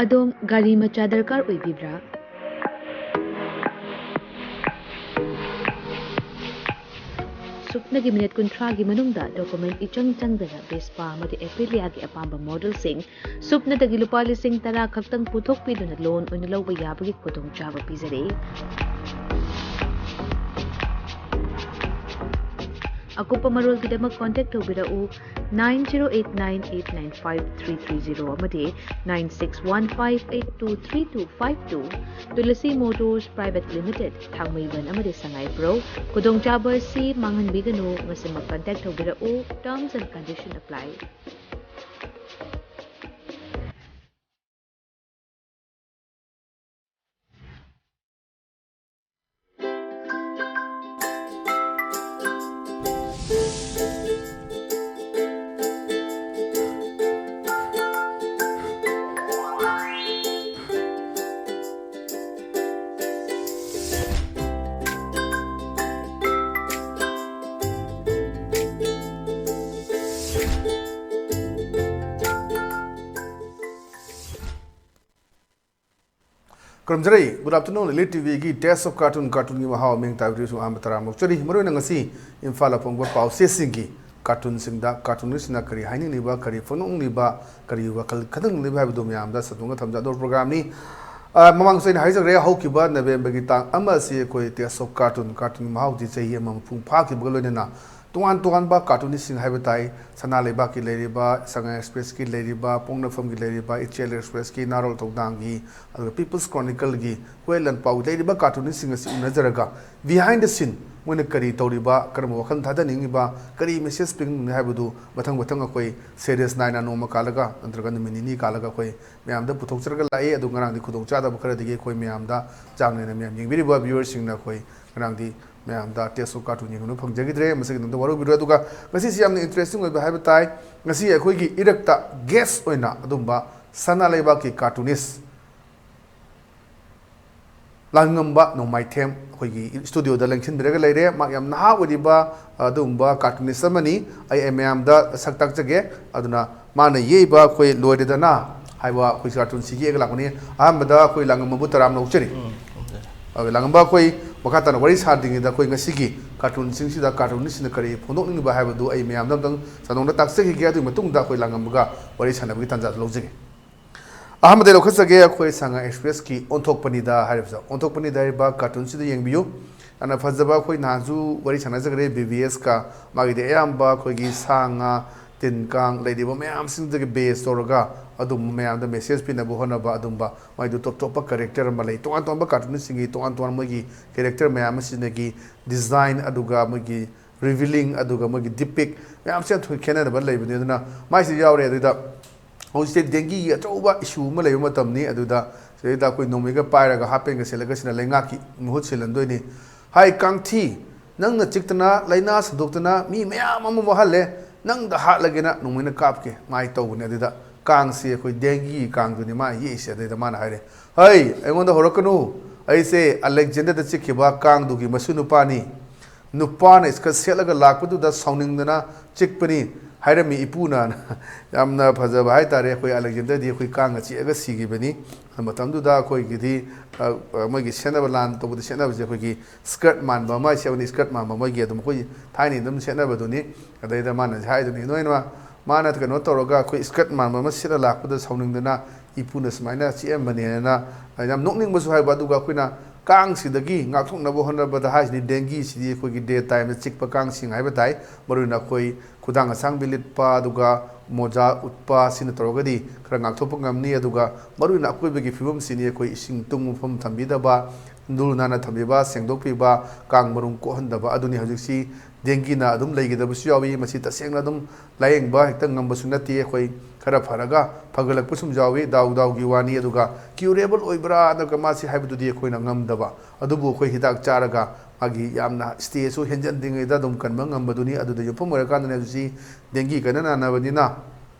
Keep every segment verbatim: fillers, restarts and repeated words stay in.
ꯑꯗꯣꯝ ꯒꯥꯔꯤ ꯃꯆꯥ ꯗꯔꯀꯥꯔ ꯑꯣꯏꯕꯤꯕ꯭ꯔꯥ? ꯁꯨꯞꯅꯒꯤ ꯃꯤꯅꯤꯠ ꯀꯨꯟꯊ꯭ꯔꯥꯒꯤ ꯃꯅꯨꯡꯗ ꯗꯣꯀꯨꯃꯦꯟ ꯏꯆꯪ ꯆꯪꯗꯅ ꯚꯦꯁꯄꯥ ꯑꯃꯗꯤ ꯑꯦꯄꯤꯂꯤꯌꯥꯒꯤ ꯑꯄꯥꯝꯕ ꯃꯣꯗꯦꯜꯁꯤꯡ ꯁꯨꯞꯅꯗꯒꯤ ꯂꯨꯄꯥ ꯂꯤꯁꯤꯡ ꯇꯔꯥ ꯈꯛꯇꯪ ꯄꯨꯊꯣꯛꯄꯤꯗꯨꯅ ꯂꯣꯟ ꯑꯣꯏꯅ ꯂꯧꯕ ꯌꯥꯕꯒꯤ ꯈꯨꯗꯣꯡꯆꯥꯕ ꯄꯤꯖꯔꯤ꯫ ꯑꯀꯨꯞꯄ ꯃꯔꯣꯜꯒꯤꯗꯃꯛ ꯀꯣꯟꯇꯦꯛ ꯇꯧꯕꯤꯔꯛꯎ, nine zero eight nine eight nine five three three zero ꯑꯃꯗꯤ nine six one five eight two three two five two꯫ Tulsi motors private limited, Thangmeiband ꯑꯃꯗꯤ ꯁꯉꯥꯏꯄ꯭ꯔꯧ꯫ ꯈꯨꯗꯣꯡꯆꯥꯕ ꯑꯁꯤ ꯃꯥꯡꯍꯟꯕꯤꯒꯅꯨ꯫ ꯉꯁꯤꯃꯛ ꯀꯟꯇꯦꯛ ꯇꯧꯕꯤꯔꯛꯎ꯫ Terms and condition apply. ꯈꯨꯔꯨꯝꯖꯔꯤ꯫ Good afternoon, Elite ꯇꯤꯚꯤꯒꯤ Taste of Cartoon, ꯀꯥꯔꯇꯨꯟꯒꯤ ꯃꯍꯥꯎ ꯃꯤꯡ ꯇꯥꯕꯤꯔꯤꯕꯁꯨ ꯑꯍꯥꯟꯕ ꯇꯔꯥꯝꯅ ꯑꯣꯛꯆꯔꯤ꯫ ꯃꯔꯨꯑꯣꯏꯅ ꯉꯁꯤ ꯏꯝꯐꯥꯜꯗ ꯐꯣꯡꯕ ꯄꯥꯎꯆꯦꯁꯤꯡꯒꯤ ꯀꯥꯔꯇꯨꯟꯁꯤꯡꯗ ꯀꯥꯔꯇꯨꯅꯤꯁꯁꯤꯡꯅ ꯀꯔꯤ ꯍꯥꯏꯅꯤꯡꯂꯤꯕ, ꯀꯔꯤ ꯐꯣꯡꯗꯣꯛꯅꯤꯡꯂꯤꯕ, ꯀꯔꯤ ꯋꯥꯈꯜ ꯈꯟꯅꯅꯤꯡꯂꯤꯕ ꯍꯥꯏꯕꯗꯨ ꯃꯌꯥꯝꯗ ꯁꯟꯗꯣꯛꯅ ꯊꯝꯖꯗꯧꯕ ꯄ꯭ꯔꯣꯒ꯭ꯔꯥꯝꯅꯤ꯫ ꯑ, ꯃꯃꯥꯡꯁꯨ ꯑꯩꯅ ꯍꯥꯏꯖꯈ꯭ꯔꯦ, ꯍꯧꯈꯤꯕ ꯅꯕꯦꯝꯕꯔꯒꯤ ꯇꯥꯡ ꯑꯃ ꯑꯁꯤ ꯑꯩꯈꯣꯏ Taste of Cartoon, ꯀꯥꯔꯇꯨꯟꯒꯤ ꯃꯍꯥꯎꯗꯤ ꯆꯍꯤ ꯑꯃ ꯃꯄꯨꯡ ꯐꯥꯈꯤꯕꯒ ꯂꯣꯏꯅꯅ ꯇꯣꯉꯥꯟ ꯇꯣꯉꯥꯟꯕ ꯀꯥꯔꯇꯨꯅꯤꯁꯁꯤꯡ ꯍꯥꯏꯕ ꯇꯥꯏ, ꯁꯅꯥ ꯂꯩꯕꯥꯛꯀꯤ ꯂꯩꯔꯤꯕ, ꯁꯉꯥꯏ ꯑꯦꯛꯁꯄ꯭ꯔꯦꯁꯀꯤ ꯂꯩꯔꯤꯕ, ꯄꯣꯛꯅꯐꯝꯒꯤ ꯂꯩꯔꯤꯕ, ꯏꯆꯦꯜ ꯑꯦꯛꯁꯄ꯭ꯔꯦꯁꯀꯤ, ꯅꯥꯔꯣꯜ ꯊꯧꯗꯥꯡꯒꯤ, ꯑꯗꯨꯒ People's Chronicleꯒꯤ, ꯍꯨꯋꯦꯟ ꯂꯥꯟꯄꯥꯎꯒꯤ ꯂꯩꯔꯤꯕ ꯀꯥꯔꯇꯨꯅꯤꯁꯁꯤꯡ ꯑꯁꯤ ꯎꯅꯖꯔꯒ, behind the scene ꯃꯣꯏꯅ ꯀꯔꯤ ꯇꯧꯔꯤꯕ, ꯀꯔꯝꯕ ꯋꯥꯈꯜ ꯊꯥꯗꯅꯤꯡꯉꯤꯕ, ꯀꯔꯤ message ꯄꯤꯅꯤꯡꯉꯤ ꯍꯥꯏꯕꯗꯨ ꯃꯊꯪ ꯃꯊꯪ ꯑꯩꯈꯣꯏ series ꯅꯥꯏꯅ ꯅꯣꯡꯃ ꯀꯥꯜꯂꯒ ꯅꯠꯇ꯭ꯔꯒ ꯅꯨꯃꯤꯠ ꯅꯤꯅꯤ ꯀꯥꯜꯂꯒ ꯑꯩꯈꯣꯏ ꯃꯌꯥꯝꯗ ꯄꯨꯊꯣꯛꯆꯔꯒ ꯂꯥꯛꯏ꯫ ꯑꯗꯨ ꯉꯔꯥꯡꯗꯤ ꯈꯨꯗꯣꯡꯆꯥꯗꯕ ꯈꯔꯗꯒꯤ ꯑꯩꯈꯣꯏ ꯃꯌꯥꯝꯗ, ꯆꯥꯡ ꯅꯥꯏꯅ ꯃꯌꯥꯝ ꯌꯦꯡꯕꯤꯔꯤꯕ viewerꯁꯤꯡꯅ ꯑꯩꯈꯣꯏ ꯉꯔꯥꯡꯗꯤ ꯃꯌꯥꯝꯗ Taste of Cartoon ꯌꯦꯡꯍꯟꯕ ꯐꯪꯖꯈꯤꯗ꯭ꯔꯦ꯫ ꯃꯁꯤꯒꯤꯗꯃꯛꯇ ꯋꯥꯔꯧꯕꯤꯔꯣꯏ꯫ ꯑꯗꯨꯒ ꯉꯁꯤꯁꯤ ꯌꯥꯝꯅ interesting ꯑꯣꯏꯕ ꯍꯥꯏꯕ ꯇꯥꯏ, ꯉꯁꯤ ꯑꯩꯈꯣꯏꯒꯤ ꯏꯔꯛꯇ guest ꯑꯣꯏꯅ ꯑꯗꯨꯝꯕ ꯁꯅꯥ ꯂꯩꯕꯥꯛꯀꯤ cartoonist ꯂꯥꯡꯉꯝꯕ ꯅꯣꯡꯃꯥꯏꯊꯦꯝ ꯑꯩꯈꯣꯏꯒꯤ studioꯗ ꯂꯦꯡꯁꯤꯟꯕꯤꯔꯒ ꯂꯩꯔꯦ꯫ ꯃꯍꯥꯛ ꯌꯥꯝ ꯅꯍꯥ ꯑꯣꯏꯔꯤꯕ ꯑꯗꯨꯒꯨꯝꯕ cartoonist ꯑꯃꯅꯤ꯫ ꯑꯩ, ꯑꯩ ꯃꯌꯥꯝꯗ ꯁꯛ ꯇꯥꯛꯆꯒꯦ꯫ ꯑꯗꯨꯅ ꯃꯥꯅ ꯌꯦꯛꯏꯕ ꯑꯩꯈꯣꯏ ꯂꯣꯏꯔꯦꯗꯅ, ꯍꯥꯏꯕ ꯑꯩꯈꯣꯏ ꯀꯥꯔꯇꯨꯟꯁꯤ ꯌꯦꯛꯑꯒ ꯂꯥꯛꯄꯅꯤ꯫ ꯑꯍꯥꯟꯕꯗ ꯑꯩꯈꯣꯏ ꯂꯥꯡꯉꯝꯕꯕꯨ ꯇꯔꯥꯝꯅ ꯑꯣꯛꯆꯔꯤ꯫ ꯑꯗꯨꯒ ꯂꯥꯡꯉꯝꯕ ꯑꯩꯈꯣꯏ ꯃꯈꯥ ꯇꯥꯅ ꯋꯥꯔꯤ ꯁꯥꯗ꯭ꯔꯤꯉꯩꯗ ꯑꯩꯈꯣꯏ ꯉꯁꯤꯒꯤ ꯀꯥꯔꯇꯨꯟꯁꯤꯡꯁꯤꯗ ꯀꯥꯔꯇꯨꯟꯁꯤꯡꯅ ꯀꯔꯤ ꯐꯣꯡꯗꯣꯛꯅꯤꯡꯉꯤꯕ ꯍꯥꯏꯕꯗꯨ ꯑꯩ ꯃꯌꯥꯝꯗ ꯑꯝꯇꯪ ꯆꯥꯅꯣꯡꯗ ꯇꯥꯛꯆꯈꯤꯒꯦ꯫ ꯑꯗꯨꯒꯤ ꯃꯇꯨꯡꯗ ꯑꯩꯈꯣꯏ ꯂꯥꯡꯉꯝꯕꯒ ꯋꯥꯔꯤ ꯁꯥꯟꯅꯕꯒꯤ ꯇꯥꯟꯖꯥꯗꯨ ꯂꯧꯖꯒꯦ꯫ ꯑꯍꯥꯟꯕꯗ ꯂꯧꯈꯠꯆꯒꯦ ꯑꯩꯈꯣꯏ ꯁꯉꯥꯏ ꯑꯦꯛꯁꯄ꯭ꯔꯦꯁꯀꯤ ꯑꯣꯟꯊꯣꯛꯄꯅꯤꯗ ꯍꯥꯏꯔꯤꯕꯁꯦ꯫ ꯑꯣꯟꯊꯣꯛꯄꯅꯤꯗ ꯍꯥꯏꯔꯤꯕ ꯀꯥꯔꯇꯨꯟꯁꯤꯗ ꯌꯦꯡꯕꯤꯌꯨ꯫ ꯌꯥꯝꯅ ꯐꯖꯕ, ꯑꯩꯈꯣꯏ ꯅꯍꯥꯟꯁꯨ ꯋꯥꯔꯤ ꯁꯥꯟꯅꯖꯈ꯭ꯔꯦ ꯕꯤ ꯕꯤ ꯑꯦꯁꯀ꯫ ꯃꯥꯒꯤꯗꯤ ꯑꯌꯥꯝꯕ ꯑꯩꯈꯣꯏꯒꯤ ꯁꯥ ꯉꯥ, ꯇꯤꯟ ꯀꯥꯡ ꯂꯩꯔꯤꯕ ꯃꯌꯥꯝꯁꯤꯡꯗꯒꯤ ꯕꯦꯁ ꯇꯧꯔꯒ ꯑꯗꯨꯝꯕ ꯃꯌꯥꯝꯗ ꯃꯦꯁꯦꯖ ꯄꯤꯅꯕ ꯍꯣꯠꯅꯕ, ꯑꯗꯨꯝꯕ ꯃꯥꯏꯗꯨ ꯇꯣꯞ ꯇꯣꯞꯄ ꯀꯦꯔꯦꯛꯇꯔ ꯑꯃ ꯂꯩ꯫ ꯇꯣꯉꯥꯟ ꯇꯣꯉꯥꯟꯕ ꯀꯥꯔꯇꯨꯟꯁꯤꯡꯒꯤ ꯇꯣꯉꯥꯟ ꯇꯣꯉꯥꯟꯕ ꯃꯣꯏꯒꯤ ꯀꯦꯔꯦꯛꯇꯔ ꯃꯌꯥꯝ ꯑꯁꯤꯗꯒꯤ ꯗꯤꯖꯥꯏꯟ, ꯑꯗꯨꯒ ꯃꯣꯏꯒꯤ ꯔꯤꯚꯤꯂꯤꯡ, ꯑꯗꯨꯒ ꯃꯣꯏꯒꯤ ꯗꯤꯄꯤꯛ ꯃꯌꯥꯝꯁꯦ ꯌꯥꯝ ꯊꯣꯏꯅ ꯈꯦꯠꯅꯗꯕ ꯂꯩꯕꯅꯤ꯫ ꯑꯗꯨꯅ ꯃꯥꯏꯁꯤ ꯌꯥꯎꯔꯦ꯫ ꯑꯗꯨꯗ ꯍꯧꯖꯤꯛꯁꯦ ꯗꯦꯡꯒꯤꯒꯤ ꯑꯆꯧꯕ ꯏꯁꯨ ꯑꯃ ꯂꯩꯕ ꯃꯇꯝꯅꯤ꯫ ꯑꯗꯨꯗ ꯁꯤꯗꯩꯗ ꯑꯩꯈꯣꯏ ꯅꯣꯡꯃꯩꯒ ꯄꯥꯏꯔꯒ ꯍꯥꯞ ꯄꯦꯟꯒ ꯁꯦꯠꯂꯒ ꯁꯤꯅ ꯂꯩꯉꯥꯛꯀꯤ ꯃꯍꯨꯠ ꯁꯤꯜꯍꯟꯗꯣꯏꯅꯤ꯫ ꯍꯥꯏ ꯀꯥꯡꯊꯤ, ꯅꯪꯅ ꯆꯤꯛꯇꯅ ꯂꯥꯏꯅꯥ ꯁꯟꯗꯣꯛꯇꯅ ꯃꯤ ꯃꯌꯥꯝ ꯑꯃ ꯋꯥꯍꯜꯂꯦ, ꯅꯪꯗ ꯍꯥꯠꯂꯒꯦꯅ ꯅꯣꯡꯃꯩꯅ ꯀꯥꯞꯀꯦ ꯃꯥꯏ ꯇꯧꯕꯅꯦ꯫ ꯑꯗꯨꯗ ꯀꯥꯡꯁꯤ ꯑꯩꯈꯣꯏ ꯗꯦꯡꯒꯤ ꯀꯥꯡꯗꯨꯅꯤ ꯃꯥꯅ ꯌꯦꯛꯏꯁꯦ꯫ ꯑꯗꯩꯗ ꯃꯥꯅ ꯍꯥꯏꯔꯦ, "ꯍꯩ, ꯑꯩꯉꯣꯟꯗ ꯍꯧꯔꯛꯀꯅꯨ, ꯑꯩꯁꯦ ꯑꯂꯦꯛꯖꯦꯟꯗꯔꯗ ꯆꯤꯛꯈꯤꯕ ꯀꯥꯡꯗꯨꯒꯤ ꯃꯁꯨ ꯅꯨꯄꯥꯅꯤ꯫ ꯅꯨꯄꯥꯅ ꯏꯁꯀꯔꯠ ꯁꯦꯠꯂꯒ ꯂꯥꯛꯄꯗꯨꯗ ꯁꯥꯎꯅꯤꯡꯗꯅ ꯆꯤꯛꯄꯅꯤ ꯍꯥꯏꯔꯝꯃꯤ ꯏꯄꯨꯅ"꯫ ꯌꯥꯝꯅ ꯐꯖꯕ ꯍꯥꯏꯇꯥꯔꯦ꯫ ꯑꯩꯈꯣꯏ ꯑꯂꯦꯛꯖꯦꯟꯗꯔꯗꯤ ꯑꯩꯈꯣꯏ ꯀꯥꯡꯅ ꯆꯤꯛꯑꯒ ꯁꯤꯈꯤꯕꯅꯤ꯫ ꯃꯇꯝꯗꯨꯗ ꯑꯩꯈꯣꯏꯒꯤꯗꯤ, ꯑ, ꯑ, ꯃꯣꯏꯒꯤ ꯁꯦꯠꯅꯕ, ꯂꯥꯟ ꯇꯧꯕꯗ ꯁꯦꯠꯅꯕꯁꯦ ꯑꯩꯈꯣꯏꯒꯤ ꯏꯁꯀꯔꯠ ꯃꯥꯟꯕ ꯑꯃ ꯁꯦꯠꯄꯅꯤ꯫ ꯏꯁꯀꯔꯠ ꯃꯥꯟꯕ ꯃꯣꯏꯒꯤ ꯑꯗꯨꯝ ꯑꯩꯈꯣꯏ ꯊꯥꯏꯅꯩ ꯑꯗꯨꯝ ꯁꯦꯠꯅꯕꯗꯨꯅꯤ꯫ ꯑꯗꯩꯗ ꯃꯥꯅ ꯍꯥꯏꯗꯨꯅꯤ, ꯅꯣꯏꯅ ꯃꯥꯅ ꯀꯩꯅꯣ ꯇꯧꯔꯒ ꯑꯩꯈꯣꯏ ꯏꯁꯀꯔꯠ ꯃꯥꯟꯕ ꯑꯃ ꯁꯦꯠꯂ ꯂꯥꯛꯄꯗ ꯁꯥꯎꯅꯤꯡꯗꯅ ꯏꯄꯨꯅ ꯁꯨꯃꯥꯏꯅ ꯆꯤꯛꯑꯝꯕꯅꯦꯅ ꯌꯥꯝ ꯅꯣꯛꯅꯤꯡꯕꯁꯨ ꯍꯥꯏꯕ꯫ ꯑꯗꯨꯒ ꯑꯩꯈꯣꯏꯅ ꯀꯥꯡꯁꯤꯗꯒꯤ ꯉꯥꯛꯊꯣꯛꯅꯕ ꯍꯣꯠꯅꯕꯗ ꯍꯥꯏꯁꯤꯗꯤ ꯗꯦꯡꯒꯤꯁꯤꯗꯤ ꯑꯩꯈꯣꯏꯒꯤ ꯗꯦ ꯇꯥꯏꯝꯗ ꯆꯤꯛꯄ ꯀꯥꯡꯁꯤꯡ ꯍꯥꯏꯕ ꯇꯥꯏ꯫ ꯃꯔꯨꯑꯣꯏꯅ ꯑꯩꯈꯣꯏ ꯈꯨꯗꯥꯡ ꯑꯁꯥꯡꯕꯤ ꯂꯤꯠꯄ, ꯑꯗꯨꯒ ꯃꯣꯖꯥ ꯎꯞꯄ, ꯁꯤꯅ ꯇꯧꯔꯒꯗꯤ ꯈꯔ ꯉꯥꯛꯊꯣꯛꯄ ꯉꯝꯅꯤ꯫ ꯑꯗꯨꯒ ꯃꯔꯨꯑꯣꯏꯅ ꯑꯀꯣꯏꯕꯒꯤ ꯐꯤꯕꯝꯁꯤꯅꯤ, ꯑꯩꯈꯣꯏ ꯏꯁꯤꯡ ꯇꯨꯡ ꯃꯐꯝ ꯊꯝꯕꯤꯗꯕ, ꯂꯨ ꯅꯥꯟꯅ ꯊꯝꯕꯤꯕ, ꯁꯦꯡꯗꯣꯛꯄꯤꯕ, ꯀꯥꯡ ꯃꯔꯨꯝ ꯀꯣꯛꯍꯟꯗꯕ, ꯑꯗꯨꯅꯤ ꯍꯧꯖꯤꯛꯁꯤ ꯗꯦꯡꯒꯤꯅ ꯑꯗꯨꯝ ꯂꯩꯒꯗꯕꯁꯨ ꯌꯥꯎꯏ꯫ ꯃꯁꯤ ꯇꯁꯦꯡꯅ ꯑꯗꯨꯝ ꯂꯥꯌꯦꯡꯕ ꯍꯦꯛꯇ ꯉꯝꯕꯁꯨ ꯅꯠꯇꯦ꯫ ꯑꯩꯈꯣꯏ ꯈꯔ ꯐꯔꯒ ꯐꯒꯠꯂꯛꯄꯁꯨ ꯌꯥꯎꯏ, ꯗꯥꯎ ꯗꯥꯎꯒꯤ ꯋꯥꯅꯤ꯫ ꯑꯗꯨꯒ ꯀ꯭ꯌꯨꯔꯦꯕꯜ ꯑꯣꯏꯕ꯭ꯔꯥ ꯅꯠꯇ꯭ꯔꯒ ꯃꯥꯁꯤ ꯍꯥꯏꯕꯗꯨꯗꯤ ꯑꯩꯈꯣꯏꯅ ꯉꯝꯗꯕ, ꯑꯗꯨꯕꯨ ꯑꯩꯈꯣꯏ ꯍꯤꯗꯥꯛ ꯆꯥꯔꯒ ꯃꯥꯒꯤ ꯌꯥꯝꯅ ꯁ꯭ꯇꯦꯖꯁꯨ ꯍꯦꯟꯖꯟꯗ꯭ꯔꯤꯉꯩꯗ ꯑꯗꯨꯝ ꯀꯟꯕ ꯉꯝꯕꯗꯨꯅꯤ꯫ ꯑꯗꯨꯗ ꯌꯨꯝꯐꯝ ꯑꯣꯏꯔꯀꯥꯟꯗꯅꯦ ꯍꯧꯖꯤꯛꯁꯤ ꯗꯦꯡꯒꯤ ꯀꯟꯅ ꯅꯥꯅꯕꯅꯤꯅ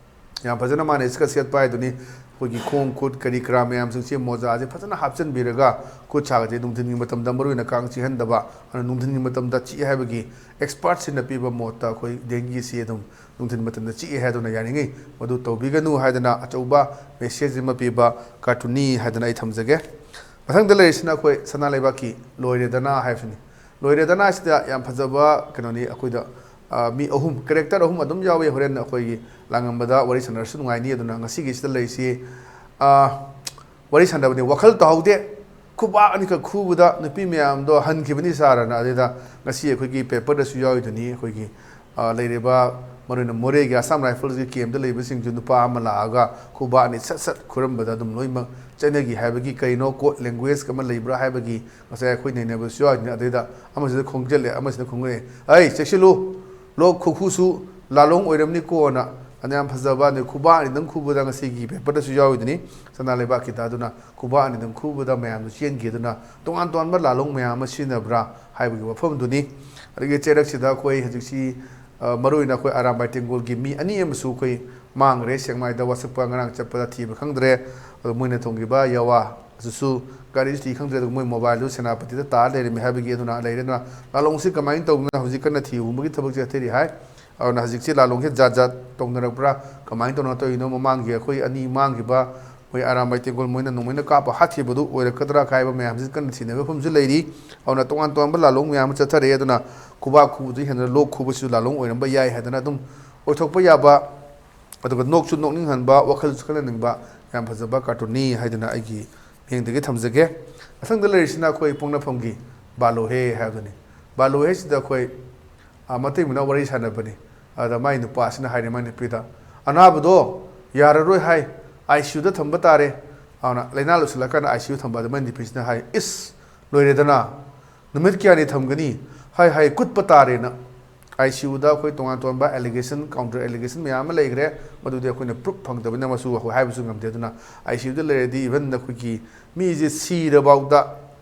ꯌꯥꯝ ꯐꯖꯅ ꯃꯥꯅ ꯏꯁꯀꯔꯠ ꯁꯦꯠꯄ ꯍꯥꯏꯗꯨꯅꯤ꯫ ꯑꯩꯈꯣꯏꯒꯤ ꯈꯣꯡ ꯈꯨꯠ ꯀꯔꯤ ꯀꯔꯥ ꯃꯌꯥꯝꯁꯤꯡꯁꯦ, ꯃꯣꯖꯥꯁꯦ ꯐꯖꯅ ꯍꯥꯞꯆꯤꯟꯕꯤꯔꯒ, ꯈꯨꯠ ꯁꯥꯒꯁꯦ ꯅꯨꯡꯊꯤꯟꯒꯤ ꯃꯇꯝꯗ ꯃꯔꯨ ꯑꯣꯏꯅ ꯀꯥꯡ ꯆꯤꯛꯍꯟꯗꯕ, ꯑꯗꯨꯅ ꯅꯨꯡꯊꯤꯟꯒꯤ ꯃꯇꯝꯗ ꯆꯤꯛꯑꯦ ꯍꯥꯏꯕꯒꯤ ꯑꯦꯛꯁꯄꯔꯠꯁꯤꯡꯅ ꯄꯤꯕ ꯃꯣꯠꯇ ꯑꯩꯈꯣꯏ ꯗꯦꯡꯒꯤꯁꯤ ꯑꯗꯨꯝ ꯅꯨꯡꯊꯤꯟ ꯃꯇꯝꯗ ꯆꯤꯛꯑꯦ ꯍꯥꯏꯗꯨꯅ ꯌꯥꯔꯤꯉꯩ ꯃꯗꯨ ꯇꯧꯕꯤꯒꯅꯨ ꯍꯥꯏꯗꯅ ꯑꯆꯧꯕ ꯃꯦꯁꯦꯖ ꯑꯃ ꯄꯤꯕ ꯀꯥꯔꯇꯨꯟꯅꯤ ꯍꯥꯏꯗꯅ ꯑꯩ ꯊꯝꯖꯒꯦ꯫ ꯃꯊꯪꯗ ꯂꯩꯔꯤꯁꯤꯅ ꯑꯩꯈꯣꯏ ꯁꯅꯥ ꯂꯩꯕꯥꯛꯀꯤ ꯂꯣꯏꯔꯦꯗꯅ ꯍꯥꯏꯕꯁꯤꯅꯤ꯫ ꯂꯣꯏꯔꯦꯗꯅ ꯁꯤꯗ ꯌꯥꯝ ꯐꯖꯕ ꯀꯩꯅꯣꯅꯤ꯫ ꯑꯩꯈꯣꯏꯗ, ꯑ, ꯃꯤ ꯑꯍꯨꯝ, ꯀꯦꯔꯦꯛꯇꯔ ꯑꯍꯨꯝ ꯑꯗꯨꯝ ꯌꯥꯎꯏ꯫ ꯍꯣꯔꯦꯟ ꯑꯩꯈꯣꯏꯒꯤ ꯂꯥꯡꯉꯝꯕꯗ ꯋꯥꯔꯤ ꯁꯥꯟꯅꯔꯁꯨ ꯅꯨꯡꯉꯥꯏꯅꯤ꯫ ꯑꯗꯨꯅ ꯉꯁꯤꯒꯤꯁꯤꯗ ꯂꯩꯔꯤꯁꯤ, ꯑ, ꯋꯥꯔꯤ ꯁꯥꯟꯅꯕꯅꯤ꯫ ꯋꯥꯈꯜ ꯇꯧꯍꯧꯗꯦ, ꯈꯨꯕꯥꯛ ꯑꯅꯤꯈꯛ ꯈꯨꯕꯗ ꯅꯨꯄꯤ ꯃꯌꯥꯝꯗꯣ ꯍꯟꯈꯤꯕꯅꯤ ꯁꯥꯔꯅ꯫ ꯑꯗꯨꯗ ꯉꯁꯤ ꯑꯩꯈꯣꯏꯒꯤ ꯄꯦꯄꯔꯗꯁꯨ ꯌꯥꯎꯔꯤꯗꯨꯅꯤ꯫ ꯑꯩꯈꯣꯏꯒꯤ, ꯑ, ꯂꯩꯔꯤꯕ ꯃꯔꯨ ꯑꯣꯏꯅ ꯃꯣꯔꯦꯒꯤ ꯑꯁꯥꯝ ꯔꯥꯏꯐꯜꯁꯀꯤ ꯀꯦꯝꯞꯇ ꯂꯩꯕꯁꯤꯡꯁꯨ ꯅꯨꯄꯥ ꯑꯃ ꯂꯥꯛꯑꯒ ꯈꯨꯕꯥꯛ ꯑꯅꯤ ꯁꯠ ꯁꯠ ꯈꯨꯔꯝꯕꯗ ꯑꯗꯨꯝ ꯂꯣꯏꯅꯃꯛ ꯆꯠꯅꯈꯤ ꯍꯥꯏꯕꯒꯤ ꯀꯩꯅꯣ ꯀꯣꯗ ꯂꯦꯡꯒ꯭ꯋꯦꯖ ꯑꯃ ꯂꯩꯕ꯭ꯔꯥ ꯍꯥꯏꯕꯒꯤ ꯉꯁꯥꯏ ꯑꯩꯈꯣꯏ ꯅꯩꯅꯕꯁꯨ ꯌꯥꯎꯔꯤꯅꯤ꯫ ꯑꯗꯩꯗ ꯑꯃꯁꯤꯅ ꯈꯣꯡꯖꯜꯂꯦ, ꯑꯃꯁꯤꯅ ꯈꯣꯡꯖꯜꯂꯦ, "ꯑꯩ ꯆꯦꯛꯁꯤꯜꯂꯨ, ꯂꯣꯛ ꯈꯨꯈꯨꯁꯨ ꯂꯥꯂꯣꯡ ꯑꯣꯏꯔꯝꯅꯤꯀꯣꯅ", ꯑꯗ ꯌꯥꯝ ꯐꯖꯕ ꯑꯗꯩ ꯈꯨꯕꯥꯛ ꯑꯅꯤꯗꯪ ꯈꯨꯕꯗ ꯉꯁꯤꯒꯤ ꯄꯦꯄꯔꯗꯁꯨ ꯌꯥꯎꯔꯤꯗꯨꯅꯤ꯫ ꯁꯅꯥ ꯂꯩꯕꯥꯛꯀꯤꯗ ꯑꯗꯨꯅ ꯈꯨꯕꯥꯛ ꯑꯅꯤꯗꯪ ꯈꯨꯕꯗ ꯃꯌꯥꯝꯗꯨ ꯆꯦꯟꯈꯤꯗꯨꯅ ꯇꯣꯉꯥꯟ ꯇꯣꯉꯥꯟꯕ ꯂꯥꯂꯣꯡ ꯃꯌꯥꯝ ꯑꯃ ꯁꯤꯖꯤꯟꯅꯕ꯭ꯔꯥ ꯍꯥꯏꯕꯒꯤ ꯋꯥꯐꯝꯗꯨꯅꯤ꯫ ꯑꯗꯒꯤ ꯆꯩꯔꯛꯁꯤꯗ ꯑꯩꯈꯣꯏ ꯍꯧꯖꯤꯛꯁꯤ, ꯑ, ꯃꯔꯨꯑꯣꯏꯅ ꯑꯩꯈꯣꯏ ꯑꯔꯥꯝꯕꯥꯏ ꯇꯦꯡꯒꯣꯜꯒꯤ ꯃꯤ ꯑꯅꯤ ꯑꯃꯁꯨ ꯑꯩꯈꯣꯏ ꯃꯥꯡꯈ꯭ꯔꯦ꯫ ꯁꯦꯛꯃꯥꯏꯗ ꯋꯥꯁꯛꯄ ꯉꯔꯥꯡ ꯆꯠꯄꯗ ꯊꯤꯕ ꯈꯪꯗ꯭ꯔꯦ꯫ ꯑꯗꯣ ꯃꯣꯏꯅ ꯊꯣꯡꯈꯤꯕ ꯌꯥꯋꯥ ꯑꯗꯨꯁꯨ ꯒꯥꯔꯤꯁꯨ ꯊꯤ ꯈꯪꯗ꯭ꯔꯦ꯫ ꯑꯗꯨꯒ ꯃꯣꯏ ꯃꯣꯕꯥꯏꯜꯗꯨ ꯁꯦꯅꯥꯄꯇꯤꯗ ꯇꯥꯔ ꯂꯩꯔꯝꯃꯤ ꯍꯥꯏꯕꯒꯤ ꯑꯗꯨꯅ ꯂꯩꯔꯦ꯫ ꯑꯗꯨꯅ ꯂꯥꯂꯣꯡꯁꯤ ꯀꯃꯥꯏꯅ ꯇꯧꯗꯅ ꯍꯧꯖꯤꯛ ꯀꯟꯅ ꯊꯤ ꯍꯨꯝꯕꯒꯤ ꯊꯕꯛꯁꯦ ꯆꯠꯊꯔꯤ ꯍꯥꯏ꯫ ꯑꯗꯨꯅ ꯍꯧꯖꯤꯛꯁꯤ ꯂꯥꯂꯣꯡꯁꯦ ꯖꯥꯠ ꯖꯥꯠ ꯇꯧꯅꯔꯛꯄ꯭ꯔꯥ, ꯀꯃꯥꯏꯅ ꯇꯧꯅ ꯇꯧꯔꯤꯅꯣ? ꯃꯃꯥꯡꯒꯤ ꯑꯩꯈꯣꯏ ꯑꯅꯤ ꯃꯥꯡꯈꯤꯕ, ꯑꯩꯈꯣꯏ ꯑꯔꯥꯝꯕꯥꯏ ꯇꯦꯡꯒꯣꯜ ꯃꯣꯏꯅ ꯅꯣꯡꯃꯩꯅ ꯀꯥꯞꯄ ꯍꯥꯠꯈꯤꯕꯗꯨ ꯑꯣꯏꯔꯛꯀꯗ꯭ꯔꯥ ꯀꯥꯏꯕ ꯃꯌꯥꯝꯁꯤ ꯀꯟꯅ ꯊꯤꯅꯕ ꯃꯐꯝꯁꯨ ꯂꯩꯔꯤ꯫ ꯑꯗꯨꯅ ꯇꯣꯉꯥꯟ ꯇꯣꯉꯥꯟꯕ ꯂꯥꯂꯣꯡ ꯃꯌꯥꯝ ꯑꯃ ꯆꯠꯊꯔꯛꯑꯦ꯫ ꯑꯗꯨꯅ ꯈꯨꯕꯥꯛ ꯈꯨꯕꯗꯨ ꯍꯦꯟꯅ ꯂꯣꯛ ꯈꯨꯕꯁꯨ ꯂꯥꯂꯣꯡ ꯑꯣꯏꯔꯝꯕ ꯌꯥꯏ ꯍꯥꯏꯗꯅ ꯑꯗꯨꯝ ꯑꯣꯏꯊꯣꯛꯄ ꯌꯥꯕ, ꯑꯗꯨꯒ ꯅꯣꯛꯁꯨ ꯅꯣꯛꯅꯤꯡꯍꯟꯕ, ꯋꯥꯈꯜꯁꯨ ꯈꯜꯍꯟꯅꯤꯡꯕ ꯌꯥꯝ ꯐꯖꯕ ꯀꯥꯔꯇꯨꯟꯅꯤ ꯍꯥꯏꯗꯨꯅ ꯑꯩꯒꯤ ꯃꯤꯠꯌꯦꯡꯗꯒꯤ ꯊꯝꯖꯒꯦ꯫ ꯃꯊꯪꯗ ꯂꯩꯔꯤꯁꯤꯅ ꯑꯩꯈꯣꯏ ꯄꯣꯛꯅꯐꯝꯒꯤ ꯕꯥꯂꯣꯍꯦ ꯍꯥꯏꯕꯗꯨꯅꯤ꯫ ꯕꯥꯂꯣꯍꯦꯁꯤꯗ ꯑꯩꯈꯣꯏ, ꯑ, ꯃꯇꯩ ꯃꯅꯥꯎ ꯋꯥꯔꯤ ꯁꯥꯟꯅꯕꯅꯤ꯫ ꯑꯗ ꯃꯥꯏ ꯅꯨꯄꯥꯁꯤꯅ ꯍꯥꯏꯔꯦ ꯃꯥꯏ ꯅꯨꯄꯤꯗ, "ꯑꯅꯥꯕꯗꯣ ꯌꯥꯔꯔꯣꯏ ꯍꯥꯏ, ꯑꯥꯏ ꯁꯤ ꯌꯨꯗ ꯊꯝꯕ ꯇꯥꯔꯦ"꯫ ꯑꯗꯨꯅ ꯂꯥꯏꯅꯥ ꯂꯣꯏꯁꯤꯜꯂꯀꯥꯟꯗ ꯑꯥꯏ ꯁꯤ ꯌꯨ ꯊꯝꯕ꯫ ꯑꯗ ꯃꯥꯏ ꯅꯨꯄꯤꯁꯤꯅ ꯍꯥꯏ, "ꯏꯁ, ꯂꯣꯏꯔꯦꯗꯅ, ꯅꯨꯃꯤꯠ ꯀꯌꯥꯅꯤ ꯊꯝꯒꯅꯤ? ꯍꯥꯏ ꯍꯥꯏ ꯀꯨꯠꯄ ꯇꯥꯔꯦꯅ"꯫ ꯑꯥꯏ ꯁꯤ ꯌꯨꯗ ꯑꯩꯈꯣꯏ ꯇꯣꯉꯥꯟ ꯇꯣꯉꯥꯟꯕ allegation, counter allegation ꯃꯌꯥꯝ ꯑꯃ ꯂꯩꯈ꯭ꯔꯦ꯫ ꯃꯗꯨꯗꯤ ꯑꯩꯈꯣꯏꯅ proof ꯐꯪꯗꯕꯅꯤꯅ ꯃꯁꯨ ꯑꯩꯈꯣꯏ ꯍꯥꯏꯕꯁꯨ ꯉꯝꯗꯦ꯫ ꯑꯗꯨꯅ ꯑꯥꯏ ꯁꯤ ꯌꯨꯗ ꯂꯩꯔꯗꯤ even ꯑꯩꯈꯣꯏꯒꯤ ꯃꯤꯁꯦ ꯁꯤꯔꯐꯥꯎꯗ,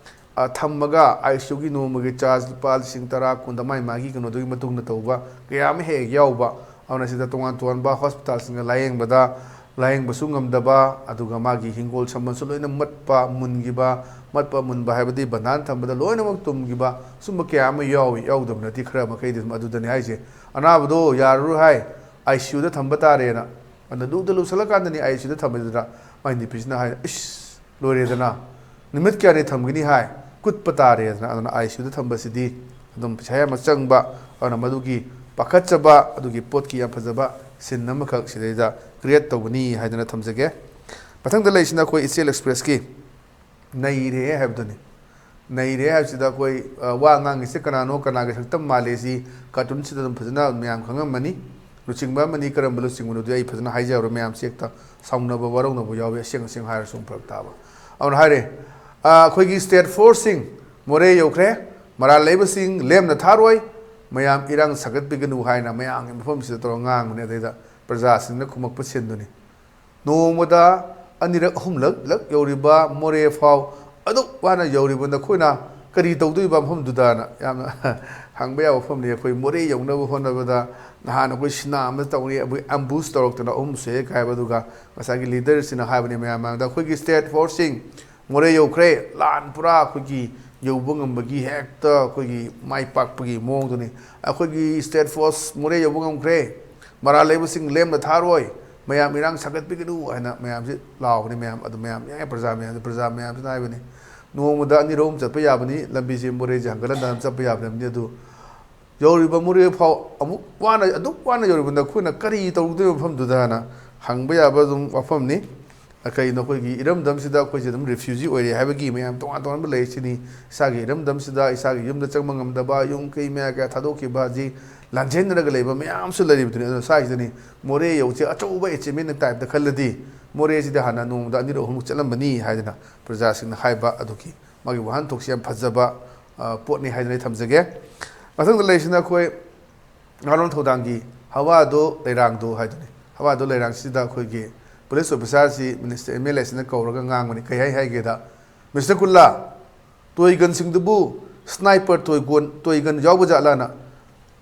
ꯑ, ꯊꯝꯃꯒ ꯑꯥꯏ ꯁꯤ ꯌꯨꯒꯤ ꯅꯣꯡꯃꯒꯤ ꯆꯥꯔꯖ ꯂꯨꯄꯥ ꯂꯤꯁꯤꯡ ꯇꯔꯥ, ꯀꯨꯟꯗ ꯃꯥꯏ ꯃꯥꯒꯤ ꯀꯩꯅꯣꯗꯨꯒꯤ ꯃꯇꯨꯡ ꯏꯟꯅ ꯇꯧꯕ ꯀꯌꯥ ꯑꯃ ꯍꯦꯛ ꯍꯦꯛ ꯌꯥꯎꯕ꯫ ꯑꯗꯨꯅ ꯁꯤꯗ ꯇꯣꯉꯥꯟ ꯇꯣꯉꯥꯟꯕ ꯍꯣꯁꯄꯤꯇꯥꯜꯁꯤꯡꯒ ꯂꯥꯌꯦꯡꯕꯗ ꯂꯥꯌꯦꯡꯕꯁꯨ ꯉꯝꯗꯕ, ꯑꯗꯨꯒ ꯃꯥꯒꯤ ꯍꯤꯡꯒꯣꯜ ꯁꯝꯕꯜꯁꯨ ꯂꯣꯏꯅ ꯃꯠꯄ, ꯃꯨꯟꯈꯤꯕ, ꯃꯠꯄ ꯃꯨꯟꯕ ꯍꯥꯏꯕꯗꯤ ꯕꯟꯙꯥꯟ ꯊꯝꯕꯗ ꯂꯣꯏꯅꯃꯛ ꯇꯨꯝꯈꯤꯕ, ꯁꯨꯝꯕ ꯀꯌꯥ ꯑꯃ ꯌꯥꯎꯏ꯫ ꯌꯥꯎꯗꯕ ꯅꯠꯇꯦ, ꯈꯔ ꯃꯈꯩꯗꯤ ꯑꯗꯨꯝ ꯑꯗꯨꯗꯅꯤ ꯍꯥꯏꯁꯦ꯫ ꯑꯅꯥꯕꯗꯣ ꯌꯥꯔꯔꯣꯏ ꯍꯥꯏ, ꯑꯥꯏ ꯁꯤ ꯌꯨꯗ ꯊꯝꯕ ꯇꯥꯔꯦꯅ꯫ ꯑꯗꯨꯅ ꯂꯨꯗ ꯂꯨꯁꯜꯂꯀꯥꯟꯗꯅꯤ ꯑꯥꯏ ꯁꯤ ꯌꯨꯗ ꯊꯝꯕꯗꯨꯗ ꯃꯥꯏ ꯅꯨꯄꯤꯁꯤꯅ ꯍꯥꯏ, "ꯏꯁ, ꯂꯣꯏꯔꯦꯗꯅ, ꯅꯨꯃꯤꯠ ꯀꯌꯥꯅꯤ ꯊꯝꯒꯅꯤ ꯍꯥꯏ, ꯀꯨꯠꯄ ꯇꯥꯔꯦꯗꯅ"꯫ ꯑꯗꯨꯅ ꯑꯥꯏ ꯁꯤ ꯌꯨꯗ ꯊꯝꯕꯁꯤꯗꯤ ꯑꯗꯨꯝ ꯄꯩꯁꯥ ꯌꯥꯝꯅ ꯆꯪꯕ, ꯑꯗꯨꯅ ꯃꯗꯨꯒꯤ ꯄꯥꯈꯠꯆꯕ, ꯑꯗꯨꯒꯤ ꯄꯣꯠꯀꯤ ꯌꯥꯝ ꯐꯖꯕ ꯁꯤꯟ ꯑꯃꯈꯛ ꯁꯤꯗꯩꯗ ꯀ꯭ꯔꯤꯌꯦꯠ ꯇꯧꯕꯅꯤ ꯍꯥꯏꯗꯅ ꯊꯝꯖꯒꯦ꯫ ꯃꯊꯪꯗ ꯂꯩꯔꯤꯁꯤꯅ ꯑꯩꯈꯣꯏ ꯏꯆꯦꯜ ꯑꯦꯛꯁꯄ꯭ꯔꯦꯁꯀꯤ ꯅꯩꯔꯦ ꯍꯥꯏꯕꯗꯨꯅꯤ꯫ ꯅꯩꯔꯦ ꯍꯥꯏꯕꯁꯤꯗ ꯑꯩꯈꯣꯏ, ꯑ, ꯋꯥ ꯉꯥꯡꯉꯤꯁꯦ ꯀꯅꯥꯅꯣ, ꯀꯅꯥꯒꯤ ꯁꯛꯇꯝ ꯃꯥꯜꯂꯦ ꯁꯤ ꯀꯥꯔꯇꯨꯟꯁꯤꯗ ꯑꯗꯨꯝ ꯐꯖꯅ ꯃꯌꯥꯝ ꯈꯪꯉꯝꯃꯅꯤ꯫ ꯂꯨꯆꯤꯡꯕ ꯑꯃꯅꯤ, ꯀꯔꯝꯕ ꯂꯨꯆꯤꯡꯕꯅꯣꯗꯤ ꯑꯩ ꯐꯖꯅ ꯍꯥꯏꯖꯔꯔꯣꯏ, ꯃꯌꯥꯝꯁꯦ ꯍꯦꯛꯇ ꯁꯥꯎꯅꯕ, ꯋꯥꯔꯧꯅꯕ ꯌꯥꯎꯋꯤ ꯑꯁꯦꯡ ꯑꯁꯦꯡ ꯍꯥꯏꯔꯁꯨ ꯑꯃꯨꯛ ꯐꯔꯛ ꯇꯥꯕ꯫ ꯑꯗꯨꯅ ꯍꯥꯏꯔꯦ, ꯑ, ꯑꯩꯈꯣꯏꯒꯤ ꯁ꯭ꯇꯦꯠ ꯐꯣꯔꯁꯁꯤꯡ ꯃꯣꯔꯦ ꯌꯧꯈ꯭ꯔꯦ, ꯃꯔꯥꯜ ꯂꯩꯕꯁꯤꯡ ꯂꯦꯝꯅ ꯊꯥꯔꯣꯏ, ꯃꯌꯥꯝ ꯏꯔꯥꯡ ꯁꯥꯒꯠꯄꯤꯒꯅꯨ ꯍꯥꯏꯅ ꯃꯌꯥꯝꯒꯤ ꯃꯐꯝꯁꯤꯗ ꯇꯧꯔꯒ ꯉꯥꯡꯕꯅꯦ꯫ ꯑꯗꯩꯗ ꯄ꯭ꯔꯖꯥꯁꯤꯡꯅ ꯈꯨꯝꯃꯛꯄ ꯁꯤꯟꯗꯨꯅꯤ꯫ ꯅꯣꯡꯃꯗ ꯑꯅꯤꯔꯛ ꯑꯍꯨꯝꯂꯛ ꯂꯛ ꯌꯧꯔꯤꯕ ꯃꯣꯔꯦ ꯐꯥꯎ ꯑꯗꯨꯛ ꯋꯥꯅ ꯌꯧꯔꯤꯕ ꯅꯈꯣꯏꯅ ꯀꯔꯤ ꯇꯧꯗꯣꯏꯕ ꯃꯐꯝꯗꯨꯗꯅ ꯌꯥꯝꯅ ꯍꯪꯕ ꯌꯥꯕ ꯋꯥꯐꯝꯅꯤ꯫ ꯑꯩꯈꯣꯏ ꯃꯣꯔꯦ ꯌꯧꯅꯕ ꯍꯣꯠꯅꯕꯗ ꯅꯍꯥꯟ ꯑꯩꯈꯣꯏ ꯁꯤꯅꯥ ꯑꯃ ꯇꯧꯅꯤ, ꯑꯩꯈꯣꯏ ꯑꯦꯝꯕꯨꯁ ꯇꯧꯔꯛꯇꯅ ꯑꯍꯨꯝ ꯁꯣꯛꯑꯦ ꯀꯥꯏꯕ, ꯑꯗꯨꯒ ꯉꯁꯥꯏꯒꯤ ꯂꯤꯗꯔꯁꯤꯅ ꯍꯥꯏꯕꯅꯤ ꯃꯌꯥꯝ ꯃꯥꯡꯗ, "ꯑꯩꯈꯣꯏꯒꯤ ꯁ꯭ꯇꯦꯠ ꯐꯣꯔꯁꯁꯤꯡ ꯃꯣꯔꯦ ꯌꯧꯈ꯭ꯔꯦ, ꯂꯥꯟ ꯄꯨꯔꯥ ꯑꯩꯈꯣꯏꯒꯤ ꯌꯧꯕ ꯉꯝꯕꯒꯤ ꯍꯦꯛꯇ ꯑꯩꯈꯣꯏꯒꯤ ꯃꯥꯏ ꯄꯥꯛꯄꯒꯤ ꯃꯑꯣꯡꯗꯨꯅꯤ꯫ ꯑꯩꯈꯣꯏꯒꯤ ꯁ꯭ꯇꯦꯠ ꯐꯣꯔꯁ ꯃꯣꯔꯦ ꯌꯧꯕ ꯉꯝꯈ꯭ꯔꯦ, ꯃꯔꯥꯜ ꯂꯩꯕꯁꯤꯡ ꯂꯦꯝꯅ ꯊꯥꯔꯣꯏ, ꯃꯌꯥꯝ ꯏꯔꯥꯡ ꯁꯥꯒꯠꯄꯤꯒꯅꯨ" ꯍꯥꯏꯅ ꯃꯌꯥꯝꯁꯤ ꯂꯥꯎꯕꯅꯤ꯫ ꯃꯌꯥꯝ ꯑꯗꯨ ꯃꯌꯥꯝ ꯌꯥꯏ, ꯄ꯭ꯔꯖꯥ ꯃꯌꯥꯝꯁꯤ, ꯄ꯭ꯔꯖꯥ ꯃꯌꯥꯝꯁꯤꯅ ꯍꯥꯏꯕꯅꯤ, "ꯅꯣꯡꯃꯗ ꯑꯅꯤꯔꯛ ꯑꯍꯨꯝ ꯆꯠꯄ ꯌꯥꯕꯅꯤ, ꯂꯝꯕꯤꯁꯦ ꯃꯣꯔꯦꯁꯦ ꯍꯪꯒꯠ ꯍꯟꯗ ꯑꯗꯨꯝ ꯆꯠꯄ ꯌꯥꯕ ꯂꯝꯕꯤ ꯑꯗꯨ ꯌꯧꯔꯤꯕ ꯃꯣꯔꯦ ꯐꯥꯎ ꯑꯃꯨꯛ ꯋꯥꯅ, ꯑꯗꯨꯛ ꯋꯥꯅ ꯌꯧꯔꯤꯕ ꯅꯈꯣꯏꯅ ꯀꯔꯤ ꯇꯧꯔꯨꯗꯣꯏꯕ ꯃꯐꯝꯗꯨꯗꯅ?" ꯍꯪꯕ ꯌꯥꯕ ꯑꯗꯨꯝ ꯋꯥꯐꯝꯅꯤ꯫ ꯀꯩꯅꯣ, ꯑꯩꯈꯣꯏꯒꯤ ꯏꯔꯝꯗꯝꯁꯤꯗ ꯑꯩꯈꯣꯏꯁꯦ ꯑꯗꯨꯝ ꯔꯤꯐ꯭ꯌꯨꯖꯤ ꯑꯣꯏꯔꯦ ꯍꯥꯏꯕꯒꯤ ꯃꯌꯥꯝ ꯇꯣꯉꯥꯟ ꯇꯣꯉꯥꯟꯕ ꯂꯩꯔꯤꯁꯤꯅꯤ꯫ ꯏꯁꯥꯒꯤ ꯏꯔꯝꯗꯝꯁꯤꯗ ꯏꯁꯥꯒꯤ ꯌꯨꯝꯗ ꯆꯪꯕ ꯉꯝꯗꯕ, ꯌꯨꯝ ꯀꯩ ꯃꯌꯥ ꯀꯌꯥ ꯊꯥꯗꯣꯛꯈꯤꯕ, ꯍꯧꯖꯤꯛ ꯂꯥꯟꯖꯦꯟꯅꯔꯒ ꯂꯩꯕ ꯃꯌꯥꯝꯁꯨ ꯂꯩꯔꯤꯕꯗꯨꯅꯤ꯫ ꯑꯗꯨꯅ ꯁ꯭ꯋꯥꯏꯁꯤꯗꯅꯤ ꯃꯣꯔꯦ ꯌꯧꯁꯦ ꯑꯆꯧꯕ ꯑꯦꯆꯤꯞꯃꯦꯟ ꯇꯥꯏꯞꯇ ꯈꯜꯂꯗꯤ, ꯃꯣꯔꯦꯁꯤꯗ ꯍꯥꯟꯅ ꯅꯣꯡꯃꯗ ꯑꯅꯤꯔꯛ ꯑꯍꯨꯝꯂꯛ ꯆꯠꯂꯝꯕꯅꯤ ꯍꯥꯏꯗꯅ ꯄ꯭ꯔꯖꯥꯁꯤꯡꯅ ꯍꯥꯏꯕ ꯑꯗꯨꯒꯤ ꯃꯥꯒꯤ ꯋꯥꯍꯟꯊꯣꯛꯁꯤ ꯌꯥꯝ ꯐꯖꯕ, ꯑ, ꯄꯣꯠꯅꯤ ꯍꯥꯏꯗꯅ ꯑꯩ ꯊꯝꯖꯒꯦ꯫ ꯃꯊꯪꯗ ꯂꯩꯔꯤꯁꯤꯅ ꯑꯩꯈꯣꯏ ꯉꯥꯔꯣꯝ ꯊꯧꯗꯥꯡꯒꯤ "ꯍꯋꯥꯗꯣ ꯂꯩꯔꯥꯡꯗꯣ" ꯍꯥꯏꯗꯨꯅꯤ꯫ ꯍꯋꯥꯗꯣ ꯂꯩꯔꯥꯡꯁꯤꯗ ꯑꯩꯈꯣꯏꯒꯤ ꯄꯨꯂꯤꯁ ꯑꯣꯐꯤꯁꯥꯔꯁꯤ ꯃꯤꯅꯤꯁꯇꯔ, ꯑꯦꯝ ꯑꯦꯜ ꯑꯦꯁꯤꯅ ꯀꯧꯔꯒ ꯉꯥꯡꯕꯅꯤ꯫ ꯀꯩ ꯍꯥꯏ ꯍꯥꯏꯒꯦꯗ, "ꯃꯤꯁꯇꯔ ꯀꯨꯜꯂꯥ, ꯇꯣꯏ ꯒꯟꯁꯤꯡꯗꯨꯕꯨ ꯁ꯭ꯅꯥꯏꯄꯔ ꯇꯣꯏ ꯒꯣꯟ, ꯇꯣꯏ ꯒꯟ ꯌꯥꯎꯕ ꯖꯥꯠꯂꯥꯅ?"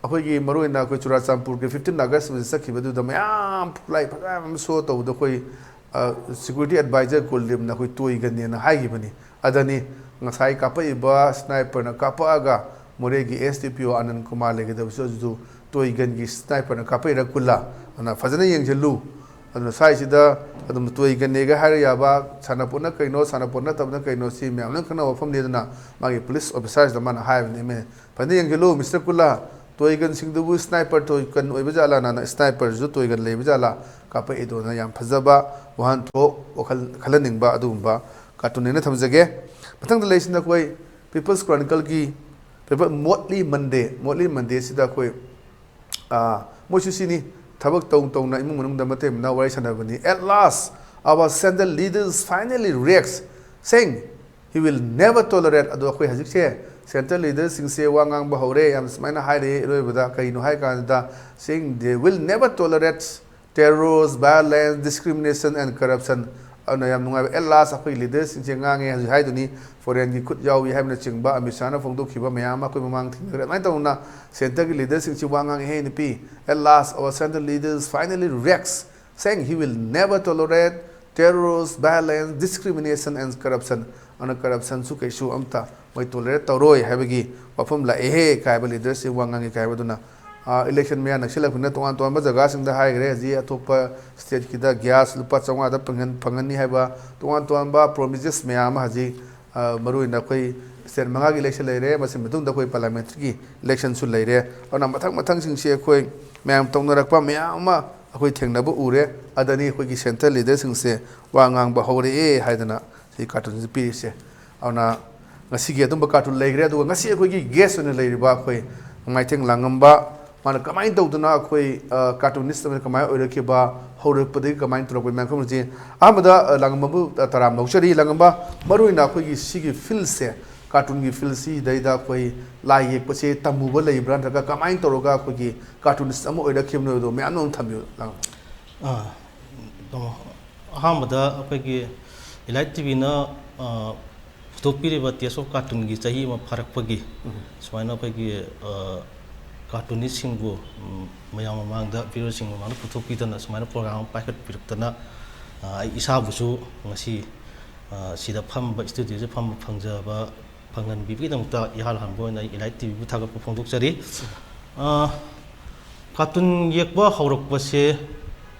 ꯑꯩꯈꯣꯏꯒꯤ ꯃꯔꯨꯑꯣꯏꯅ ꯑꯩꯈꯣꯏ ꯆꯨꯔꯥꯆꯥꯟꯄꯨꯔꯒꯤ fifteen August ꯆꯠꯈꯤꯕꯗꯨꯗ ꯃꯌꯥꯝ ꯈꯨꯠꯂꯥꯏ ꯐꯖꯕ ꯃꯌꯥꯝ show ꯇꯧꯕꯗ ꯑꯩꯈꯣꯏ, ꯑ, security advisor ꯀꯨꯜꯗꯤꯞꯅ ꯑꯩꯈꯣꯏ ꯇꯣꯏ ꯒꯟꯅꯦꯅ ꯍꯥꯏꯈꯤꯕꯅꯤ꯫ ꯑꯗꯅꯤ ꯉꯁꯥꯏ ꯀꯥꯞꯄꯛꯏꯕ sniperꯅ ꯀꯥꯞꯄꯛꯑꯒ ꯃꯣꯔꯦꯒꯤ S D P O ꯑꯅꯟ Kumar ꯂꯩꯒꯗꯕꯁꯨ ꯑꯗꯨꯁꯨ ꯇꯣꯏ ꯒꯟꯒꯤ sniperꯅ ꯀꯥꯞꯄꯛꯏꯔ ꯀꯨꯜꯂꯥ? ꯑꯗꯨꯅ ꯐꯖꯅ ꯌꯦꯡꯁꯤꯜꯂꯨ꯫ ꯑꯗꯨꯅ ꯁ꯭ꯋꯥꯏꯁꯤꯗ ꯑꯗꯨꯝ ꯇꯣꯏ ꯒꯟꯅꯦꯒ ꯍꯥꯏꯔ ꯌꯥꯕ, ꯁꯥꯟꯅꯄꯣꯠꯅ ꯀꯩꯅꯣ, ꯁꯥꯟꯅꯄꯣꯠ ꯅꯠꯇꯕꯅ ꯀꯩꯅꯣ, ꯁꯤ ꯃꯌꯥꯝ ꯂꯣꯏ ꯈꯪꯅꯕ ꯃꯐꯝꯅꯤ꯫ ꯑꯗꯨꯅ ꯃꯥꯒꯤ police officerꯁꯤꯗ ꯃꯥꯅ ꯍꯥꯏꯕꯅꯤ, "ꯐꯖꯅ ꯌꯦꯡꯁꯤꯜꯂꯨ, Mister ꯀꯨꯜꯂꯥ, ꯇꯣꯏ ꯒꯟꯁꯤꯡꯗꯨꯕꯨ sniper ꯇꯣꯏ ꯒꯟ ꯑꯣꯏꯕ ꯖꯥꯠꯂꯥ?" ꯅꯥꯅ sniperꯁꯨ ꯇꯣꯏ ꯒꯟ ꯂꯩꯕ ꯖꯥꯠꯂꯥ? ꯀꯥꯞꯄꯛꯏꯗꯣꯅ ꯌꯥꯝ ꯐꯖꯕ ꯋꯥꯍꯟꯊꯣꯛ, ꯋꯥꯈꯜ ꯈꯜꯍꯟꯅꯤꯡꯕ ꯑꯗꯨꯒꯨꯝꯕ cartoonꯅꯦꯅ ꯊꯝꯖꯒꯦ꯫ ꯃꯊꯪꯗ ꯂꯩꯁꯤꯅ ꯑꯩꯈꯣꯏ People's Chronicleꯒꯤ paper Motley Monday, Motley Mondayꯁꯤꯗ ꯑꯩꯈꯣꯏ, ꯑꯥ, ꯃꯣꯏꯁꯨ ꯁꯤꯅꯤ, ꯊꯕꯛ ꯇꯧ ꯇꯧꯅ ꯏꯃꯨꯡ ꯃꯅꯨꯡꯗ ꯃꯇꯩ ꯃꯅꯥꯎ ꯋꯥꯔꯤ ꯁꯥꯟꯅꯕꯅꯤ꯫ "At last, our central leaders finally reacts, saying he will never tolerate", ꯑꯗꯣ ꯑꯩꯈꯣꯏ ꯍꯧꯖꯤꯛꯁꯦ central leaderꯁꯤꯡꯁꯦ ꯋꯥ ꯉꯥꯡꯕ ꯍꯧꯔꯦ, ꯌꯥꯝ ꯁꯨꯃꯥꯏꯅ ꯍꯥꯏꯔꯦ ꯑꯔꯣꯏꯕꯗ꯫ ꯀꯩꯅꯣ ꯍꯥꯏ ꯀꯥꯟꯗ, "Saying they will never tolerate terror, violence, discrimination and corruption"꯫ ꯑꯗꯨꯅ ꯌꯥꯝ ꯅꯨꯡꯉꯥꯏꯕ, "At last" ꯑꯩꯈꯣꯏ leaderꯁꯤꯡꯁꯦ ꯉꯥꯡꯉꯦ ꯍꯧꯖꯤꯛ ꯍꯥꯏꯗꯨꯅꯤ꯫ Foreignꯒꯤ ꯈꯨꯠ ꯌꯥꯎꯏ ꯍꯥꯏꯕꯅꯆꯤꯡꯕ ꯑꯃꯤꯠ ꯁꯥꯍꯅ ꯐꯣꯡꯗꯣꯛꯈꯤꯕ ꯃꯌꯥꯝ ꯑꯃ ꯑꯩꯈꯣꯏ ꯃꯃꯥꯡ ꯊꯦꯡꯅꯈ꯭ꯔꯦ꯫ ꯑꯗꯨꯃꯥꯏꯅ ꯇꯧꯅ centreꯒꯤ leaderꯁꯤꯡꯁꯤ ꯋꯥ ꯉꯥꯡꯉꯦ, ꯍꯦ ꯅꯨꯄꯤ, "At last, our central leaders finally reacts, saying he will never tolerate terror, violence, discrimination and corruption"꯫ ꯑꯗꯨꯅ corruptionꯁꯨ ꯀꯩꯁꯨ ꯑꯝꯇ ꯃꯣꯏ tolerate ꯇꯧꯔꯣꯏ ꯍꯥꯏꯕꯒꯤ ꯋꯥꯐꯝ ꯂꯥꯛꯑꯦꯍꯦ ꯀꯥꯏꯕ leaderꯁꯤ ꯋꯥ ꯉꯥꯡꯉꯤ ꯀꯥꯏꯕ꯫ ꯑꯗꯨꯅ, ꯑ, election ꯃꯌꯥ ꯅꯛꯁꯤꯜꯂꯛꯄꯅꯤꯅ ꯇꯣꯉꯥꯟ ꯇꯣꯉꯥꯟꯕ ꯖꯒꯥꯁꯤꯡꯗ ꯍꯥꯏꯈ꯭ꯔꯦ꯫ ꯍꯧꯖꯤꯛ ꯑꯇꯣꯞꯄ stateꯀꯤꯗ gas ꯂꯨꯄꯥ ꯆꯥꯝꯃꯉꯥꯗ ꯐꯪꯍꯟ-, ꯐꯪꯍꯟꯅꯤ ꯍꯥꯏꯕ ꯇꯣꯉꯥꯟ ꯇꯣꯉꯥꯟꯕ promises ꯃꯌꯥꯝ ꯑꯃ ꯍꯧꯖꯤꯛ, ꯑ, ꯃꯔꯨꯑꯣꯏꯅ ꯑꯩꯈꯣꯏ state ꯃꯉꯥꯒꯤ election ꯂꯩꯔꯦ, ꯃꯁꯤ ꯃꯇꯨꯡꯗ ꯑꯩꯈꯣꯏ parliamentaryꯒꯤ electionꯁꯨ ꯂꯩꯔꯦ꯫ ꯑꯗꯨꯅ ꯃꯊꯪ ꯃꯊꯪꯁꯤꯡꯁꯤ ꯑꯩꯈꯣꯏ ꯃꯌꯥꯝ ꯇꯧꯅꯔꯛꯄ ꯃꯌꯥꯝ ꯑꯃ ꯑꯩꯈꯣꯏ ꯊꯦꯡꯅꯕ ꯎꯔꯦ꯫ ꯑꯗꯅꯤ ꯑꯩꯈꯣꯏꯒꯤ central leaderꯁꯤꯡꯁꯦ ꯋꯥ ꯉꯥꯡꯕ ꯍꯧꯔꯛꯑꯦ ꯍꯥꯏꯗꯅ ꯁꯤ cartoonꯁꯤ ꯄꯤꯔꯤꯁꯦ꯫ ꯑꯗꯨꯅ ꯉꯁꯤꯒꯤ ꯑꯗꯨꯝꯕ cartoon ꯂꯩꯈ꯭ꯔꯦ꯫ ꯑꯗꯨꯒ ꯉꯁꯤ ꯑꯩꯈꯣꯏꯒꯤ guest ꯑꯣꯏꯅ ꯂꯩꯔꯤꯕ ꯑꯩꯈꯣꯏ ꯃꯥꯏꯊꯦꯡ ꯂꯥꯡꯉꯝꯕ, ꯃꯥꯅ ꯀꯃꯥꯏꯅ ꯇꯧꯗꯅ ꯑꯩꯈꯣꯏ, ꯑ, cartoonist ꯑꯃ ꯀꯃꯥꯏꯅ ꯑꯣꯏꯔꯛꯈꯤꯕ, ꯍꯧꯔꯛꯄꯗꯒꯤ ꯀꯃꯥꯏꯅ ꯇꯧꯔꯛꯄ ꯃꯌꯥꯝ ꯈꯪꯕꯁꯤ꯫ ꯑꯍꯥꯟꯕꯗ, ꯑ, ꯂꯥꯡꯉꯝꯕꯕꯨ, ꯑ, ꯇꯔꯥꯝꯅ ꯑꯣꯛꯆꯔꯤ꯫ ꯂꯥꯡꯉꯝꯕ, ꯃꯔꯨꯑꯣꯏꯅ ꯑꯩꯈꯣꯏꯒꯤ ꯁꯤꯒꯤ fieldꯁꯦ, cartoonꯒꯤ fieldꯁꯤꯗꯩꯗ ꯑꯩꯈꯣꯏ ꯂꯥꯏ ꯌꯦꯛꯄꯁꯦ ꯇꯝꯃꯨꯕ ꯂꯩꯕ꯭ꯔꯥ, ꯅꯠꯇ꯭ꯔꯒ ꯀꯃꯥꯏꯅ ꯇꯧꯔꯒ ꯑꯩꯈꯣꯏꯒꯤ cartoonist ꯑꯃ ꯑꯣꯏꯔꯛꯈꯤꯕꯅꯣ ꯍꯥꯏꯕꯗꯣ ꯃꯌꯥꯝ ꯑꯃ ꯊꯝꯕꯤꯌꯨ, ꯂꯥꯡꯉꯝꯕ꯫ ꯑꯥ, ꯑꯗꯣ ꯑꯍꯥꯟꯕꯗ ꯑꯩꯈꯣꯏꯒꯤ Elite TVꯅ, ꯑ, ꯄꯨꯊꯣꯛꯄꯤꯔꯤꯕ Taste of Cartoonꯒꯤ ꯆꯍꯤ ꯑꯃ ꯐꯥꯔꯛꯄꯒꯤ ꯎꯝ꯫ ꯁꯨꯃꯥꯏꯅ ꯑꯩꯈꯣꯏꯒꯤ, ꯑ, ꯀꯥꯔꯇꯨꯅꯤꯁꯁꯤꯡꯕꯨ, ꯎꯝ, ꯃꯌꯥꯝ ꯃꯃꯥꯡꯗ, ꯚꯤꯌꯨꯋꯔꯁꯤꯡ ꯃꯃꯥꯡꯗ ꯄꯨꯊꯣꯛꯄꯤꯗꯅ, ꯁꯨꯃꯥꯏꯅ ꯄ꯭ꯔꯣꯒ꯭ꯔꯥꯝ ꯑꯃ ꯄꯥꯏꯈꯠꯄꯤꯔꯛꯇꯅ, ꯑ, ꯑꯩ ꯏꯁꯥꯕꯨꯁꯨ ꯉꯁꯤ, ꯑ, ꯁꯤꯗ ꯐꯝꯕ, ꯁ꯭ꯇꯨꯗꯤꯑꯣꯁꯤꯗ ꯐꯝꯕ ꯐꯪꯖꯕ, ꯐꯪꯍꯟꯕꯤꯕꯒꯤꯗꯗꯃꯛꯇ ꯏꯍꯥꯟ ꯍꯥꯟꯕ ꯑꯣꯏꯅ ꯑꯩ ꯏꯂꯥꯏꯠ ꯇꯤꯚꯤꯕꯨ ꯊꯥꯒꯠꯄ ꯐꯣꯡꯗꯣꯛꯆꯔꯤ꯫ ꯑ, ꯀꯥꯔꯇꯨꯟ ꯌꯦꯛꯄ ꯍꯧꯔꯛꯄꯁꯦ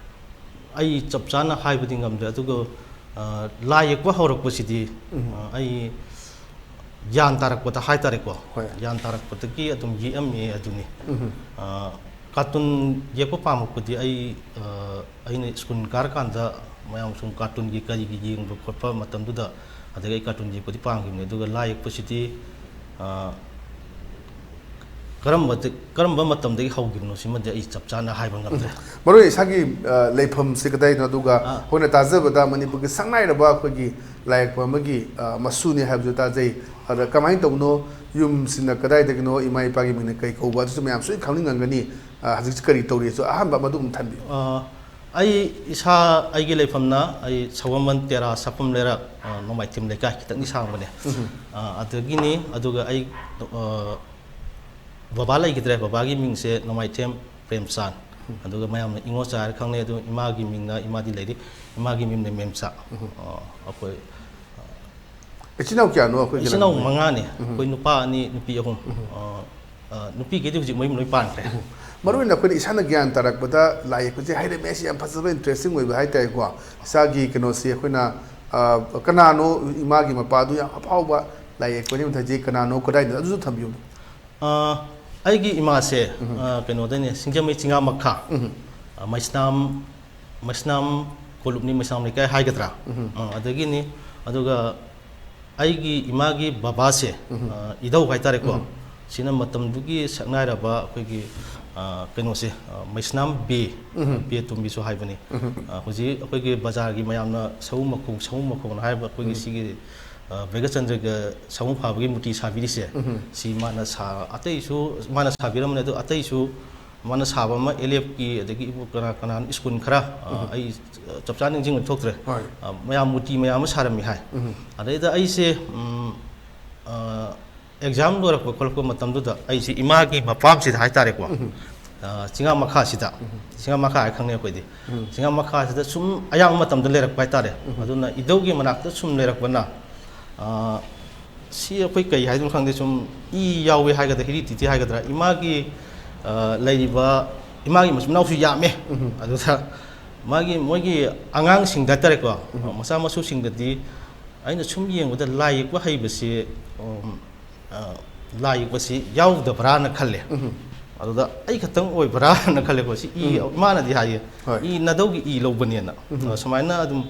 ꯑꯩ ꯆꯞ ꯆꯥꯅ ꯍꯥꯏꯕꯗꯤ ꯉꯝꯗ꯭ꯔꯦ, ꯑꯗꯨꯒ, ꯑ, ꯂꯥꯏ ꯌꯦꯛꯄ ꯍꯧꯔꯛꯄꯁꯤꯗꯤ, ꯎꯝ꯫ ꯑ, ꯑꯩ ꯒ꯭ꯌꯥꯟ ꯇꯥꯔꯛꯄꯗ ꯍꯥꯏꯇꯥꯔꯦꯀꯣ, ꯍꯣꯏ꯫ ꯒ꯭ꯌꯥꯟ ꯇꯥꯔꯛꯄꯗꯒꯤ ꯑꯗꯨꯝ ꯌꯦꯛꯑꯝꯃꯦ ꯑꯗꯨꯅꯤ꯫ ꯎꯝ꯫ ꯑ, ꯀꯥꯔꯇꯨꯟ ꯌꯦꯛꯄ ꯄꯥꯝꯃꯛꯄꯗꯤ ꯑꯩ, ꯑ, ꯑꯩꯅ ꯁ꯭ꯀꯨꯜ ꯀꯥꯔꯀꯥꯟꯗ ꯃꯌꯥꯝ ꯁꯨꯝ ꯀꯥꯔꯇꯨꯟꯒꯤ ꯀꯔꯤꯒꯤ ꯌꯦꯡꯕ ꯈꯣꯠꯄ ꯃꯇꯝꯗꯨꯗ, ꯑꯗꯒꯤ ꯑꯩ ꯀꯥꯔꯇꯨꯟ ꯌꯦꯛꯄꯗꯤ ꯄꯥꯝꯈꯤꯕꯅꯤ, ꯑꯗꯨꯒ ꯂꯥꯏ ꯌꯦꯛꯄꯁꯤꯗꯤ, ꯑ, ꯀꯔꯝꯕꯗ-, ꯀꯔꯝꯕ ꯃꯇꯝꯗꯒꯤ ꯍꯧꯈꯤꯕꯅꯣ ꯁꯤꯃꯗꯤ ꯑꯩ ꯆꯞ ꯆꯥꯅ ꯍꯥꯏꯕ ꯉꯝꯗ꯭ꯔꯦ꯫ ꯎꯝ꯫ ꯃꯔꯨ ꯑꯣꯏꯅ ꯏꯁꯥꯒꯤ, ꯑ, ꯂꯩꯐꯝꯁꯦ ꯀꯗꯥꯏꯗꯅꯣ, ꯑꯗꯨꯒ ꯑꯥ꯫ ꯑꯩꯈꯣꯏꯅ ꯇꯥꯖꯕꯗ ꯃꯅꯤꯄꯨꯔꯒꯤ ꯁꯛꯅꯥꯏꯔꯕ ꯑꯩꯈꯣꯏꯒꯤ ꯂꯥꯏ ꯌꯦꯛꯄ ꯑꯃꯒꯤ, ꯑ, ꯃꯁꯨꯅꯤ ꯍꯥꯏꯕꯁꯨ ꯇꯥꯖꯩ꯫ ꯑꯗ ꯀꯃꯥꯏꯅ ꯇꯧꯕꯅꯣ, ꯌꯨꯝꯁꯤꯅ ꯀꯗꯥꯏꯗꯒꯤꯅꯣ, ꯏꯃꯥ ꯏꯄꯥꯒꯤ ꯃꯤꯡꯅ ꯀꯩ ꯀꯧꯕ, ꯑꯗꯨꯁꯨ ꯃꯌꯥꯝ ꯁꯣꯏ ꯈꯪꯅꯤꯡꯉꯝꯒꯅꯤ꯫ ꯑ, ꯍꯧꯖꯤꯛꯁꯤ ꯀꯔꯤ ꯇꯧꯔꯤꯁꯨ ꯑꯍꯥꯟꯕ ꯃꯗꯨ ꯑꯃ ꯊꯝꯕꯤꯌꯨ꯫ ꯑ, ꯑꯩ ꯏꯁꯥ, ꯑꯩꯒꯤ ꯂꯩꯐꯝꯅ ꯑꯩ ꯁꯒꯣꯜꯕꯟ ꯇꯦꯔꯥ ꯁꯥꯐꯝ ꯂꯩꯔꯛ, ꯑ, ꯅꯣꯡꯃꯥꯏꯊꯦꯝ ꯂꯩꯀꯥꯏ ꯈꯤꯇꯪꯗꯤ ꯁꯥꯡꯕꯅꯦ꯫ ꯎꯝ꯫ ꯑ, ꯑꯗꯒꯤꯅꯤ, ꯑꯗꯨꯒ ꯑꯩ, ꯑ, ꯕꯕꯥ ꯂꯩꯈꯤꯗ꯭ꯔꯦ꯫ ꯕꯕꯥꯒꯤ ꯃꯤꯡꯁꯦ ꯅꯣꯡꯃꯥꯏꯊꯦꯝ ꯄ꯭ꯔꯦꯝꯆꯥꯟ꯫ ꯎꯝ꯫ ꯑꯗꯨꯒ ꯃꯌꯥꯝꯅ ꯏꯉꯣꯆꯥ ꯍꯥꯏꯔ ꯈꯪꯅꯩ꯫ ꯑꯗꯨ ꯏꯃꯥꯒꯤ ꯃꯤꯡꯅ, ꯏꯃꯥꯗꯤ ꯂꯩꯔꯤ, ꯏꯃꯥꯒꯤ ꯃꯤꯡꯅ ꯃꯦꯝꯆꯥ꯫ ꯎꯝ꯫ ꯑ, ꯑꯩꯈꯣꯏ, ꯑ, ꯏꯆꯤꯟ ꯏꯅꯥꯎ ꯀꯌꯥꯅꯣ ꯑꯩꯈꯣꯏꯒꯤ ꯏꯆꯤꯟ ꯏꯅꯥꯎ ꯂꯝꯗꯝꯒꯤ? ꯃꯉꯥꯅꯤ꯫ ꯎꯝ꯫ ꯑꯩꯈꯣꯏ ꯅꯨꯄꯥ ꯑꯅꯤ, ꯅꯨꯄꯤ ꯑꯍꯨꯝ꯫ ꯎꯝ꯫ ꯑ, ꯑ, ꯅꯨꯄꯤꯈꯩꯗꯤ ꯍꯧꯖꯤꯛ ꯃꯌꯨꯝ ꯂꯣꯏ ꯄꯥꯟꯈ꯭ꯔꯦ꯫ ꯎꯝ꯫ ꯃꯔꯨ ꯑꯣꯏꯅ ꯑꯩꯈꯣꯏꯅ ꯏꯁꯥꯅ ꯒ꯭ꯌꯥꯟ ꯇꯥꯔꯛꯄꯗ ꯂꯥꯏ ꯌꯦꯛꯄꯁꯦ ꯍꯩꯔꯝꯃꯦ, ꯁꯤ ꯌꯥꯝ ꯐꯖꯕ, ꯏꯟꯇꯔꯦꯁꯇꯤꯡ ꯑꯣꯏꯕ ꯍꯥꯏꯇꯥꯔꯦꯀꯣ꯫ ꯏꯁꯥꯒꯤ ꯀꯩꯅꯣꯁꯤ ꯑꯩꯈꯣꯏꯅ, ꯑ, ꯀꯅꯥꯅꯣ ꯏꯃꯥꯒꯤ ꯃꯄꯥꯗꯨ ꯌꯥꯝ ꯑꯐꯥꯎꯕ ꯂꯥꯏ ꯌꯦꯛꯄꯅꯤ, ꯃꯊꯛꯁꯤ ꯀꯅꯥꯅꯣ, ꯀꯗꯥꯏꯗ, ꯑꯗꯨꯁꯨ ꯊꯝꯕꯤꯌꯨ꯫ ꯑ, ꯑꯩꯒꯤ ꯏꯃꯥꯁꯦ, ꯎꯝ꯫ ꯑ, ꯀꯩꯅꯣꯗꯩꯅꯦ, ꯁꯤꯡꯖꯃꯩ ꯆꯤꯡꯉꯥꯃꯈꯥ, ꯎꯝ꯫ ꯑ, ꯃꯩꯁꯅꯥꯝ, ꯃꯩꯁꯅꯥꯝ ꯀꯣꯂꯨꯞꯅꯤ, ꯃꯩꯁꯅꯥꯝ ꯂꯩꯀꯥꯏ ꯍꯥꯏꯒꯗ꯭ꯔꯥ? ꯎꯝ꯫ ꯑ, ꯑꯗꯒꯤꯅꯤ, ꯑꯗꯨꯒ ꯑꯩꯒꯤ ꯏꯃꯥꯒꯤ ꯕꯕꯥꯁꯦ, ꯎꯝ꯫ ꯑ, ꯏꯙꯧ ꯍꯥꯏꯇꯥꯔꯦꯀꯣ, ꯎꯝ꯫ ꯁꯤꯅ ꯃꯇꯝꯗꯨꯒꯤ ꯁꯛꯅꯥꯏꯔꯕ ꯑꯩꯈꯣꯏꯒꯤ, ꯑ, ꯀꯩꯅꯣꯁꯦ, ꯑ, ꯃꯩꯁꯅꯥꯝ ꯕꯦ, ꯎꯝ꯫ ꯕꯦ ꯇꯣꯝꯕꯤꯁꯨ ꯍꯥꯏꯕꯅꯤ꯫ ꯎꯝ꯫ ꯑ, ꯍꯧꯖꯤꯛ ꯑꯩꯈꯣꯏꯒꯤ ꯕꯖꯥꯔꯒꯤ ꯃꯌꯥꯝꯅ ꯁꯃꯨ ꯃꯈꯣꯡ, ꯁꯃꯨ ꯃꯈꯣꯡꯅ ꯍꯥꯏꯔꯤꯕ ꯑꯩꯈꯣꯏꯒꯤ ꯎꯝ꯫ ꯁꯤꯒꯤ, ꯑ, ꯕ꯭ꯔꯦꯒꯆꯟꯗ꯭ꯔꯒ ꯁꯃꯨ ꯐꯥꯕꯒꯤ ꯃꯨꯔꯇꯤ ꯁꯥꯕꯤꯔꯤꯁꯦ, ꯎꯝ꯫ ꯁꯤ ꯃꯥꯅ ꯁꯥ-, ꯑꯇꯩꯁꯨ ꯃꯥꯅ ꯁꯥꯕꯤꯔꯝꯕꯅꯤ, ꯑꯗꯣ ꯑꯇꯩꯁꯨ ꯃꯥꯅ ꯁꯥꯕ ꯑꯃ, ꯑꯦꯜ ꯑꯦꯐꯀꯤ, ꯑꯗꯒꯤ ꯏꯕꯣ-, ꯀꯅꯥ ꯀꯅꯥꯅꯣ, ꯁ꯭ꯀꯨꯜ ꯈꯔ, ꯑ, ꯎꯝ꯫ ꯑꯩ, ꯑ, ꯆꯞ ꯆꯥꯅ ꯅꯤꯡꯁꯤꯡꯕ ꯊꯣꯛꯇ꯭ꯔꯦ꯫ ꯍꯣꯏ꯫ ꯑ, ꯃꯌꯥꯝ ꯃꯨꯔꯇꯤ ꯃꯌꯥꯝ ꯑꯃ ꯁꯥꯔꯝꯃꯤ ꯍꯥꯏ꯫ ꯎꯝ꯫ ꯑꯗꯩꯗ ꯑꯩꯁꯦ, ꯎꯝ, ꯑ, ꯑꯦꯛꯖꯥꯝ ꯂꯣꯏꯔꯛꯄ ꯈꯣꯠꯂꯛꯄ ꯃꯇꯝꯗꯨꯗ ꯑꯩꯁꯤ ꯏꯃꯥꯒꯤ ꯃꯄꯥꯝꯁꯤꯗ ꯍꯥꯏꯇꯥꯔꯦꯀꯣ, ꯑ, ꯆꯤꯡꯉꯥ ꯃꯈꯥꯁꯤꯗ, ꯆꯤꯡꯉꯥ ꯃꯈꯥ ꯍꯥꯏ ꯈꯪꯅꯩ ꯑꯩꯈꯣꯏꯗꯤ, ꯆꯤꯡꯉꯥ ꯃꯈꯥꯁꯤꯗ ꯁꯨꯝ ꯑꯌꯥꯝꯕ ꯃꯇꯝꯗ ꯂꯩꯔꯛꯄ ꯍꯥꯏꯇꯥꯔꯦ꯫ ꯑꯗꯨꯅ ꯏꯙꯧꯒꯤ ꯃꯅꯥꯛꯇ ꯁꯨꯝ ꯂꯩꯔꯛꯄꯅ, ꯑ, ꯁꯤ ꯑꯩꯈꯣꯏ ꯀꯩ ꯍꯥꯏꯗꯣꯏꯅꯣ ꯈꯪꯗꯦ, ꯁꯨꯝ ꯏ ꯌꯥꯎꯋꯦ ꯍꯥꯏꯒꯗ꯭ꯔꯥ, ꯍꯤꯔꯤꯇꯤꯇꯤ ꯍꯥꯏꯒꯗ꯭ꯔꯥ, ꯏꯃꯥꯒꯤ, ꯑ, ꯂꯩꯔꯤꯕ, ꯏꯃꯥꯒꯤ ꯃꯆꯤꯟ ꯃꯅꯥꯎꯁꯨ ꯌꯥꯝꯃꯦ꯫ ꯑꯗꯨꯗ ꯃꯥꯒꯤ, ꯃꯣꯏꯒꯤ ꯑꯉꯥꯡꯁꯤꯡꯗ ꯍꯥꯏꯇꯥꯔꯦꯀꯣ, ꯃꯆꯥ ꯃꯁꯨꯁꯤꯡꯗꯗꯤ ꯑꯩꯅ ꯁꯨꯝ ꯌꯦꯡꯕꯗ ꯂꯥꯏ ꯌꯦꯛꯄ ꯍꯩꯕꯁꯤ, ꯎꯝ, ꯑ, ꯂꯥꯏ ꯌꯦꯛꯄꯁꯤ ꯌꯥꯎꯗꯕ꯭ꯔꯥꯅ ꯈꯜꯂꯦ꯫ ꯑꯗꯨꯗ ꯑꯩ ꯈꯛꯇꯪ ꯑꯣꯏꯕ꯭ꯔꯥꯅ ꯈꯜꯂꯦꯀꯣ꯫ ꯁꯤ ꯏ, ꯏꯃꯥꯅꯗꯤ ꯍꯥꯏꯌꯦ, ꯍꯣꯏ꯫ "E ꯅꯙꯧꯒꯤ E ꯂꯧꯕꯅꯦꯅ"꯫ ꯑ, ꯁꯨꯃꯥꯏꯅ ꯑꯗꯨꯝ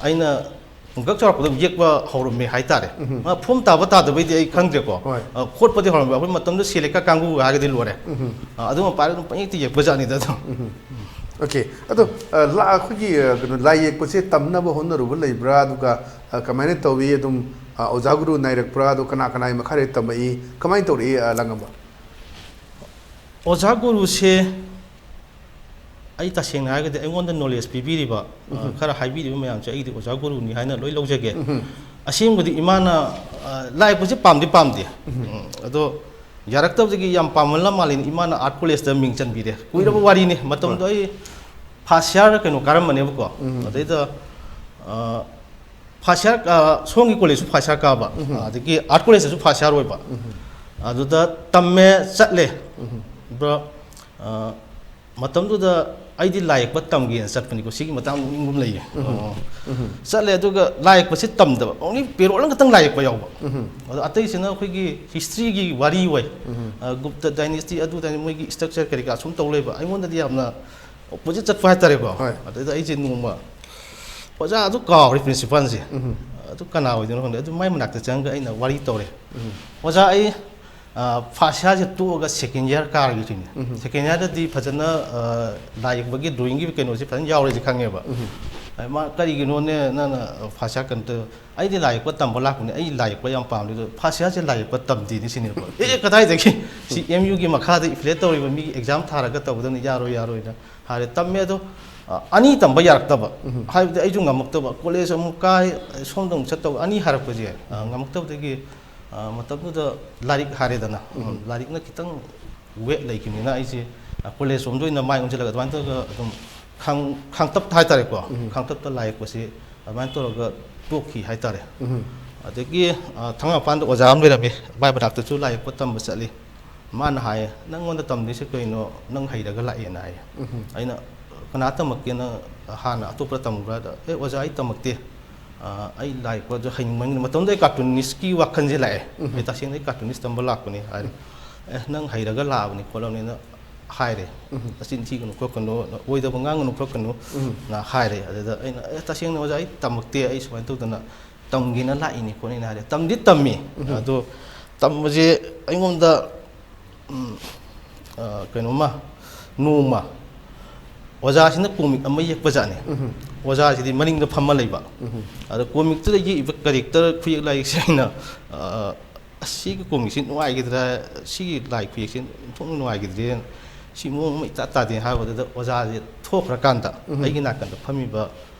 ꯑꯩꯅ ꯄꯨꯡꯀꯛ ꯆꯥꯎꯔꯛꯄꯗ ꯑꯗꯨꯝ ꯌꯦꯛꯄ ꯍꯧꯔꯝꯃꯦ ꯍꯥꯏꯇꯥꯔꯦ꯫ ꯃꯥ ꯐꯣꯝ ꯇꯥꯕ ꯇꯥꯗꯕꯩꯗꯤ ꯑꯩ ꯈꯪꯗ꯭ꯔꯦꯀꯣ꯫ ꯍꯣꯏ꯫ ꯑ, ꯈꯣꯠꯄꯗꯤ ꯍꯧꯔꯝꯃꯦ꯫ ꯑꯩꯈꯣꯏ ꯃꯇꯝꯗ ꯁꯦꯂꯦꯀꯥ ꯀꯥꯡꯕꯨꯒ ꯍꯥꯏꯔꯒꯗꯤ ꯂꯣꯏꯔꯦ꯫ ꯑ, ꯑꯗꯨ ꯃꯄꯥꯗ ꯑꯗꯨꯝ ꯄꯪꯌꯦꯛꯇ ꯌꯦꯛꯄ ꯖꯥꯠꯅꯤꯗ ꯑꯗꯨꯝ꯫ ꯑꯣꯀꯦ꯫ ꯑꯗꯣ, ꯑ, ꯂꯥ-, ꯑꯩꯈꯣꯏꯒꯤ, ꯑ, ꯀꯩꯅꯣ, ꯂꯥꯏ ꯌꯦꯛꯄꯁꯦ ꯇꯝꯅꯕ ꯍꯣꯠꯅꯔꯨꯕ ꯂꯩꯕ꯭ꯔꯥ? ꯑꯗꯨꯒ, ꯑ, ꯀꯃꯥꯏꯅ ꯇꯧꯏ? ꯑꯗꯨꯝ, ꯑ, ꯑꯣꯖꯥ ꯒꯨꯔꯨ ꯅꯥꯏꯔꯛꯄ꯭ꯔꯥ? ꯑꯗꯣ ꯀꯅꯥ ꯀꯅꯥꯒꯤ ꯃꯈꯥꯗ ꯇꯝꯃꯛꯏ? ꯀꯃꯥꯏꯅ ꯇꯧꯔꯛꯏ, ꯑ, ꯂꯥꯡꯉꯝꯕ? ꯑꯣꯖꯥ ꯒꯨꯔꯨꯁꯦ ꯑꯩ ꯇꯁꯦꯡꯅ ꯍꯥꯏꯔꯒꯗꯤ ꯑꯩꯉꯣꯟꯗ ꯅꯣꯂꯦꯖ ꯄꯤꯕꯤꯔꯤꯕ, ꯑ, ꯈꯔ ꯍꯥꯏꯕꯤꯔꯤꯕ ꯃꯌꯥꯝꯁꯦ ꯑꯩꯒꯤꯗꯤ ꯑꯣꯖꯥ ꯒꯨꯔꯨꯅꯤ ꯍꯥꯏꯅ ꯂꯣꯏ ꯂꯧꯖꯒꯦ꯫ ꯑꯁꯦꯡꯕꯗꯤ ꯏꯃꯥꯅ, ꯑ, ꯂꯥꯏ ꯌꯦꯛꯄꯁꯦ ꯄꯥꯝꯗꯤ ꯄꯥꯝꯗꯦ꯫ ꯎꯝ, ꯑꯗꯣ ꯌꯥꯔꯛꯇꯕꯗꯒꯤ ꯌꯥꯝ ꯄꯥꯝꯃꯜꯂ ꯃꯥꯜꯂꯦꯅ ꯏꯃꯥꯅ ꯑꯥꯔꯠ ꯀꯣꯂꯦꯖꯇ ꯃꯤꯡ ꯆꯟꯕꯤꯔꯦ꯫ ꯀꯨꯏꯔꯕ ꯋꯥꯔꯤꯅꯤ꯫ ꯃꯇꯝꯗꯣ ꯑꯩ ꯐꯥꯔꯁ ꯏꯌꯥꯔ ꯀꯩꯅꯣ ꯀꯥꯔꯝꯕꯅꯦꯕꯀꯣ꯫ ꯑꯗꯩꯗ, ꯑ, ꯐꯥꯔꯁ ꯏꯌꯥꯔ, ꯑ, ꯁꯣꯝꯒꯤ ꯀꯣꯂꯦꯖꯁꯨ ꯐꯥꯔꯁ ꯏꯌꯥꯔ ꯀꯥꯕ, ꯑꯗꯒꯤ ꯑꯥꯔꯠ ꯀꯣꯂꯦꯖꯇꯁꯨ ꯐꯥꯔꯁ ꯏꯌꯥꯔ ꯑꯣꯏꯕ꯫ ꯑꯗꯨꯗ ꯇꯝꯃꯦ, ꯆꯠꯂꯦ꯫ ꯕ꯭ꯔꯣ, ꯑ, ꯃꯇꯝꯗꯨꯗ ꯑꯩꯗꯤ ꯂꯥꯏ ꯌꯦꯛꯄ ꯇꯝꯒꯦꯅ ꯆꯠꯄꯅꯤꯀꯣ꯫ ꯁꯤꯒꯤ ꯃꯇꯥꯡꯗ ꯅꯣꯛꯅꯤꯡꯕ ꯑꯃ ꯂꯩꯌꯦ꯫ ꯑꯣ꯫ ꯆꯠꯂꯦ, ꯑꯗꯨꯒ ꯂꯥꯏ ꯌꯦꯛꯄꯁꯤ ꯇꯝꯗꯕ, ꯑꯣꯡꯂꯤ ꯄꯦꯔꯣꯜ ꯑꯃꯈꯛꯇꯪ ꯂꯥꯏ ꯌꯦꯛꯄ ꯌꯥꯎꯕ꯫ ꯑꯗꯣ ꯑꯇꯩꯁꯤꯅ ꯑꯩꯈꯣꯏꯒꯤ ꯍꯤꯁꯇ꯭ꯔꯤꯒꯤ ꯋꯥꯔꯤ ꯑꯣꯏ꯫ ꯑ, ꯒꯨꯞꯇ ꯗꯥꯏꯅꯦꯁꯇꯤ, ꯑꯗꯨ ꯗꯥꯏꯅꯦ-, ꯃꯣꯏꯒꯤ ꯁ꯭ꯇ꯭ꯔꯛꯆꯔ ꯀꯔꯤ ꯀꯔꯥ ꯁꯨꯝ ꯇꯧ ꯂꯩꯕ꯫ ꯑꯩꯉꯣꯟꯗꯗꯤ ꯌꯥꯝꯅ ꯑꯣꯄꯣꯖꯤꯠ ꯆꯠꯄ ꯍꯥꯏꯇꯥꯔꯦꯀꯣ꯫ ꯍꯣꯏ꯫ ꯑꯗꯩꯗ ꯑꯩꯁꯦ ꯅꯣꯡꯃ ꯑꯣꯖꯥ ꯑꯗꯨ ꯀꯥꯎꯔꯦ, ꯄ꯭ꯔꯤꯟꯁꯤꯄꯥꯜꯁꯦ꯫ ꯑꯗꯨ ꯀꯅꯥ ꯑꯣꯏꯗꯣꯏꯅꯣ ꯈꯪꯗꯦ꯫ ꯑꯗꯨ ꯃꯥꯏ ꯃꯅꯥꯛꯇ ꯆꯪꯉꯒ ꯑꯩꯅ ꯋꯥꯔꯤ ꯇꯧꯔꯦ꯫ "ꯑꯣꯖꯥ, ꯑꯩ, ꯑ, ꯐꯥꯔꯁ ꯏꯌꯥꯔꯁꯦ ꯇꯣꯛꯑꯒ ꯁꯦꯀꯦꯟ ꯏꯌꯥꯔ ꯀꯥꯔꯒꯦ ꯁꯤꯅꯤ꯫ ꯁꯦꯀꯦꯟ ꯏꯌꯥꯔꯗꯗꯤ ꯐꯖꯅ, ꯑ, ꯂꯥꯏ ꯌꯦꯛꯄꯒꯤ ꯗ꯭ꯔꯣꯌꯤꯡꯒꯤ ꯀꯩꯅꯣꯁꯦ ꯐꯖꯅ ꯌꯥꯎꯔꯦꯁꯦ ꯈꯪꯉꯦꯕ"꯫ ꯑ, ꯃꯥ, "ꯀꯔꯤꯒꯤꯅꯣꯅꯦ ꯅꯪꯅ ꯐꯥꯔꯁ ꯏꯌꯥꯔ ꯀꯩꯅꯣ ꯇꯧ-?" "ꯑꯩꯗꯤ ꯂꯥꯏ ꯌꯦꯛꯄ ꯇꯝꯕ ꯂꯥꯛꯄꯅꯦ, ꯑꯩ ꯂꯥꯏ ꯌꯦꯛꯄ ꯌꯥꯝ ꯄꯥꯝꯃꯦ, ꯑꯗꯣ ꯐꯥꯔꯁ ꯏꯌꯥꯔꯁꯦ ꯂꯥꯏ ꯌꯦꯛꯄ ꯇꯝꯗꯦꯅꯦ" ꯁꯤꯅꯦꯕ꯫ "ꯑꯦ, ꯀꯗꯥꯏꯗꯒꯤ? ꯁꯤ ꯑꯦꯝ ꯌꯨꯒꯤ ꯃꯈꯥꯗ ꯑꯦꯐꯤꯂꯦꯠ ꯇꯧꯔꯤꯕ ꯃꯤꯒꯤ ꯑꯦꯛꯖꯥꯝ ꯊꯥꯔꯒ ꯇꯧꯒꯗꯕꯅꯤ, ꯌꯥꯔꯣꯏ, ꯌꯥꯔꯣꯏꯅ" ꯍꯥꯏꯔꯦ꯫ ꯇꯝꯃꯦ ꯑꯗꯣ, ꯑ, ꯑꯅꯤ ꯇꯝꯕ ꯌꯥꯔꯛꯇꯕ꯫ ꯍꯥꯏꯕꯗꯤ ꯑꯩꯁꯨ ꯉꯝꯃꯛꯇꯕ꯫ ꯀꯣꯂꯦꯖ ꯑꯃꯨꯛ ꯀꯥꯏ, ꯁꯣꯝꯗ ꯑꯃꯨꯛ ꯆꯠꯇꯧꯕ, ꯑꯅꯤ ꯍꯥꯏꯔꯛꯄꯁꯦ, ꯑ, ꯉꯝꯃꯛꯇꯕꯗꯒꯤ ꯑ, ꯃꯇꯝꯗꯨꯗ ꯂꯥꯏꯔꯤꯛ ꯍꯥꯏꯔꯦꯗꯅ, ꯎꯝ꯫ ꯂꯥꯏꯔꯤꯛꯅ ꯈꯤꯇꯪ ꯋꯦꯠ ꯂꯩꯈꯤꯕꯅꯤꯅ ꯑꯩꯁꯦ, ꯑ, ꯀꯣꯂꯦꯖ ꯂꯣꯝꯗ ꯑꯣꯏꯅ ꯃꯥꯏ ꯑꯣꯟꯁꯤꯜꯂꯒ ꯑꯗꯨꯃꯥꯏꯅ ꯇꯧꯔꯒ ꯑꯗꯨꯝ ꯈꯥꯡ-, ꯈꯥꯡꯇꯞꯇ ꯍꯥꯏꯇꯥꯔꯦꯀꯣ, ꯎꯝ꯫ ꯈꯥꯡꯇꯞꯇ ꯂꯥꯏ ꯌꯦꯛꯄꯁꯤ ꯑꯗꯨꯃꯥꯏꯅ ꯇꯧꯔꯒ ꯇꯣꯛꯈꯤ ꯍꯥꯏꯇꯥꯔꯦ꯫ ꯎꯝ꯫ ꯑꯗꯒꯤ, ꯑ, ꯊꯪꯒꯥꯜ ꯃꯄꯥꯟꯗ ꯑꯣꯖꯥ ꯑꯃ ꯂꯩꯔꯝꯃꯤ, ꯃꯥꯏ ꯃꯅꯥꯛꯇꯁꯨ ꯂꯥꯏ ꯌꯦꯛꯄ ꯇꯝꯕ ꯆꯠꯂꯤ꯫ ꯃꯥꯅ ꯍꯥꯏꯌꯦ, "ꯅꯪꯉꯣꯟꯗ ꯇꯝꯗꯣꯏꯁꯦ ꯀꯩꯅꯣ? ꯅꯪ ꯍꯩꯔꯒ ꯂꯥꯛꯑꯦꯅ" ꯍꯥꯏꯌꯦ꯫ ꯎꯝ꯫ ꯑꯩꯅ, "ꯀꯅꯥ ꯇꯝꯃꯛꯀꯦ? ꯅꯪ ꯍꯥꯟꯅ ꯑꯇꯣꯞꯄ ꯇꯝꯕ꯭ꯔꯥ?" ꯍꯥꯏꯗ, "ꯑꯦ, ꯑꯣꯖꯥ, ꯑꯩ ꯇꯝꯃꯛꯇꯦ꯫ ꯑ, ꯑꯩ ꯂꯥꯏ ꯌꯦꯛꯄꯗꯣ ꯍꯩꯅꯤꯡꯃꯟꯒꯤꯗꯅ"꯫ ꯃꯇꯝꯗꯨꯗ ꯑꯩ ꯀꯥꯔꯇꯨꯅꯤꯁꯀꯤ ꯋꯥꯈꯜꯁꯦ ꯂꯥꯛꯑꯦ꯫ ꯎꯝ꯫ "ꯑꯩ ꯇꯁꯦꯡꯅ ꯑꯩ ꯀꯥꯔꯇꯨꯅꯤꯁ ꯇꯝꯕ ꯂꯥꯛꯄꯅꯤ" ꯍꯥꯏꯔꯦ꯫ "ꯑꯦ, ꯅꯪ ꯍꯩꯔꯒ ꯂꯥꯛꯑꯕꯅꯤ ꯈꯣꯠꯂꯕꯅꯤꯅ" ꯍꯥꯏꯔꯦ꯫ ꯎꯝ꯫ "ꯅꯆꯤꯟ ꯊꯤꯒꯅꯨ ꯈꯣꯠꯀꯅꯨ, ꯑꯣꯏꯗꯕ ꯉꯥꯡꯒꯅꯨ ꯈꯣꯠꯀꯅꯨ" ꯎꯝ꯫ ꯅ ꯍꯥꯏꯔꯦ꯫ ꯑꯗꯨꯗ ꯑꯩꯅ, "ꯑꯦ, ꯇꯁꯦꯡꯅ ꯑꯣꯖꯥ, ꯑꯩ ꯇꯝꯃꯛꯇꯦ, ꯑꯩ ꯁꯨꯃꯥꯏꯅ ꯇꯧꯗꯅ ꯇꯝꯒꯦꯅ ꯂꯥꯛꯏꯅꯤ" ꯈꯣꯠꯂꯤꯅ ꯍꯥꯏꯔꯦ꯫ ꯇꯝꯗꯤ ꯇꯝꯃꯤ꯫ ꯎꯝ꯫ ꯑꯗꯣ ꯇꯝꯕꯁꯦ ꯑꯩꯉꯣꯟꯗ, ꯎꯝ, ꯑ, ꯀꯩꯅꯣꯝꯃ, ꯅꯣꯡꯃ ꯑꯣꯖꯥꯁꯤꯅ ꯀꯣꯃꯤꯛ ꯑꯃ ꯌꯦꯛꯄꯖꯥꯠꯅꯤ꯫ ꯎꯝ꯫ ꯑꯣꯖꯥꯁꯤꯗꯤ ꯃꯅꯤꯡꯗ ꯐꯝꯃ ꯂꯩꯕ꯫ ꯎꯝ꯫ ꯑꯗ ꯀꯣꯃꯤꯛꯇꯨꯗ ꯌꯦꯛꯏꯕ ꯀꯦꯔꯦꯛꯇꯔ ꯈꯨꯌꯦꯛ ꯂꯥꯏꯌꯦꯛꯁꯦ ꯑꯩꯅ, ꯑ, "ꯑꯁ, ꯁꯤꯒꯤ ꯀꯣꯃꯤꯛꯁꯤ ꯅꯨꯡꯉꯥꯏꯈꯤꯗ꯭ꯔꯥ? ꯁꯤꯒꯤ ꯂꯥꯏ ꯈꯨꯌꯦꯛꯁꯤ ꯑꯣꯟꯊꯣꯛꯅ ꯅꯨꯡꯉꯥꯏꯈꯤꯗ꯭ꯔꯦ꯫ ꯁꯤ ꯃꯑꯣꯡ ꯑꯃ ꯏꯇꯥ ꯇꯥꯗꯦ" ꯍꯥꯏꯕꯗꯨꯗ ꯑꯣꯖꯥꯁꯦ ꯊꯣꯛꯈ꯭ꯔꯀꯥꯟꯗ ꯎꯝ꯫ ꯑꯩꯒꯤ ꯅꯥꯀꯟꯗ ꯐꯝꯃꯤꯕ,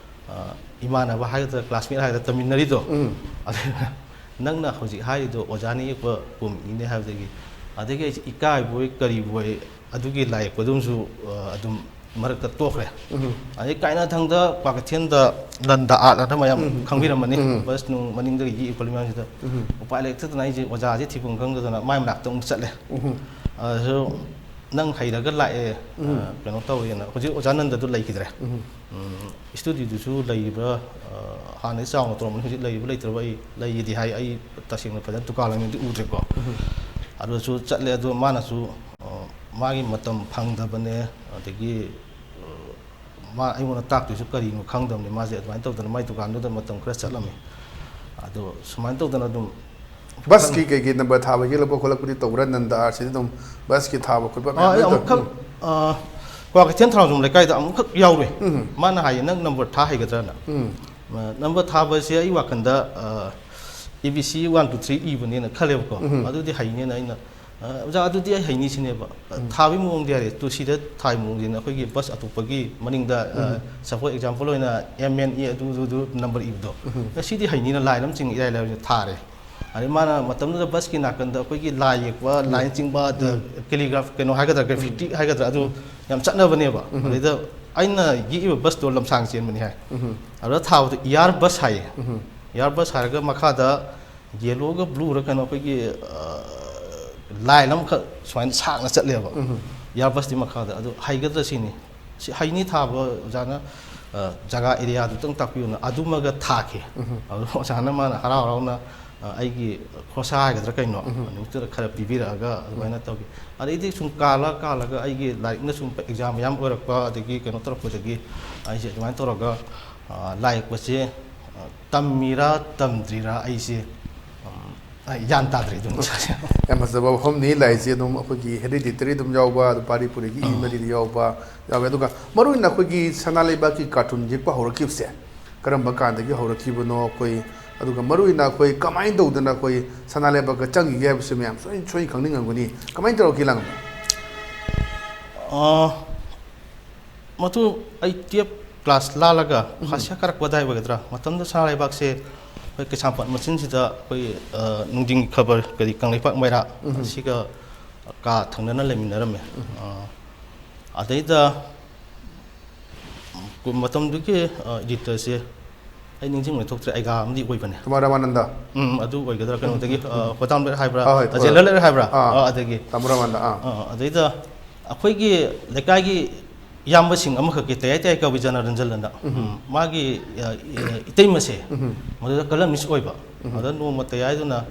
ꯑ, ꯏꯃꯥꯟꯅꯕ ꯍꯥꯏꯒꯗ꯭ꯔꯥ, ꯀ꯭ꯂꯥꯁꯃꯦꯠ ꯍꯥꯏꯒꯗ꯭ꯔꯥ, ꯇꯝꯃꯤꯟꯅꯔꯤꯗꯣ, ꯎꯝ꯫ ꯑꯗꯨꯅ "ꯅꯪꯅ ꯍꯧꯖꯤꯛ ꯍꯥꯏꯔꯤꯗꯣ ꯑꯣꯖꯥꯅ ꯌꯦꯛꯄ ꯀꯣꯃꯤꯛꯅꯤꯅꯦ" ꯍꯥꯏꯕꯗꯒꯤ, ꯑꯗꯒꯤ ꯑꯩꯁꯦ ꯏꯀꯥꯏꯕꯣꯏ ꯀꯔꯤꯕꯣꯏ, ꯑꯗꯨꯒꯤ ꯂꯥꯏ ꯌꯦꯛꯄꯗꯨꯃꯁꯨ, ꯑ, ꯑꯗꯨꯝ ꯃꯔꯛꯇ ꯇꯣꯛꯈ꯭ꯔꯦ꯫ ꯎꯝ꯫ ꯑꯗꯩ ꯀꯥꯏꯅꯊꯪꯗ ꯀ꯭ꯋꯥꯀꯩꯊꯦꯜꯗ ꯂꯟꯗꯥ ꯑꯥꯔꯠ ꯑꯅ ꯃꯌꯥꯝ ꯎꯝ, ꯈꯪꯕꯤꯔꯝꯃꯅꯤ꯫ ꯎꯝ꯫ ꯕꯁ ꯅꯨꯡ ꯃꯅꯤꯡꯗꯒꯤ ꯌꯦꯛꯏ ꯈꯣꯠꯂꯤ ꯃꯌꯥꯝꯁꯤꯗ ꯎꯝ꯫ ꯎꯄꯥꯏ ꯂꯩꯇꯗꯅ ꯑꯩꯁꯦ ꯑꯣꯖꯥꯁꯦ ꯊꯤꯐꯝ ꯈꯪꯗꯗꯅ ꯃꯥꯏ ꯃꯅꯥꯛꯇ ꯑꯃꯨꯛ ꯆꯠꯂꯦ꯫ ꯎꯝ꯫ ꯑꯗꯨꯁꯨ "ꯅꯪ ꯍꯩꯔꯒ ꯂꯥꯛꯑꯦ", ꯎꯝ꯫ ꯑ, ꯀꯩꯅꯣ ꯇꯧꯋꯦꯅ꯫ ꯍꯧꯖꯤꯛ ꯑꯣꯖꯥ ꯅꯟꯗꯗꯨ ꯂꯩꯈꯤꯗ꯭ꯔꯦ꯫ ꯎꯝ꯫ ꯎꯝ, ꯏꯁꯇꯨꯗꯤꯑꯣꯗꯨꯁꯨ ꯂꯩꯔꯤꯕ꯭ꯔꯥ, ꯑ, ꯍꯥꯟꯅꯗꯤ ꯆꯥꯎꯅ ꯇꯧꯔꯝꯕꯅꯤ, ꯍꯧꯖꯤꯛ ꯂꯩꯔꯤꯕ꯭ꯔꯥ ꯂꯩꯇ꯭ꯔꯕ ꯑꯩ ꯂꯩꯌꯦꯗꯤ ꯍꯥꯏ, ꯑꯩ ꯇꯁꯦꯡꯅ ꯐꯖꯅ ꯗꯨꯀꯥꯟ ꯑꯣꯏꯅꯗꯤ ꯎꯗ꯭ꯔꯦꯀꯣ꯫ ꯎꯝ꯫ ꯑꯗꯨꯗꯁꯨ ꯆꯠꯂꯦ, ꯑꯗꯨ ꯃꯥꯅꯁꯨ, ꯑ, ꯃꯥꯒꯤ ꯃꯇꯝ ꯐꯪꯗꯕꯅꯦ, ꯑꯗꯒꯤ, ꯑ, ꯃꯥ ꯑꯩꯉꯣꯟꯗ ꯇꯥꯛꯇꯣꯏꯁꯨ ꯀꯔꯤꯅꯣ ꯈꯪꯗꯕꯅꯤ, ꯃꯥꯁꯦ ꯑꯗꯨꯃꯥꯏꯅ ꯇꯧꯗꯅ ꯃꯥꯏ ꯗꯨꯀꯥꯟꯗꯨꯗ ꯃꯇꯝ ꯈꯔ ꯆꯠꯂꯝꯃꯤ꯫ ꯑꯗꯣ ꯁꯨꯃꯥꯏꯅ ꯇꯧꯗꯅ ꯑꯗꯨꯝ ꯕꯁꯀꯤ ꯀꯩꯀꯩ ꯅꯝꯕꯔ ꯊꯥꯕꯒꯤ ꯂꯧꯕ ꯈꯣꯠꯂꯛꯄꯗꯤ ꯇꯧꯕ꯭ꯔꯥ? ꯅꯟꯗ ꯑꯥꯔꯠꯁꯤꯗꯤ ꯑꯗꯨꯝ ꯕꯁꯀꯤ ꯊꯥꯕ ꯈꯣꯠꯄ ꯑꯥ, ꯃꯌꯥꯝ ꯑꯩ ꯂꯣꯏ ꯇꯧ-, ꯑꯃꯨꯛꯈꯛ, ꯎꯝ꯫ ꯑꯥ, ꯀ꯭ꯋꯥꯀꯩꯊꯦꯜ ꯊꯧꯅꯥꯖꯝ ꯂꯩꯀꯥꯏꯗ ꯑꯃꯨꯛꯈꯛ ꯌꯥꯎꯔꯨꯏ꯫ ꯎꯝ꯫ ꯃꯥꯅ ꯍꯥꯏꯌꯦ, "ꯅꯪ ꯅꯝꯕꯔ ꯊꯥ ꯍꯩꯒꯗ꯭ꯔꯥꯅ?" ꯎꯝ꯫ ꯑ, ꯅꯝꯕꯔ ꯊꯥꯕꯁꯦ ꯑꯩ ꯋꯥꯈꯜꯗ, ꯑ, A B C one two three ꯏꯕꯅꯦꯅ ꯈꯜꯂꯦꯕꯀꯣ꯫ ꯎꯝ꯫ ꯑꯗꯨꯗꯤ ꯍꯩꯅꯦꯅ ꯑꯩꯅ, "ꯑ, ꯑꯣꯖꯥ, ꯑꯗꯨꯗꯤ ꯑꯩ ꯍꯩꯅꯤ" ꯁꯤꯅꯦꯕ꯫ ꯑ, ꯎꯝ꯫ ꯊꯥꯕꯒꯤ ꯃꯑꯣꯡꯗꯤ ꯍꯥꯏꯔꯦ, ꯇꯨ ꯁꯤꯗ ꯊꯥꯕꯒꯤ ꯃꯑꯣꯡꯁꯤꯅ ꯑꯩꯈꯣꯏꯒꯤ ꯕꯁ ꯑꯇꯣꯞꯄꯒꯤ ꯃꯅꯤꯡꯗ, ꯑ, ꯎꯝ꯫ Suppose example ꯑꯣꯏꯅ M N E ꯑꯗꯨ, ꯑꯗꯨ, ꯑꯗꯨ ꯅꯝꯕꯔ ꯏꯕꯗꯣ꯫ ꯎꯝ꯫ ꯑ, ꯁꯤꯗꯤ ꯍꯩꯅꯤꯅ ꯂꯥꯏꯟ ꯑꯃ ꯆꯤꯡ ꯏꯔꯥꯏ ꯂꯥꯏꯕꯁꯦ ꯊꯥꯔꯦ꯫ ꯑꯗꯩ ꯃꯥꯅ ꯃꯇꯝꯗꯨꯗ ꯕꯁꯀꯤ ꯅꯥꯀꯟꯗ ꯑꯩꯈꯣꯏꯒꯤ ꯂꯥꯏ ꯌꯦꯛꯄ, ꯂꯥꯏꯟ ꯆꯤꯡꯕ, ꯑꯗ ꯀꯦꯂꯤꯒ꯭ꯔꯥꯐ ꯀꯩꯅꯣ ꯍꯥꯏꯒꯗ꯭ꯔꯥ, ꯒ꯭ꯔꯦꯐꯤꯇꯤ ꯍꯥꯏꯒꯗ꯭ꯔꯥ, ꯑꯗꯨ ꯌꯥꯝ ꯆꯠꯅꯕꯅꯦꯕ꯫ ꯑꯗꯩꯗ ꯑꯩꯅ ꯌꯦꯛꯏꯕ ꯕꯁꯇꯣ ꯂꯝꯁꯥꯡ ꯆꯦꯟꯕꯅꯤ ꯍꯥꯏ꯫ ꯑꯗꯨꯗ ꯊꯥꯕꯗꯣ ꯏꯌꯥꯔ ꯕꯁ ꯍꯥꯏꯌꯦ꯫ ꯏꯌꯥꯔ ꯕꯁ ꯍꯥꯏꯔꯒ ꯃꯈꯥꯗ ꯌꯦꯜꯂꯣꯒ ꯕ꯭ꯂꯨꯔ ꯀꯩꯅꯣ ꯑꯩꯈꯣꯏꯒꯤ, ꯑ, ꯂꯥꯏꯟ ꯑꯃꯈꯛ ꯁꯨꯃꯥꯏꯅ ꯁꯥꯡꯅ ꯆꯠꯂꯦꯕ꯫ ꯏꯌꯥꯔ ꯕꯁꯇꯤ ꯃꯈꯥꯗ꯫ ꯑꯗꯨ ꯍꯩꯒꯗ꯭ꯔꯥ ꯁꯤꯅꯤ꯫ "ꯁꯤ ꯍꯩꯅꯤ ꯊꯥꯕ ꯑꯣꯖꯥꯅ, ꯑ, ꯖꯒꯥ ꯑꯦꯔꯤꯌꯥꯗꯨꯇꯪ ꯇꯥꯛꯄꯤꯌꯨꯅ", ꯑꯗꯨꯃꯒ ꯊꯥꯈꯤ꯫ ꯑꯗꯨ ꯑꯣꯖꯥꯅ ꯃꯥꯅ ꯍꯔꯥꯎ ꯍꯔꯥꯎꯅ, ꯑ, ꯑꯩꯒꯤ ꯈꯣꯔꯁꯥ ꯍꯥꯏꯒꯗ꯭ꯔꯥ ꯀꯩꯅꯣ, ꯅꯨꯃꯤꯠꯇꯨꯗ ꯈꯔ ꯄꯤꯕꯤꯔꯛꯑꯒ ꯑꯗꯨꯃꯥꯏꯅ ꯇꯧꯈꯤ꯫ ꯑꯗꯩꯗꯤ ꯁꯨꯝ ꯀꯥꯜꯂ ꯀꯥꯜꯂꯒ ꯑꯩꯒꯤ ꯂꯥꯏꯔꯤꯛꯅ ꯁꯨꯝ ꯑꯦꯛꯖꯥꯝ ꯃꯌꯥꯝ ꯑꯣꯏꯔꯛꯄ, ꯑꯗꯒꯤ ꯀꯩꯅꯣ ꯇꯧꯔꯛꯄꯗꯒꯤ ꯑꯩꯁꯦ ꯑꯗꯨꯃꯥꯏꯅ ꯇꯧꯔꯒ, ꯑ, ꯂꯥꯏ ꯌꯦꯛꯄꯁꯦ, ꯑ, ꯇꯝꯃꯤꯔꯥ ꯇꯝꯗ꯭ꯔꯤꯔꯥ ꯑꯩꯁꯦ, ꯎꯝ, ꯑꯩ ꯒ꯭ꯌꯥꯟ ꯇꯥꯗ꯭ꯔꯦ ꯑꯗꯨꯝ ꯏꯁꯥꯁꯦ꯫ ꯌꯥꯝ ꯐꯖꯕ ꯋꯥꯐꯝꯅꯤ꯫ ꯂꯥꯏꯁꯦ ꯑꯗꯨꯝ ꯑꯩꯈꯣꯏꯒꯤ ꯍꯦꯔꯤꯗꯤꯇꯔꯤ ꯑꯗꯨꯝ ꯌꯥꯎꯕ, ꯑꯗꯨ ꯄꯥꯔꯤ ꯄꯨꯔꯤꯒꯤ ꯏ ꯃꯔꯤꯗ ꯌꯥꯎꯕ ꯌꯥꯎꯋꯦ꯫ ꯑꯗꯨꯒ ꯃꯔꯨꯑꯣꯏꯅ ꯑꯩꯈꯣꯏꯒꯤ ꯁꯅꯥ ꯂꯩꯕꯥꯛꯀꯤ ꯀꯥꯔꯇꯨꯟ ꯌꯦꯛꯄ ꯍꯧꯔꯛꯈꯤꯕꯁꯦ ꯀꯔꯝꯕ ꯀꯥꯟꯗꯒꯤ ꯍꯧꯔꯛꯈꯤꯕꯅꯣ? ꯑꯩꯈꯣꯏ, ꯑꯗꯨꯒ ꯃꯔꯨꯑꯣꯏꯅ ꯑꯩꯈꯣꯏ ꯀꯃꯥꯏꯅ ꯇꯧꯗꯅ ꯑꯩꯈꯣꯏ ꯁꯅꯥ ꯂꯩꯕꯥꯛꯀ ꯆꯪꯈꯤꯒꯦ ꯍꯥꯏꯕꯁꯤ ꯃꯌꯥꯝ ꯁꯣꯏ-, ꯁꯣꯏꯅ ꯈꯪꯅꯤꯡꯉꯝꯒꯅꯤ꯫ ꯀꯃꯥꯏꯅ ꯇꯧꯔꯛꯈꯤ, ꯂꯥꯡꯕ? ꯑ, ꯃꯗꯨ ꯑꯩ ꯇꯨꯌꯦꯜꯞ ꯀ꯭ꯂꯥꯁ ꯂꯥꯜꯂꯒ ꯐꯥꯔꯁ ꯏꯌꯥꯔ ꯀꯥꯔꯛꯄ ꯑꯗꯥꯏ ꯑꯣꯏꯒꯗ꯭ꯔꯥ? ꯃꯇꯝꯗꯨꯗ ꯁꯅꯥ ꯂꯩꯕꯥꯛꯁꯦ ꯑꯩꯈꯣꯏ ꯀꯩꯁꯥꯝꯄꯥꯠ ꯃꯆꯤꯟꯁꯤꯗ ꯑꯩꯈꯣꯏ, ꯑ, ꯅꯨꯡꯊꯤꯟꯒꯤ ꯈꯕꯔ ꯀꯔꯤ ꯀꯪꯂꯩꯄꯥꯛ ꯃꯩꯔꯥ, ꯑꯁꯤꯒ ꯀꯥ ꯊꯪꯅꯅ ꯂꯩꯃꯤꯟꯅꯔꯝꯃꯦ꯫ ꯑ, ꯑꯗꯩꯗ ꯃꯇꯝꯗꯨꯒꯤ, ꯑ, ꯏꯗꯤꯇꯔꯁꯦ ꯑꯩ ꯅꯤꯡꯁꯤꯡꯕ ꯊꯣꯛꯇ꯭ꯔꯦ, ꯑꯩꯒꯥ ꯑꯃꯗꯤ ꯑꯣꯏꯕꯅꯦ꯫ ꯇꯃꯣ ꯔꯃꯥꯅꯟꯗ? ꯎꯝ, ꯑꯗꯨ ꯑꯣꯏꯒꯗ꯭ꯔꯥ? ꯀꯩꯅꯣꯗꯒꯤ, ꯑ, ꯍꯣꯗꯥꯝ ꯂꯩꯔꯛ ꯍꯥꯏꯕ꯭ꯔꯥ? ꯍꯣꯏ, ꯍꯣꯏ, ꯑ, ꯖꯦꯂꯔ ꯂꯩꯔꯛ ꯍꯥꯏꯕ꯭ꯔꯥ? ꯑꯥ, ꯑ, ꯑꯗꯒꯤ꯫ ꯇꯃꯣ ꯔꯃꯥꯅꯟꯗ, ꯑꯥ꯫ ꯑ, ꯑꯗꯩꯗ ꯑꯩꯈꯣꯏꯒꯤ ꯂꯩꯀꯥꯏꯒꯤ ꯏꯌꯥꯝꯕꯁꯤꯡ ꯑꯃꯈꯛꯀꯤ, ꯇꯌꯥꯏ ꯇꯌꯥꯏ ꯀꯧꯏ, ꯖꯅꯔꯟꯖꯟ ꯑꯅ꯫ ꯎꯝ, ꯃꯥꯒꯤ, ꯑ, ꯑ, ꯏꯇꯩꯃꯁꯦ ꯃꯗꯨꯗ ꯀꯂꯝꯅꯤꯁ ꯑꯣꯏꯕ꯫ ꯑꯗ ꯅꯣꯡꯃ ꯇꯌꯥꯏꯗꯨꯅ,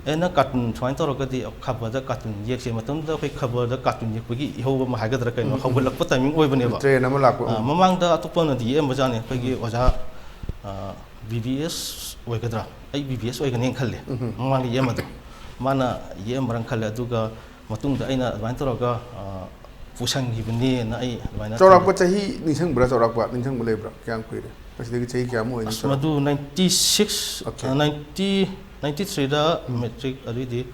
"ꯑꯦ, ꯅꯪ ꯀꯥꯔꯇꯨꯟ ꯁꯨꯃꯥꯏꯅ ꯇꯧꯔꯒꯗꯤ ꯈꯕꯔꯗ ꯀꯥꯔꯇꯨꯟ ꯌꯦꯛꯁꯦ꯫" ꯃꯇꯝꯗꯨꯗ ꯑꯩꯈꯣꯏ ꯈꯕꯔꯗ ꯀꯥꯔꯇꯨꯟ ꯌꯦꯛꯄꯒꯤ ꯏꯍꯧ ꯑꯃ ꯍꯥꯏꯒꯗ꯭ꯔꯥ ꯀꯩꯅꯣ, ꯍꯧꯒꯠꯂꯛꯄ ꯇꯥꯏꯃꯤꯡ ꯑꯣꯏꯕꯅꯦꯕ꯫ ꯇ꯭ꯔꯦꯟ ꯑꯃ ꯂꯥꯛꯄ꯫ ꯑ, ꯃꯃꯥꯡꯗ ꯑꯇꯣꯞꯄꯅꯗꯤ ꯌꯦꯛꯑꯝꯕꯖꯥꯠꯅꯤ꯫ ꯑꯩꯈꯣꯏꯒꯤ ꯑꯣꯖꯥ, ꯑ, ꯕꯤ ꯕꯤ ꯑꯦꯁ ꯑꯣꯏꯒꯗ꯭ꯔꯥ? ꯑꯩ ꯕꯤ ꯕꯤ ꯑꯦꯁ ꯑꯣꯏꯒꯅꯦꯅ ꯈꯜꯂꯦ꯫ ꯃꯃꯥꯡꯗ ꯌꯦꯛꯑꯝꯕꯗꯣ꯫ ꯃꯥꯅ ꯌꯦꯛꯑꯝꯕ꯭ꯔꯥ ꯈꯜꯂꯦ꯫ ꯑꯗꯨꯒ ꯃꯇꯨꯡꯗ ꯑꯩꯅ ꯑꯗꯨꯃꯥꯏꯅ ꯇꯧꯔꯒ, ꯑ, ꯄꯨꯁꯟꯈꯤꯕꯅꯦꯅ ꯑꯩ ꯑꯗꯨꯃꯥꯏꯅ ꯆꯥꯎꯔꯥꯛꯄ ꯈꯜꯂꯦ꯫ ꯆꯍꯤ ꯅꯤꯡꯁꯤꯡꯕ꯭ꯔꯥ? ꯆꯥꯎꯔꯥꯛꯄ ꯅꯤꯡꯁꯤꯡꯕ ꯂꯩꯕ꯭ꯔꯥ? ꯀꯌꯥꯝ ꯀꯨꯏꯔꯦ? ꯃꯁꯤꯗꯒꯤ ꯆꯍꯤ ꯀꯌꯥꯃꯨꯛ ꯑꯣꯏꯅꯤ? ꯑꯁ, ꯃꯗꯨ ꯅꯥꯏꯟꯇꯤ ꯁꯤꯛꯁ, ꯑꯣꯀꯦ꯫ ꯑ, ꯅꯥꯏꯟꯇꯤ, ꯅꯥꯏꯟꯇꯤ ꯊ꯭ꯔꯤꯗ ꯃꯦꯇ꯭ꯔꯤꯛ, ꯑꯗꯨꯏꯗꯤ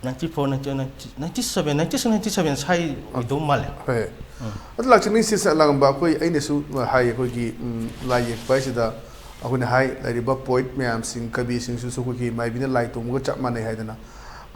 ninety four, ninety, ninety, ninety seven, ninety six, ninety seven ꯁ꯭ꯋꯥꯏ ꯑꯣꯏꯗꯧ ꯃꯥꯜꯂꯦ꯫ ꯍꯣꯏ꯫ ꯑꯗꯨ ꯂꯥꯛꯆꯅꯤꯡꯉꯤꯁꯤ ꯁꯥꯔ ꯂꯥꯡꯕ, ꯑꯩꯈꯣꯏ, ꯑꯩꯅꯁꯨ ꯍꯥꯏ, ꯑꯩꯈꯣꯏꯒꯤ, ꯎꯝ, ꯂꯥꯏ ꯌꯦꯛꯄ ꯍꯥꯏꯁꯤꯗ ꯑꯩꯈꯣꯏꯅ ꯍꯥꯏ, ꯂꯩꯔꯤꯕ ꯄꯣꯏꯠ ꯃꯌꯥꯝꯁꯤꯡ, ꯀꯕꯤꯁꯤꯡꯁꯤꯁꯨ ꯑꯩꯈꯣꯏꯒꯤ ꯃꯥꯏꯕꯤꯅ ꯂꯥꯏ ꯇꯣꯡꯕꯒ ꯆꯞ ꯃꯥꯟꯅꯩ ꯍꯥꯏꯗꯅ,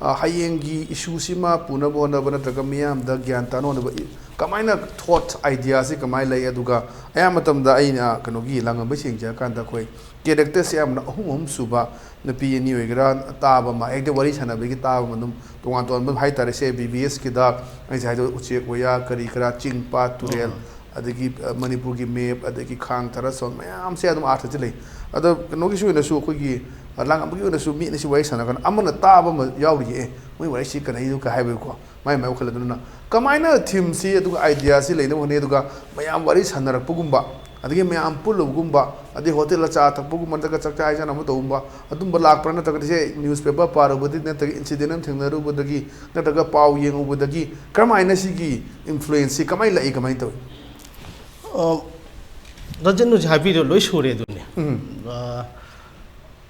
ꯑ, ꯍꯌꯦꯡꯒꯤ ꯏꯁꯨꯁꯤꯃ ꯄꯨꯅꯕ ꯍꯣꯠꯅꯕ ꯅꯠꯇ꯭ꯔꯒ ꯃꯤꯌꯥꯝꯗ ꯒ꯭ꯌꯥꯟ ꯇꯥꯅ ꯍꯣꯠꯅꯕ, ꯏ-, ꯀꯃꯥꯏꯅ ꯊꯣꯠ ꯑꯥꯏꯗꯤꯌꯥꯁꯤ ꯀꯃꯥꯏꯅ ꯂꯩ? ꯑꯗꯨꯒ ꯑꯌꯥꯝꯕ ꯃꯇꯝꯗ ꯑꯩꯅ ꯀꯩꯅꯣꯒꯤ ꯂꯥꯡꯉꯝꯕꯩ ꯁꯦꯡꯖꯔꯀꯥꯟꯗ ꯑꯩꯈꯣꯏ ꯀꯦꯔꯦꯛꯇꯔꯁꯦ ꯑꯌꯥꯝꯕꯅ ꯑꯍꯨꯝ ꯑꯍꯨꯝ ꯁꯨꯕ, ꯅꯨꯄꯤ ꯑꯅꯤ ꯑꯣꯏꯒꯦꯔꯥ, ꯇꯥꯕ ꯑꯃ, ꯍꯦꯛꯇ ꯋꯥꯔꯤ ꯁꯥꯟꯅꯕꯒꯤ ꯇꯥꯕ ꯑꯃ, ꯑꯗꯨꯝ ꯇꯣꯉꯥꯟ ꯇꯣꯉꯥꯟꯕ ꯍꯥꯏꯇꯥꯔꯦ꯫ ꯁꯦ ꯕꯤ ꯕꯤ ꯑꯦꯁꯀꯤꯗ ꯑꯩꯁꯦ ꯍꯥꯏꯗꯣ ꯎꯆꯦꯛ ꯋꯥꯌꯥ, ꯀꯔꯤ ꯀꯔꯥ, ꯆꯤꯡ, ꯄꯥꯠ, ꯇꯨꯔꯦꯜ, ꯑꯗꯒꯤ, ꯑ, ꯃꯅꯤꯄꯨꯔꯒꯤ ꯃꯦꯞ, ꯑꯗꯒꯤ ꯈꯥꯡ ꯊꯔꯁꯣꯟ ꯃꯌꯥꯝꯁꯦ ꯑꯗꯨꯝ ꯑꯥꯔꯊꯁꯦ ꯂꯩ꯫ ꯑꯗꯣ ꯀꯩꯅꯣꯒꯤꯁꯨ ꯑꯣꯏꯅꯁꯨ, ꯑꯩꯈꯣꯏꯒꯤ, ꯑ, ꯂꯥꯡꯉꯝꯕꯒꯤ ꯑꯣꯏꯅꯁꯨ ꯃꯤ ꯑꯅꯤꯁꯤ ꯋꯥꯔꯤ ꯁꯥꯟꯅꯔꯀꯥꯟꯗ ꯑꯃꯅ ꯇꯥꯕ ꯑꯃ ꯌꯥꯎꯔꯤꯌꯦ, "ꯑꯦ, ꯃꯣꯏ ꯋꯥꯔꯤꯁꯤ ꯀꯔꯤꯅꯣ?" ꯀ ꯍꯥꯏꯕꯀꯣ, ꯃꯥꯏ ꯃꯥꯏ ꯋꯥꯈꯜ꯫ ꯑꯗꯨꯅ ꯀꯃꯥꯏꯅ ꯊꯤꯝꯁꯤ ꯑꯗꯨꯒ ꯑꯥꯏꯗꯤꯌꯥꯁꯤ ꯂꯩꯅꯕ ꯍꯣꯠꯅꯩ, ꯑꯗꯨꯒ ꯃꯌꯥꯝ ꯋꯥꯔꯤ ꯁꯥꯟꯅꯔꯛꯄꯒꯨꯝꯕ, ꯑꯗꯒꯤ ꯃꯌꯥꯝ ꯄꯨꯜꯂꯨꯕꯒꯨꯝꯕ, ꯑꯗꯩ ꯍꯣꯇꯦꯜꯗ ꯆꯥ ꯊꯛꯄꯒꯨꯝꯕ ꯅꯠꯇ꯭ꯔꯒ ꯆꯥꯛꯆꯥ ꯍꯩꯖꯥꯟꯅꯕ ꯇꯧꯕꯒꯨꯝꯕ, ꯑꯗꯨꯝꯕ ꯂꯥꯛꯄ꯭ꯔꯥ? ꯅꯠꯇ꯭ꯔꯒꯗꯤ ꯁꯦ ꯅ꯭ꯌꯨꯁꯄꯦꯄꯔ ꯄꯥꯔꯨꯕꯗꯤ ꯅꯠꯇ꯭ꯔꯒ ꯏꯟꯁꯤꯗꯦꯟ ꯑꯃ ꯊꯦꯡꯅꯔꯨꯕꯗꯒꯤ ꯅꯠꯇ꯭ꯔꯒ ꯄꯥꯎ ꯌꯦꯡꯉꯨꯕꯗꯒꯤ ꯀꯔꯝꯍꯥꯏꯅ ꯁꯤꯒꯤ ꯏꯟꯐ꯭ꯂꯨꯌꯦꯟꯁꯁꯤ ꯀꯃꯥꯏꯅ ꯂꯥꯛꯏ, ꯀꯃꯥꯏꯅ ꯇꯧꯏ? ꯑ, ꯔꯟꯖꯟ, ꯍꯧꯖꯤꯛ ꯍꯥꯏꯕꯤꯔꯤꯗꯣ ꯂꯣꯏ ꯁꯨꯔꯦ ꯑꯗꯨꯅꯦ꯫ ꯎꯝ꯫ ꯑ,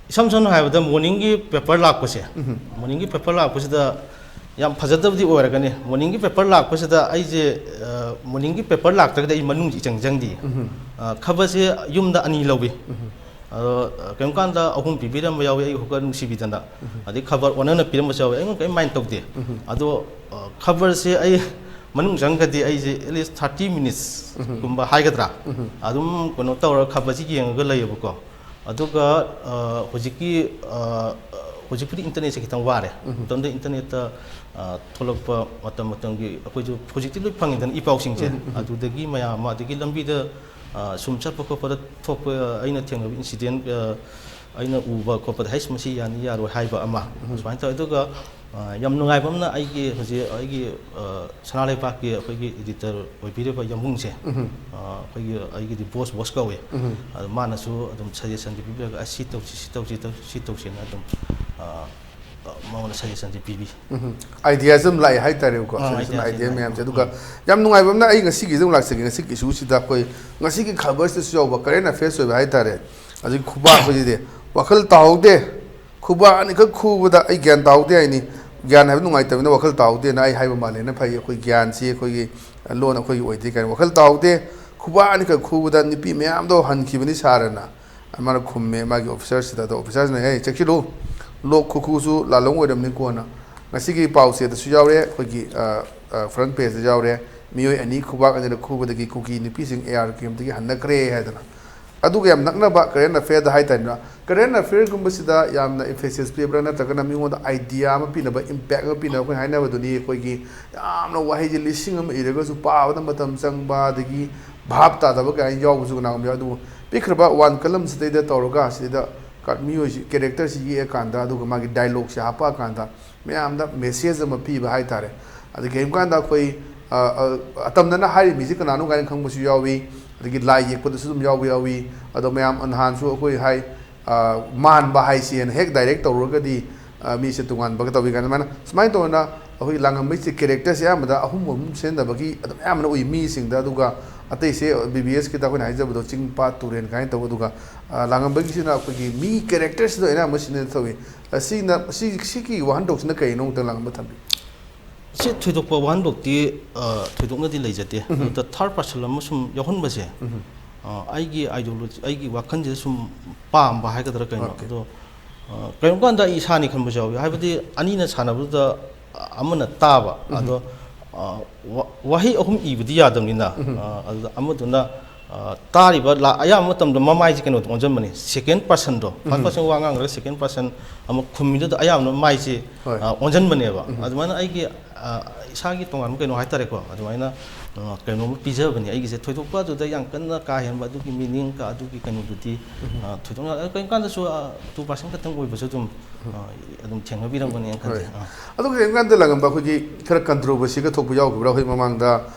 ꯏꯁꯝ ꯁꯝꯅ ꯍꯥꯏꯔꯕꯗ ꯃꯣꯔꯅꯤꯡꯒꯤ ꯄꯦꯄꯔ ꯂꯥꯛꯄꯁꯦ, ꯎꯝ꯫ ꯃꯣꯔꯅꯤꯡꯒꯤ ꯄꯦꯄꯔ ꯂꯥꯛꯄꯁꯤꯗ ꯌꯥꯝ ꯐꯖꯗꯕꯗꯤ ꯑꯣꯏꯔꯒꯅꯤ, ꯃꯣꯔꯅꯤꯡꯒꯤ ꯄꯦꯄꯔ ꯂꯥꯛꯄꯁꯤꯗ ꯑꯩꯁꯦ, ꯑ, ꯃꯣꯔꯅꯤꯡꯒꯤ ꯄꯦꯄꯔ ꯂꯥꯛꯇ꯭ꯔꯒꯗꯤ ꯑꯩ ꯃꯅꯨꯡꯁꯦ ꯏꯆꯪ ꯆꯪꯗꯦ꯫ ꯎꯝ꯫ ꯑ, ꯈꯕꯔꯁꯦ ꯌꯨꯝꯗ ꯑꯅꯤ ꯂꯧꯏ꯫ ꯎꯝ꯫ ꯑꯗꯣ, ꯑ, ꯀꯔꯤꯒꯨꯝꯕ ꯀꯥꯟꯗ ꯑꯍꯨꯝ ꯄꯤꯕꯤꯔꯝꯕ ꯌꯥꯎꯏ, ꯑꯩ ꯍꯣꯀꯔ ꯅꯨꯡꯁꯤꯕꯤꯗꯅ꯫ ꯎꯝ꯫ ꯑꯗꯩ ꯈꯕꯔ ꯑꯣꯟꯅꯅ ꯄꯤꯔꯝꯕꯁꯨ ꯌꯥꯎꯏ, ꯑꯩꯉꯣꯟꯗ ꯀꯔꯤꯝ ꯃꯥꯏꯟ ꯇꯧꯗꯦ꯫ ꯎꯝ꯫ ꯑꯗꯣ, ꯑ, ꯈꯕꯔꯁꯦ ꯑꯩ ꯃꯅꯨꯡ ꯆꯪꯉꯒꯗꯤ ꯑꯩꯁꯦ at least thirty minutes ꯀꯨꯝꯕ ꯍꯥꯏꯒꯗ꯭ꯔꯥ, ꯎꯝ꯫ ꯑꯗꯨꯝ ꯀꯩꯅꯣ ꯇꯧꯔꯒ ꯈꯕꯔꯁꯤ ꯌꯦꯡꯉꯒ ꯂꯩꯌꯦꯕꯀꯣ꯫ ꯑꯗꯨꯒ, ꯑ, ꯍꯧꯖꯤꯛꯀꯤ, ꯑ, ꯍꯧꯖꯤꯛꯄꯨꯗꯤ ꯏꯟꯇꯔꯅꯦꯠꯁꯦ ꯈꯤꯇꯪ ꯋꯥꯔꯦ꯫ ꯎꯝ꯫ ꯃꯇꯝꯗ ꯏꯟꯇꯔꯅꯦꯠꯇ, ꯑ, ꯊꯣꯛꯂꯛꯄ ꯃꯇꯝ ꯃꯇꯝꯒꯤ, ꯑꯩꯈꯣꯏꯁꯨ ꯍꯧꯖꯤꯛꯇꯤ ꯂꯣꯏ ꯐꯪꯉꯤꯗꯅ, ꯏ ꯄꯥꯎꯁꯤꯡꯁꯦ꯫ ꯎꯝ, ꯎꯝ꯫ ꯑꯗꯨꯗꯒꯤ ꯃꯌꯥꯝ ꯑꯃ, ꯑꯗꯒꯤ ꯂꯝꯕꯤꯗ, ꯑ, ꯁꯨꯝ ꯆꯠꯄ ꯈꯣꯠꯄꯗ ꯊꯣꯛꯄ, ꯑ, ꯑꯩꯅ ꯊꯦꯡꯅꯕ ꯏꯟꯁꯤꯗꯦꯟ, ꯑ, ꯑꯩꯅ ꯎꯕ ꯈꯣꯠꯄꯗ, "ꯍꯩꯁ, ꯃꯁꯤ ꯌꯥꯅꯤ ꯌꯥꯔꯣꯏ" ꯍꯥꯏꯕ ꯑꯃ, ꯎꯝ꯫ ꯁꯨꯃꯥꯏꯅ ꯇꯧꯋꯦ꯫ ꯑꯗꯨꯒ, ꯑ, ꯌꯥꯝ ꯅꯨꯡꯉꯥꯏꯕ ꯑꯃꯅ, ꯑꯩꯒꯤ ꯍꯧꯖꯤꯛ ꯑꯩꯒꯤ, ꯑ, ꯁꯅꯥ ꯂꯩꯕꯥꯛꯀꯤ ꯑꯩꯈꯣꯏꯒꯤ ꯏꯗꯤꯇꯔ ꯑꯣꯏꯕꯤꯔꯤꯕ ꯌꯥꯝꯕꯨꯡꯁꯦ, ꯎꯝ꯫ ꯑ, ꯑꯩꯈꯣꯏꯒꯤ, ꯑꯩꯒꯤꯗꯤ ꯕꯣꯁ, ꯕꯣꯁ ꯀꯧꯋꯦ꯫ ꯎꯝ꯫ ꯑꯗꯣ ꯃꯥꯅꯁꯨ ꯑꯗꯨꯝ ꯁꯖꯦꯁꯟꯁꯦ ꯄꯤꯕꯤꯔꯒ, "ꯑꯁ, ꯁꯤ ꯇꯧꯁꯤ, ꯁꯤ ꯇꯧꯁꯤ, ꯇꯧ-, ꯁꯤ ꯇꯧꯁꯤꯅ" ꯑꯗꯨꯝ, ꯑ, ꯑ, ꯃꯉꯣꯟꯗ ꯁꯖꯦꯁꯟꯁꯦ ꯄꯤꯕꯤ꯫ ꯎꯝ꯫ ꯑꯥꯏꯗꯤꯌꯥꯁꯨ ꯑꯗꯨꯝ ꯂꯥꯛꯑꯦ ꯍꯥꯏꯇꯥꯔꯦꯕꯀꯣ, ꯑꯥ, ꯁꯖꯦꯁꯟ, ꯑꯥꯏꯗꯤꯌꯥꯁꯦ ꯑꯥꯏꯗꯤꯌꯥ ꯂꯥꯛꯑꯦ꯫ ꯃꯌꯥꯝꯁꯦ꯫ ꯑꯗꯨꯒ ꯎꯝ꯫ ꯌꯥꯝ ꯅꯨꯡꯉꯥꯏꯕ ꯑꯃꯅ, ꯑꯩ ꯉꯁꯤꯒꯤꯁꯨ ꯑꯃꯨꯛ ꯂꯥꯛꯆꯒꯦ, ꯉꯁꯤꯒꯤ ꯏꯁꯨꯁꯤꯗ ꯑꯩꯈꯣꯏ ꯉꯁꯤꯒꯤ ꯈꯕꯔꯁꯤꯗꯁꯨ ꯌꯥꯎꯕ ꯀꯔꯦꯟ ꯑꯐꯦꯌꯔꯁ ꯑꯣꯏꯕ ꯍꯥꯏꯇꯥꯔꯦ꯫ ꯍꯧꯖꯤꯛ ꯈꯨꯕꯥꯛ ꯑꯩꯈꯣꯏꯁꯤꯗꯤ ꯋꯥꯈꯜ ꯇꯥꯍꯧꯗꯦ, ꯈꯨꯕꯥꯛ ꯑꯅꯤꯈꯛ ꯈꯨꯕꯗ ꯑꯩ ꯒ꯭ꯌꯥꯟ ꯇꯥꯍꯧꯗꯦ ꯍꯥꯏꯅꯤ꯫ ꯒ꯭ꯌꯥꯟ ꯍꯥꯏꯕ ꯅꯨꯡꯉꯥꯏꯇꯕꯅꯤꯅ ꯋꯥꯈꯜ ꯇꯥꯍꯧꯗꯦꯅ ꯑꯩ ꯍꯥꯏꯕ ꯃꯥꯜꯂꯦꯅ ꯐꯩ, ꯑꯩꯈꯣꯏ ꯒ꯭ꯌꯥꯟꯁꯤ ꯑꯩꯈꯣꯏꯒꯤ ꯂꯣꯟ ꯑꯩꯈꯣꯏꯒꯤ ꯑꯣꯏꯗꯦ ꯀꯥꯏꯅ꯫ ꯋꯥꯈꯜ ꯇꯥꯍꯧꯗꯦ, ꯈꯨꯕꯥꯛ ꯑꯅꯤꯈꯛ ꯈꯨꯕꯗ ꯅꯨꯄꯤ ꯃꯌꯥꯝꯗꯣ ꯍꯟꯈꯤꯕꯅꯤ ꯁꯥꯔꯅ꯫ ꯃꯥꯅ ꯈꯨꯝꯃꯦ ꯃꯥꯒꯤ officerꯁꯤꯗ꯫ ꯑꯗꯣ officerꯁꯤꯅ, "ꯍꯦ, ꯆꯦꯛꯁꯤꯜꯂꯨ, ꯂꯣꯛ ꯈꯨꯈꯨꯁꯨ ꯂꯥꯜꯂꯣꯡ ꯑꯣꯏꯔꯝꯅꯤ ꯀꯣꯟꯅ꯫ ꯉꯁꯤꯒꯤ ꯄꯥꯎꯆꯦꯗꯁꯨ ꯌꯥꯎꯔꯦ, ꯑꯩꯈꯣꯏꯒꯤ, ꯑ, ꯑ, front pageꯇ ꯌꯥꯎꯔꯦ, ꯃꯤꯑꯣꯏ ꯑꯅꯤ ꯈꯨꯕꯥꯛ ꯑꯅꯤꯔꯛ ꯈꯨꯕꯗꯒꯤ ꯀꯨꯀꯤ ꯅꯨꯄꯤꯁꯤꯡ AR campꯇꯒꯤ ꯍꯟꯅꯈ꯭ꯔꯦ" ꯍꯥꯏꯗꯅ꯫ ꯑꯗꯨꯒ ꯌꯥꯝ ꯅꯛꯅꯕ current affairꯗ ꯍꯥꯏꯇꯥꯔꯦꯅꯦ, current affairꯒꯨꯝꯕꯁꯤꯗ ꯌꯥꯝꯅ emphasis ꯄꯤꯕ꯭ꯔꯥ, ꯅꯠꯇ꯭ꯔꯒꯅ ꯃꯤꯉꯣꯟꯗ idea ꯑꯃ ꯄꯤꯅꯕ, impact ꯑꯃ ꯄꯤꯅꯕ, ꯑꯩꯈꯣꯏꯅ ꯍꯥꯏꯅꯕꯗꯨꯅꯤ, ꯑꯩꯈꯣꯏꯒꯤ ꯌꯥꯝꯅ ꯋꯥꯍꯩꯁꯦ ꯂꯤꯁꯤꯡ ꯑꯃ ꯏꯔꯒꯁꯨ ꯄꯥꯕꯗ ꯃꯇꯝ ꯆꯪꯕ, ꯑꯗꯒꯤ ꯚꯥꯞ ꯇꯥꯗꯕ ꯀꯌꯥ ꯌꯥꯎꯕꯁꯨ ꯀꯅꯥꯒꯨꯝꯕ ꯌꯥꯎꯏ꯫ ꯑꯗꯨꯕꯨ ꯄꯤꯛꯈ꯭ꯔꯕ one columnꯁꯤꯗꯩꯗ ꯇꯧꯔꯒ, ꯁꯤꯗꯩꯗ ꯀ-, ꯃꯤꯑꯣꯏꯁꯤ, characterꯁꯤ ꯌꯦꯛꯑꯀꯥꯟꯗ, ꯑꯗꯨꯒ ꯃꯥꯒꯤ dialogueꯁꯦ ꯍꯥꯞꯄꯛꯑꯀꯥꯟꯗ ꯃꯌꯥꯝꯗ message ꯑꯃ ꯄꯤꯕ ꯍꯥꯏꯇꯥꯔꯦ꯫ ꯑꯗ ꯀꯔꯤꯒꯨꯝꯕ ꯀꯥꯟꯗ ꯑꯩꯈꯣꯏ, ꯑ, ꯑ, ꯑꯇꯝꯅꯅ ꯍꯥꯏꯔꯤꯕ ꯃꯤꯁꯤ ꯀꯅꯥꯅꯣ ꯀꯥꯏꯅ ꯈꯪꯕꯁꯨ ꯌꯥꯎꯏ, ꯑꯗꯒꯤ ꯂꯥꯏ ꯌꯦꯛꯄꯗꯁꯨ ꯑꯗꯨꯝ ꯌꯥꯎꯕ ꯌꯥꯎꯏ꯫ ꯑꯗꯣ ꯃꯌꯥꯝ ꯅꯍꯥꯟꯁꯨ ꯑꯩꯈꯣꯏ ꯍꯥꯏ, ꯑ, ꯃꯥꯟꯕ ꯍꯥꯏꯁꯦꯅ ꯍꯦꯛ direct ꯇꯧꯔꯨꯔꯒꯗꯤ, ꯑ, ꯃꯤꯁꯦ ꯇꯣꯉꯥꯟꯕꯒ ꯇꯧꯏ ꯀꯥꯏꯅ ꯑꯗꯨꯃꯥꯏꯅ, ꯁꯨꯃꯥꯏꯅ ꯇꯧꯗꯅ ꯑꯩꯈꯣꯏꯒꯤ ꯂꯥꯡꯉꯝꯕꯩꯁꯦ characterꯁꯦ ꯑꯌꯥꯝꯕꯗ ꯑꯍꯨꯝ ꯑꯍꯨꯝ ꯁꯤꯖꯤꯟꯅꯕꯒꯤ ꯑꯗꯨꯝ ꯑꯌꯥꯝꯕꯅ ꯎꯏ ꯃꯤꯁꯤꯡꯗ꯫ ꯑꯗꯨꯒ ꯑꯇꯩꯁꯦ BBSꯀꯤꯗ ꯑꯩꯈꯣꯏꯅ ꯍꯥꯏꯖꯕꯗꯣ ꯆꯤꯡ ꯄꯥꯠ ꯇꯨꯔꯦꯟ ꯀꯥꯏꯅ ꯇꯧꯕ꯫ ꯑꯗꯨꯒ, ꯑ, ꯂꯥꯡꯉꯝꯕꯒꯤꯁꯤꯅ ꯑꯩꯈꯣꯏꯒꯤ ꯃꯤ characterꯁꯤꯗ ꯑꯌꯥꯝꯕ ꯁꯤꯖꯤꯟꯅ ꯇꯧꯏ꯫ ꯑ, ꯁꯤꯅ, ꯁꯤ, ꯁꯤꯒꯤ ꯋꯥꯍꯟꯊꯣꯛꯁꯤꯅ ꯀꯩꯅꯣ ꯑꯃꯨꯛꯇꯪ ꯂꯥꯡꯉꯝꯕ ꯊꯝꯕꯤꯌꯨ꯫ ꯁꯤ ꯊꯣꯏꯗꯣꯛꯄ ꯋꯥꯍꯟꯊꯣꯛꯇꯤ, ꯑ, ꯊꯣꯏꯗꯣꯛꯅꯗꯤ ꯂꯩꯖꯗꯦ꯫ ꯎꯝ꯫ ꯑꯗꯨꯗ third person ꯑꯃ ꯁꯨꯝ ꯌꯥꯎꯍꯟꯕꯁꯦ, ꯎꯝ꯫ ꯑ, ꯑꯩꯒꯤ ideology, ꯑꯩꯒꯤ ꯋꯥꯈꯜꯁꯤꯗ ꯁꯨꯝ ꯄꯥꯝꯕ ꯍꯥꯏꯒꯗ꯭ꯔꯥ ꯀꯩꯅꯣ, OK꯫ ꯑꯗꯣ, ꯑ, ꯀꯔꯤꯒꯨꯝꯕ ꯀꯥꯟꯗ ꯑꯩ ꯏꯁꯥꯅꯤ ꯈꯟꯕꯁꯨ ꯌꯥꯎꯏ꯫ ꯍꯥꯏꯕꯗꯤ ꯑꯅꯤꯅ ꯁꯥꯟꯅꯕꯗꯨꯗ ꯑꯃꯅ ꯇꯥꯕ, ꯎꯝ꯫ ꯑꯗꯣ, ꯑ, ꯋꯥ-, ꯋꯥꯍꯩ ꯑꯍꯨꯝ ꯏꯕꯗꯤ ꯌꯥꯗꯕꯅꯤꯅ, ꯎꯝ꯫ ꯑ, ꯑꯗꯨꯗ ꯑꯃꯗꯨꯅ, ꯑ, ꯇꯥꯔꯤꯕ ꯂꯥ-, ꯑꯌꯥꯝꯕ ꯃꯇꯝꯗ ꯃꯃꯥꯏꯁꯦ ꯀꯩꯅꯣꯗ ꯑꯣꯟꯁꯤꯟꯕꯅꯤ, second personꯗꯣ꯫ First ꯎꯝ꯫ Person ꯋꯥ ꯉꯥꯡꯈ꯭ꯔꯒ second person ꯑꯃ ꯈꯨꯝꯃꯤꯗꯨꯗ ꯑꯌꯥꯝꯕꯅ ꯃꯥꯏꯁꯦ, ꯍꯣꯏ꯫ ꯑ, ꯑꯣꯟꯁꯤꯟꯕꯅꯦꯕ꯫ ꯎꯝ꯫ ꯑꯗꯨꯃꯥꯏꯅ ꯑꯩꯒꯤ, ꯑ, ꯏꯁꯥꯒꯤ ꯇꯣꯉꯥꯟꯕ ꯀꯩꯅꯣ ꯍꯥꯏꯇꯥꯔꯦꯀꯣ, ꯑꯗꯨꯃꯥꯏꯅ, ꯑ, ꯀꯩꯅꯣꯝꯃ ꯄꯤꯖꯕꯅꯦ ꯑꯩꯒꯤꯁꯦ꯫ ꯊꯣꯏꯗꯣꯛꯄ ꯑꯗꯨꯗ ꯌꯥꯝ ꯀꯟꯅ ꯀꯥ ꯍꯦꯟꯕ ꯑꯗꯨꯒꯤ meaning ꯀ ꯑꯗꯨꯒꯤ ꯀꯩꯅꯣꯗꯨꯗꯤ, ꯎꯝ꯫ ꯑ, ꯊꯣꯏꯗꯣꯛꯅ, ꯑ, ꯀꯔꯤꯒꯨꯝꯕ ꯀꯥꯟꯗꯁꯨ, ꯑ, two person ꯈꯛꯇꯪ ꯑꯣꯏꯕꯁꯨ ꯑꯗꯨꯝ, ꯎꯝ꯫ ꯑ, ꯑꯗꯨꯝ ꯊꯦꯡꯅꯕꯤꯔꯝꯒꯅꯤ ꯈꯟꯖꯩ꯫ ꯍꯣꯏ꯫ ꯑ꯫ ꯑꯗꯨꯒ ꯀꯔꯤꯒꯨꯝꯕ ꯀꯥꯟꯗ ꯂꯥꯡꯉꯝꯕ ꯑꯩꯈꯣꯏꯒꯤ ꯈꯔ controversyꯒ ꯊꯣꯛꯄ ꯌꯥꯎꯈꯤꯕ꯭ꯔꯥ? ꯑꯩꯈꯣꯏ ꯃꯃꯥꯡꯗ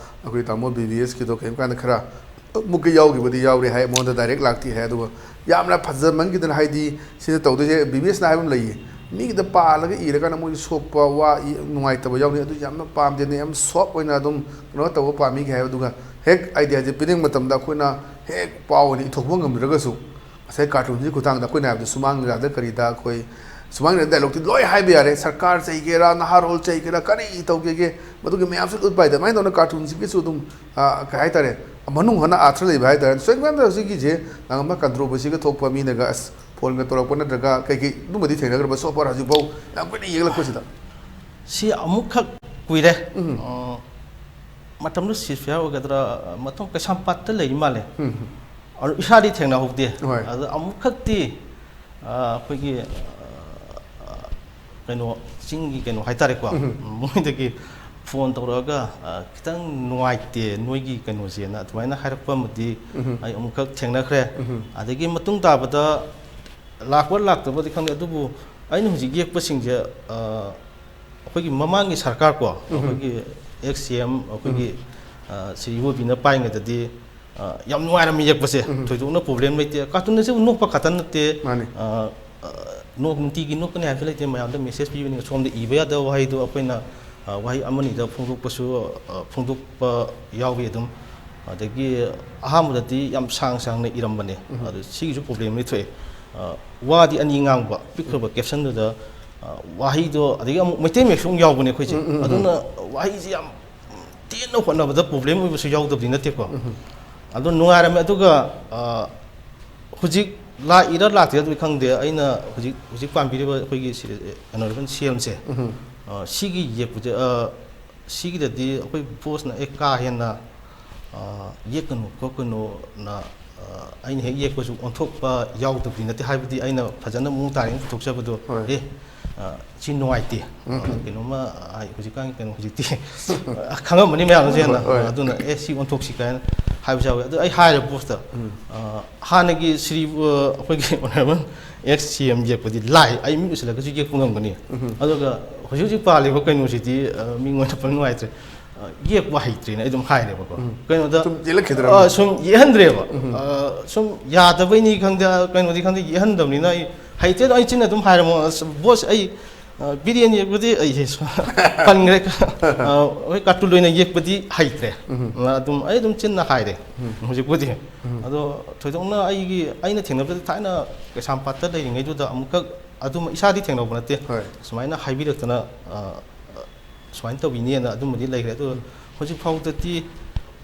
ꯑꯩꯈꯣꯏ ꯇꯥꯃꯣ BBSꯀꯤꯗꯣ ꯀꯔꯤꯒꯨꯝꯕ ꯀꯥꯟꯗ ꯈꯔ ꯑꯃꯨꯛꯀ ꯌꯥꯎꯈꯤꯕꯗꯤ ꯌꯥꯎꯔꯦ ꯍꯥꯏ, ꯃꯉꯣꯟꯗ direct ꯂꯥꯛꯇꯦ ꯍꯥꯏ, ꯑꯗꯨꯒ ꯌꯥꯝꯅ ꯐꯖꯃꯟꯈꯤꯗꯅ, ꯍꯥꯏꯗꯤ ꯁꯤꯗ ꯇꯧꯗꯣꯏꯁꯦ, BBSꯅ ꯍꯥꯏꯕ ꯑꯃ ꯂꯩꯌꯦ, ꯃꯤꯒꯤꯗ ꯄꯥꯜꯂꯒ ꯏꯔꯀꯥꯟꯗ ꯃꯣꯏꯒꯤ ꯁꯣꯛꯄ ꯋꯥ ꯏ-, ꯅꯨꯡꯉꯥꯏꯇꯕ ꯌꯥꯎꯅꯤ, ꯑꯗꯨ ꯌꯥꯝꯅ ꯄꯥꯝꯗꯦꯅꯦ, ꯌꯥꯝ soft ꯑꯣꯏꯅ ꯑꯗꯨꯝ ꯀꯩꯅꯣ ꯇꯧꯕ ꯄꯥꯝꯃꯤꯒ ꯍꯥꯏꯕ꯫ ꯑꯗꯨꯒ ꯍꯦꯛ ideaꯁꯦ ꯄꯤꯅꯤꯡꯕ ꯃꯇꯝꯗ ꯑꯩꯈꯣꯏꯅ ꯍꯦꯛ ꯄꯥꯎ ꯑꯣꯏꯅ ꯏꯊꯣꯛꯄ ꯉꯝꯗ꯭ꯔꯒꯁꯨ, ꯉꯁꯥꯏ cartoonꯁꯤꯒꯤ ꯈꯨꯠꯊꯥꯡꯗ ꯑꯩꯈꯣꯏꯅ ꯍꯥꯏꯕꯗ ꯁꯨꯃꯥꯡ ꯂꯤꯂꯥꯗ ꯀꯔꯤꯗ ꯑꯩꯈꯣꯏ ꯁꯨꯃꯥꯡ ꯂꯤꯂꯥ dialogueꯇꯤ ꯂꯣꯏ ꯍꯥꯏꯕ ꯌꯥꯔꯦ, ꯁꯔꯀꯥꯔ ꯆꯩꯒꯦꯔꯥ, ꯅꯍꯥꯔꯣꯜ ꯆꯩꯒꯦꯔꯥ, ꯀꯔꯤ ꯇꯧꯒꯦꯒꯦ, ꯃꯗꯨꯒꯤ ꯃꯌꯥꯝꯁꯨ ꯎꯠꯄ ꯍꯥꯏꯗ꯫ ꯑꯗꯨꯃꯥꯏꯅ ꯇꯧꯗꯅ cartoonꯁꯤꯒꯤꯁꯨ ꯑꯗꯨꯝ, ꯑ, ꯀꯩ ꯍꯥꯏꯇꯥꯔꯦ, ꯃꯅꯨꯡ ꯍꯟꯅ ꯑꯥꯔꯊ ꯂꯩꯕ ꯍꯥꯏꯇꯥꯔꯦ꯫ ꯁꯣꯏꯕꯝꯗ ꯍꯧꯖꯤꯛꯀꯤꯁꯦ ꯅꯪ ꯑꯃ ꯀꯟꯇ꯭ꯔꯣꯚꯔꯁꯤꯒ ꯊꯣꯛꯄ ꯃꯤꯅꯒ ꯑꯁ ꯐꯣꯟꯒ ꯇꯧꯔꯛꯄ ꯅꯠꯇ꯭ꯔꯒ ꯀꯩꯀꯩ ꯑꯗꯨꯝꯕꯗꯤ ꯊꯦꯡꯅꯈ꯭ꯔꯕ so far ꯍꯧꯖꯤꯛꯐꯥꯎ ꯌꯥꯝ ꯀꯨꯏꯅ ꯌꯦꯛꯂꯛꯄꯁꯤꯗ? ꯁꯤ ꯑꯃꯨꯛꯈꯛ ꯀꯨꯏꯔꯦ꯫ ꯎꯝ꯫ ꯑ, ꯃꯇꯝꯗꯨ ꯁꯤꯁꯐꯤꯌꯥꯔ ꯑꯣꯏꯒꯗ꯭ꯔꯥ, ꯃꯇꯝ ꯀꯩꯁꯥꯝꯄꯥꯠꯇ ꯂꯩꯔꯤ ꯃꯥꯜꯂꯦ꯫ ꯎꯝ꯫ ꯑꯗꯨ ꯏꯁꯥꯗꯤ ꯊꯦꯡꯅꯍꯧꯗꯦ꯫ ꯍꯣꯏ꯫ ꯑꯗ ꯑꯃꯨꯛꯈꯛꯇꯤ, ꯑ, ꯑꯩꯈꯣꯏꯒꯤ, ꯑ, ꯀꯩꯅꯣ, ꯆꯤꯡꯒꯤ ꯀꯩꯅꯣ ꯍꯥꯏꯇꯥꯔꯦꯀꯣ, ꯎꯝ꯫ ꯃꯣꯏꯗꯒꯤ ꯐꯣꯟ ꯇꯧꯔꯛꯑꯒ, "ꯑ, ꯈꯤꯇꯪ ꯅꯨꯡꯉꯥꯏꯇꯦ ꯅꯣꯏꯒꯤ ꯀꯩꯅꯣꯁꯦꯅ" ꯑꯗꯨꯃꯥꯏꯅ ꯍꯥꯏꯔꯛꯄ ꯑꯃꯗꯤ ꯎꯝ꯫ ꯑꯩ ꯑꯃꯨꯛꯈꯛ ꯊꯦꯡꯅꯈ꯭ꯔꯦ꯫ ꯎꯝ꯫ ꯑꯗꯒꯤ ꯃꯇꯨꯡ ꯇꯥꯕꯗ ꯂꯥꯛꯄ ꯂꯥꯛꯇꯕꯗꯤ ꯈꯪꯗꯦ, ꯑꯗꯨꯕꯨ ꯑꯩꯅ ꯍꯧꯖꯤꯛ ꯌꯦꯛꯄꯁꯤꯡꯁꯦ, ꯑ, ꯑꯩꯈꯣꯏꯒꯤ ꯃꯃꯥꯡꯒꯤ ꯁꯔꯀꯥꯔ ꯀꯣ, ꯎꯝ꯫ ꯑꯩꯈꯣꯏꯒꯤ ꯑꯦꯛꯁ ꯁꯤ ꯑꯦꯝ ꯑꯩꯈꯣꯏꯒꯤ, ꯑ, ꯁ꯭ꯔꯤ ꯏꯕꯣꯕꯤꯅ ꯄꯥꯏꯔꯤꯉꯩꯗꯗꯤ, ꯑ, ꯌꯥꯝ ꯅꯨꯡꯉꯥꯏꯔꯝꯃꯤ ꯌꯦꯛꯄꯁꯦ꯫ ꯎꯝ꯫ ꯊꯣꯏꯗꯣꯛꯅ ꯄ꯭ꯔꯣꯕ꯭ꯂꯦꯝ ꯂꯩꯇꯦ꯫ ꯀꯥꯔꯇꯨꯟ ꯑꯁꯤꯕꯨ ꯅꯣꯛꯄ ꯈꯛꯇ ꯅꯠꯇꯦ꯫ ꯃꯥꯅꯤ꯫ ꯑ, ꯑ, ꯅꯣꯛ-, ꯅꯨꯡꯇꯤꯒꯤ ꯅꯣꯛꯀꯅꯤ ꯍꯥꯏꯕꯁꯨ ꯂꯩꯇꯦ꯫ ꯃꯌꯥꯝꯗ ꯃꯦꯁꯦꯖ ꯄꯤꯕꯅꯤ꯫ ꯁꯣꯝꯗ ꯏꯕ ꯌꯥꯗꯕ ꯋꯥꯍꯩꯗꯣ ꯑꯩꯈꯣꯏꯅ, ꯑ, ꯋꯥꯍꯩ ꯑꯃꯅꯤꯗ ꯐꯣꯡꯗꯣꯛꯄꯁꯨ, ꯑ, ꯐꯣꯡꯗꯣꯛꯄ ꯌꯥꯎꯏ ꯑꯗꯨꯝ꯫ ꯑꯗꯒꯤ ꯑꯍꯥꯟꯕꯗꯗꯤ ꯌꯥꯝ ꯁꯥꯡ ꯁꯥꯡꯅ ꯏꯔꯝꯕꯅꯦ꯫ ꯎꯝ꯫ ꯑꯗꯨ ꯁꯤꯒꯤꯁꯨ ꯄ꯭ꯔꯣꯕ꯭ꯂꯦꯝ ꯑꯃꯗꯤ ꯊꯣꯛꯑꯦ꯫ ꯑ, ꯋꯥꯗꯤ ꯑꯅꯤ ꯉꯥꯡꯕ, ꯄꯤꯛꯈ꯭ꯔꯕ ꯀꯦꯞꯁꯟꯗꯨꯗ, ꯑ, ꯋꯥꯍꯩꯗꯣ, ꯑꯗꯒꯤ ꯑꯃꯨꯛ ꯃꯩꯇꯩ ꯃꯌꯦꯛꯁꯨ ꯑꯃꯨꯛ ꯌꯥꯎꯕꯅꯦ ꯑꯩꯈꯣꯏꯁꯦ꯫ ꯎꯝ, ꯎꯝ, ꯎꯝ꯫ ꯑꯗꯨꯅ ꯋꯥꯍꯩꯁꯦ ꯌꯥꯝ ꯇꯦꯟꯅ ꯍꯣꯠꯅꯕꯗ ꯄ꯭ꯔꯣꯕ꯭ꯂꯦꯝ ꯑꯣꯏꯕꯁꯨ ꯌꯥꯎꯗꯕꯗꯤ ꯅꯠꯇꯦꯀꯣ꯫ ꯎꯝ꯫ ꯑꯗꯣ ꯅꯨꯡꯉꯥꯏꯔꯝꯃꯦ꯫ ꯑꯗꯨꯒ, ꯑ, ꯍꯧꯖꯤꯛ ꯂꯥꯛꯏꯔ ꯂꯥꯛꯇ꯭ꯔꯤꯔꯗꯤ ꯈꯪꯗꯦ, ꯑꯩꯅ ꯍꯧꯖꯤꯛ, ꯍꯧꯖꯤꯛ ꯄꯥꯟꯕꯤꯔꯤꯕ ꯑꯩꯈꯣꯏꯒꯤ ꯁꯤ-, ꯑꯦ, ꯑꯦꯅꯣꯔꯦꯕꯜ ꯁꯤ ꯑꯦꯝꯁꯦ, ꯎꯝ꯫ ꯑ, ꯁꯤꯒꯤ ꯌꯦꯛꯄꯁꯦ, ꯑ, ꯁꯤꯒꯤꯗꯗꯤ ꯑꯩꯈꯣꯏ ꯕꯣꯁꯅ ꯑꯦ ꯀꯥ ꯍꯦꯟꯅ, ꯑ, ꯌꯦꯛꯀꯅꯨ ꯈꯣꯠꯀꯅꯨꯅ, ꯑ, ꯑꯩꯅ ꯍꯦꯛ ꯌꯦꯛꯄꯁꯨ ꯑꯣꯟꯊꯣꯛꯄ ꯌꯥꯎꯗꯕꯗꯤ ꯅꯠꯇꯦ, ꯍꯥꯏꯕꯗꯤ ꯑꯩꯅ ꯐꯖꯅ ꯃꯑꯣꯡ ꯇꯥꯅ ꯄꯨꯊꯣꯛꯆꯕꯗꯣ, ꯍꯣꯏ꯫ ꯑꯦ, ꯑ, ꯁꯤ ꯅꯨꯡꯉꯥꯏꯇꯦ, ꯎꯝ꯫ ꯑ, ꯀꯩꯅꯣꯝꯃ, ꯑ, ꯍꯧꯖꯤꯛꯀꯥꯟꯒꯤ ꯀꯩꯅꯣ, ꯍꯧꯖꯤꯛꯇꯤ ꯈꯪꯉꯝꯃꯅꯤ ꯃꯌꯥꯝꯅꯁꯨ ꯍꯦꯟꯅ꯫ ꯍꯣꯏ, ꯍꯣꯏ꯫ ꯑꯗꯨꯅ ꯑꯦ, ꯁꯤ ꯑꯣꯟꯊꯣꯛꯁꯤ ꯀꯥꯏꯅ ꯍꯥꯏꯕꯁꯨ ꯌꯥꯎꯋꯦ꯫ ꯑꯗꯨ ꯑꯩ ꯍꯥꯏꯔꯦ ꯕꯣꯁꯇ, ꯎꯝ꯫ ꯑ, ꯍꯥꯟꯅꯒꯤ ꯁ꯭ꯔꯤ, ꯑ, ꯑꯩꯈꯣꯏꯒꯤ ꯑꯣꯅꯔꯦꯕꯜ ꯑꯦꯛꯁ ꯁꯤ ꯑꯦꯝ ꯌꯦꯛꯄꯗꯤ ꯂꯥꯏ, ꯑꯩ ꯃꯤꯠ ꯎꯁꯤꯜꯂꯒꯁꯨ ꯌꯦꯛꯄ ꯉꯝꯒꯅꯤ꯫ ꯎꯝ꯫ ꯑꯗꯨꯒ ꯍꯧꯖꯤꯛ ꯍꯧꯖꯤꯛ ꯄꯥꯜꯂꯤꯕ ꯀꯩꯅꯣꯁꯤꯗꯤ, ꯑ, ꯃꯤꯉꯣꯟꯗ ꯄꯪ ꯅꯨꯡꯉꯥꯏꯇ꯭ꯔꯦ꯫ ꯑ, ꯌꯦꯛꯄ ꯍꯩꯇ꯭ꯔꯦꯅ ꯑꯩ ꯑꯗꯨꯝ ꯍꯥꯏꯔꯦꯕꯀꯣ꯫ ꯎꯝ꯫ ꯀꯩꯅꯣꯗ, ꯁꯨꯝ ꯌꯦꯛꯂꯛꯈꯤꯗ꯭ꯔꯕ? ꯑ, ꯁꯨꯝ ꯌꯦꯛꯍꯟꯗ꯭ꯔꯦꯕ꯫ ꯎꯝ꯫ ꯑ, ꯁꯨꯝ ꯌꯥꯗꯕꯩꯅꯤ ꯈꯪꯗꯦ, ꯀꯩꯅꯣꯗꯤ ꯈꯪꯗꯦ, ꯌꯦꯛꯍꯟꯗꯕꯅꯤꯅ ꯑꯩ ꯍꯩꯇꯦ꯫ ꯑꯗꯣ ꯑꯩ ꯆꯤꯟꯅ ꯑꯗꯨꯝ ꯍꯥꯏꯔꯝꯃꯣ, "ꯑꯁ, ꯕꯣꯁ, ꯑꯩ, ꯑ, ꯕꯤꯔꯦꯟ ꯌꯦꯛꯄꯗꯤ ꯑꯩꯁꯦ ꯁꯨꯝ ꯄꯟꯈ꯭ꯔꯦ꯫ ꯑ, ꯍꯣꯏ, ꯀꯥꯔꯇꯨꯟ ꯑꯣꯏꯅ ꯌꯦꯛꯄꯗꯤ ꯍꯩꯇ꯭ꯔꯦ"꯫ ꯎꯝ꯫ ꯑ, ꯑꯗꯨꯝ, ꯑꯩ ꯑꯗꯨꯝ ꯆꯤꯟꯅ ꯍꯥꯏꯔꯦ ꯎꯝ꯫ ꯍꯧꯖꯤꯛꯄꯨꯗꯤ꯫ ꯎꯝ꯫ ꯑꯗꯣ ꯊꯣꯏꯗꯣꯛꯅ ꯑꯩꯒꯤ, ꯑꯩꯅ ꯊꯦꯡꯅꯕꯗ ꯊꯥꯏꯅ ꯀꯩꯁꯥꯝꯄꯥꯠꯇ ꯂꯩꯔꯤꯉꯩꯗꯨꯗ ꯑꯃꯨꯛꯈꯛ ꯑꯗꯨꯝ ꯏꯁꯥꯗꯤ ꯊꯦꯡꯅꯕ ꯅꯠꯇꯦ꯫ ꯍꯣꯏ꯫ ꯁꯨꯃꯥꯏꯅ ꯍꯥꯏꯕꯤꯔꯛꯇꯅ, ꯑ, ꯁꯨꯃꯥꯏꯅ ꯇꯧꯕꯤꯅꯦꯅ ꯑꯗꯨꯝꯕꯗꯤ ꯂꯩꯈ꯭ꯔꯦ꯫ ꯑꯗꯣ ꯍꯧꯖꯤꯛ ꯐꯥꯎꯗꯗꯤ,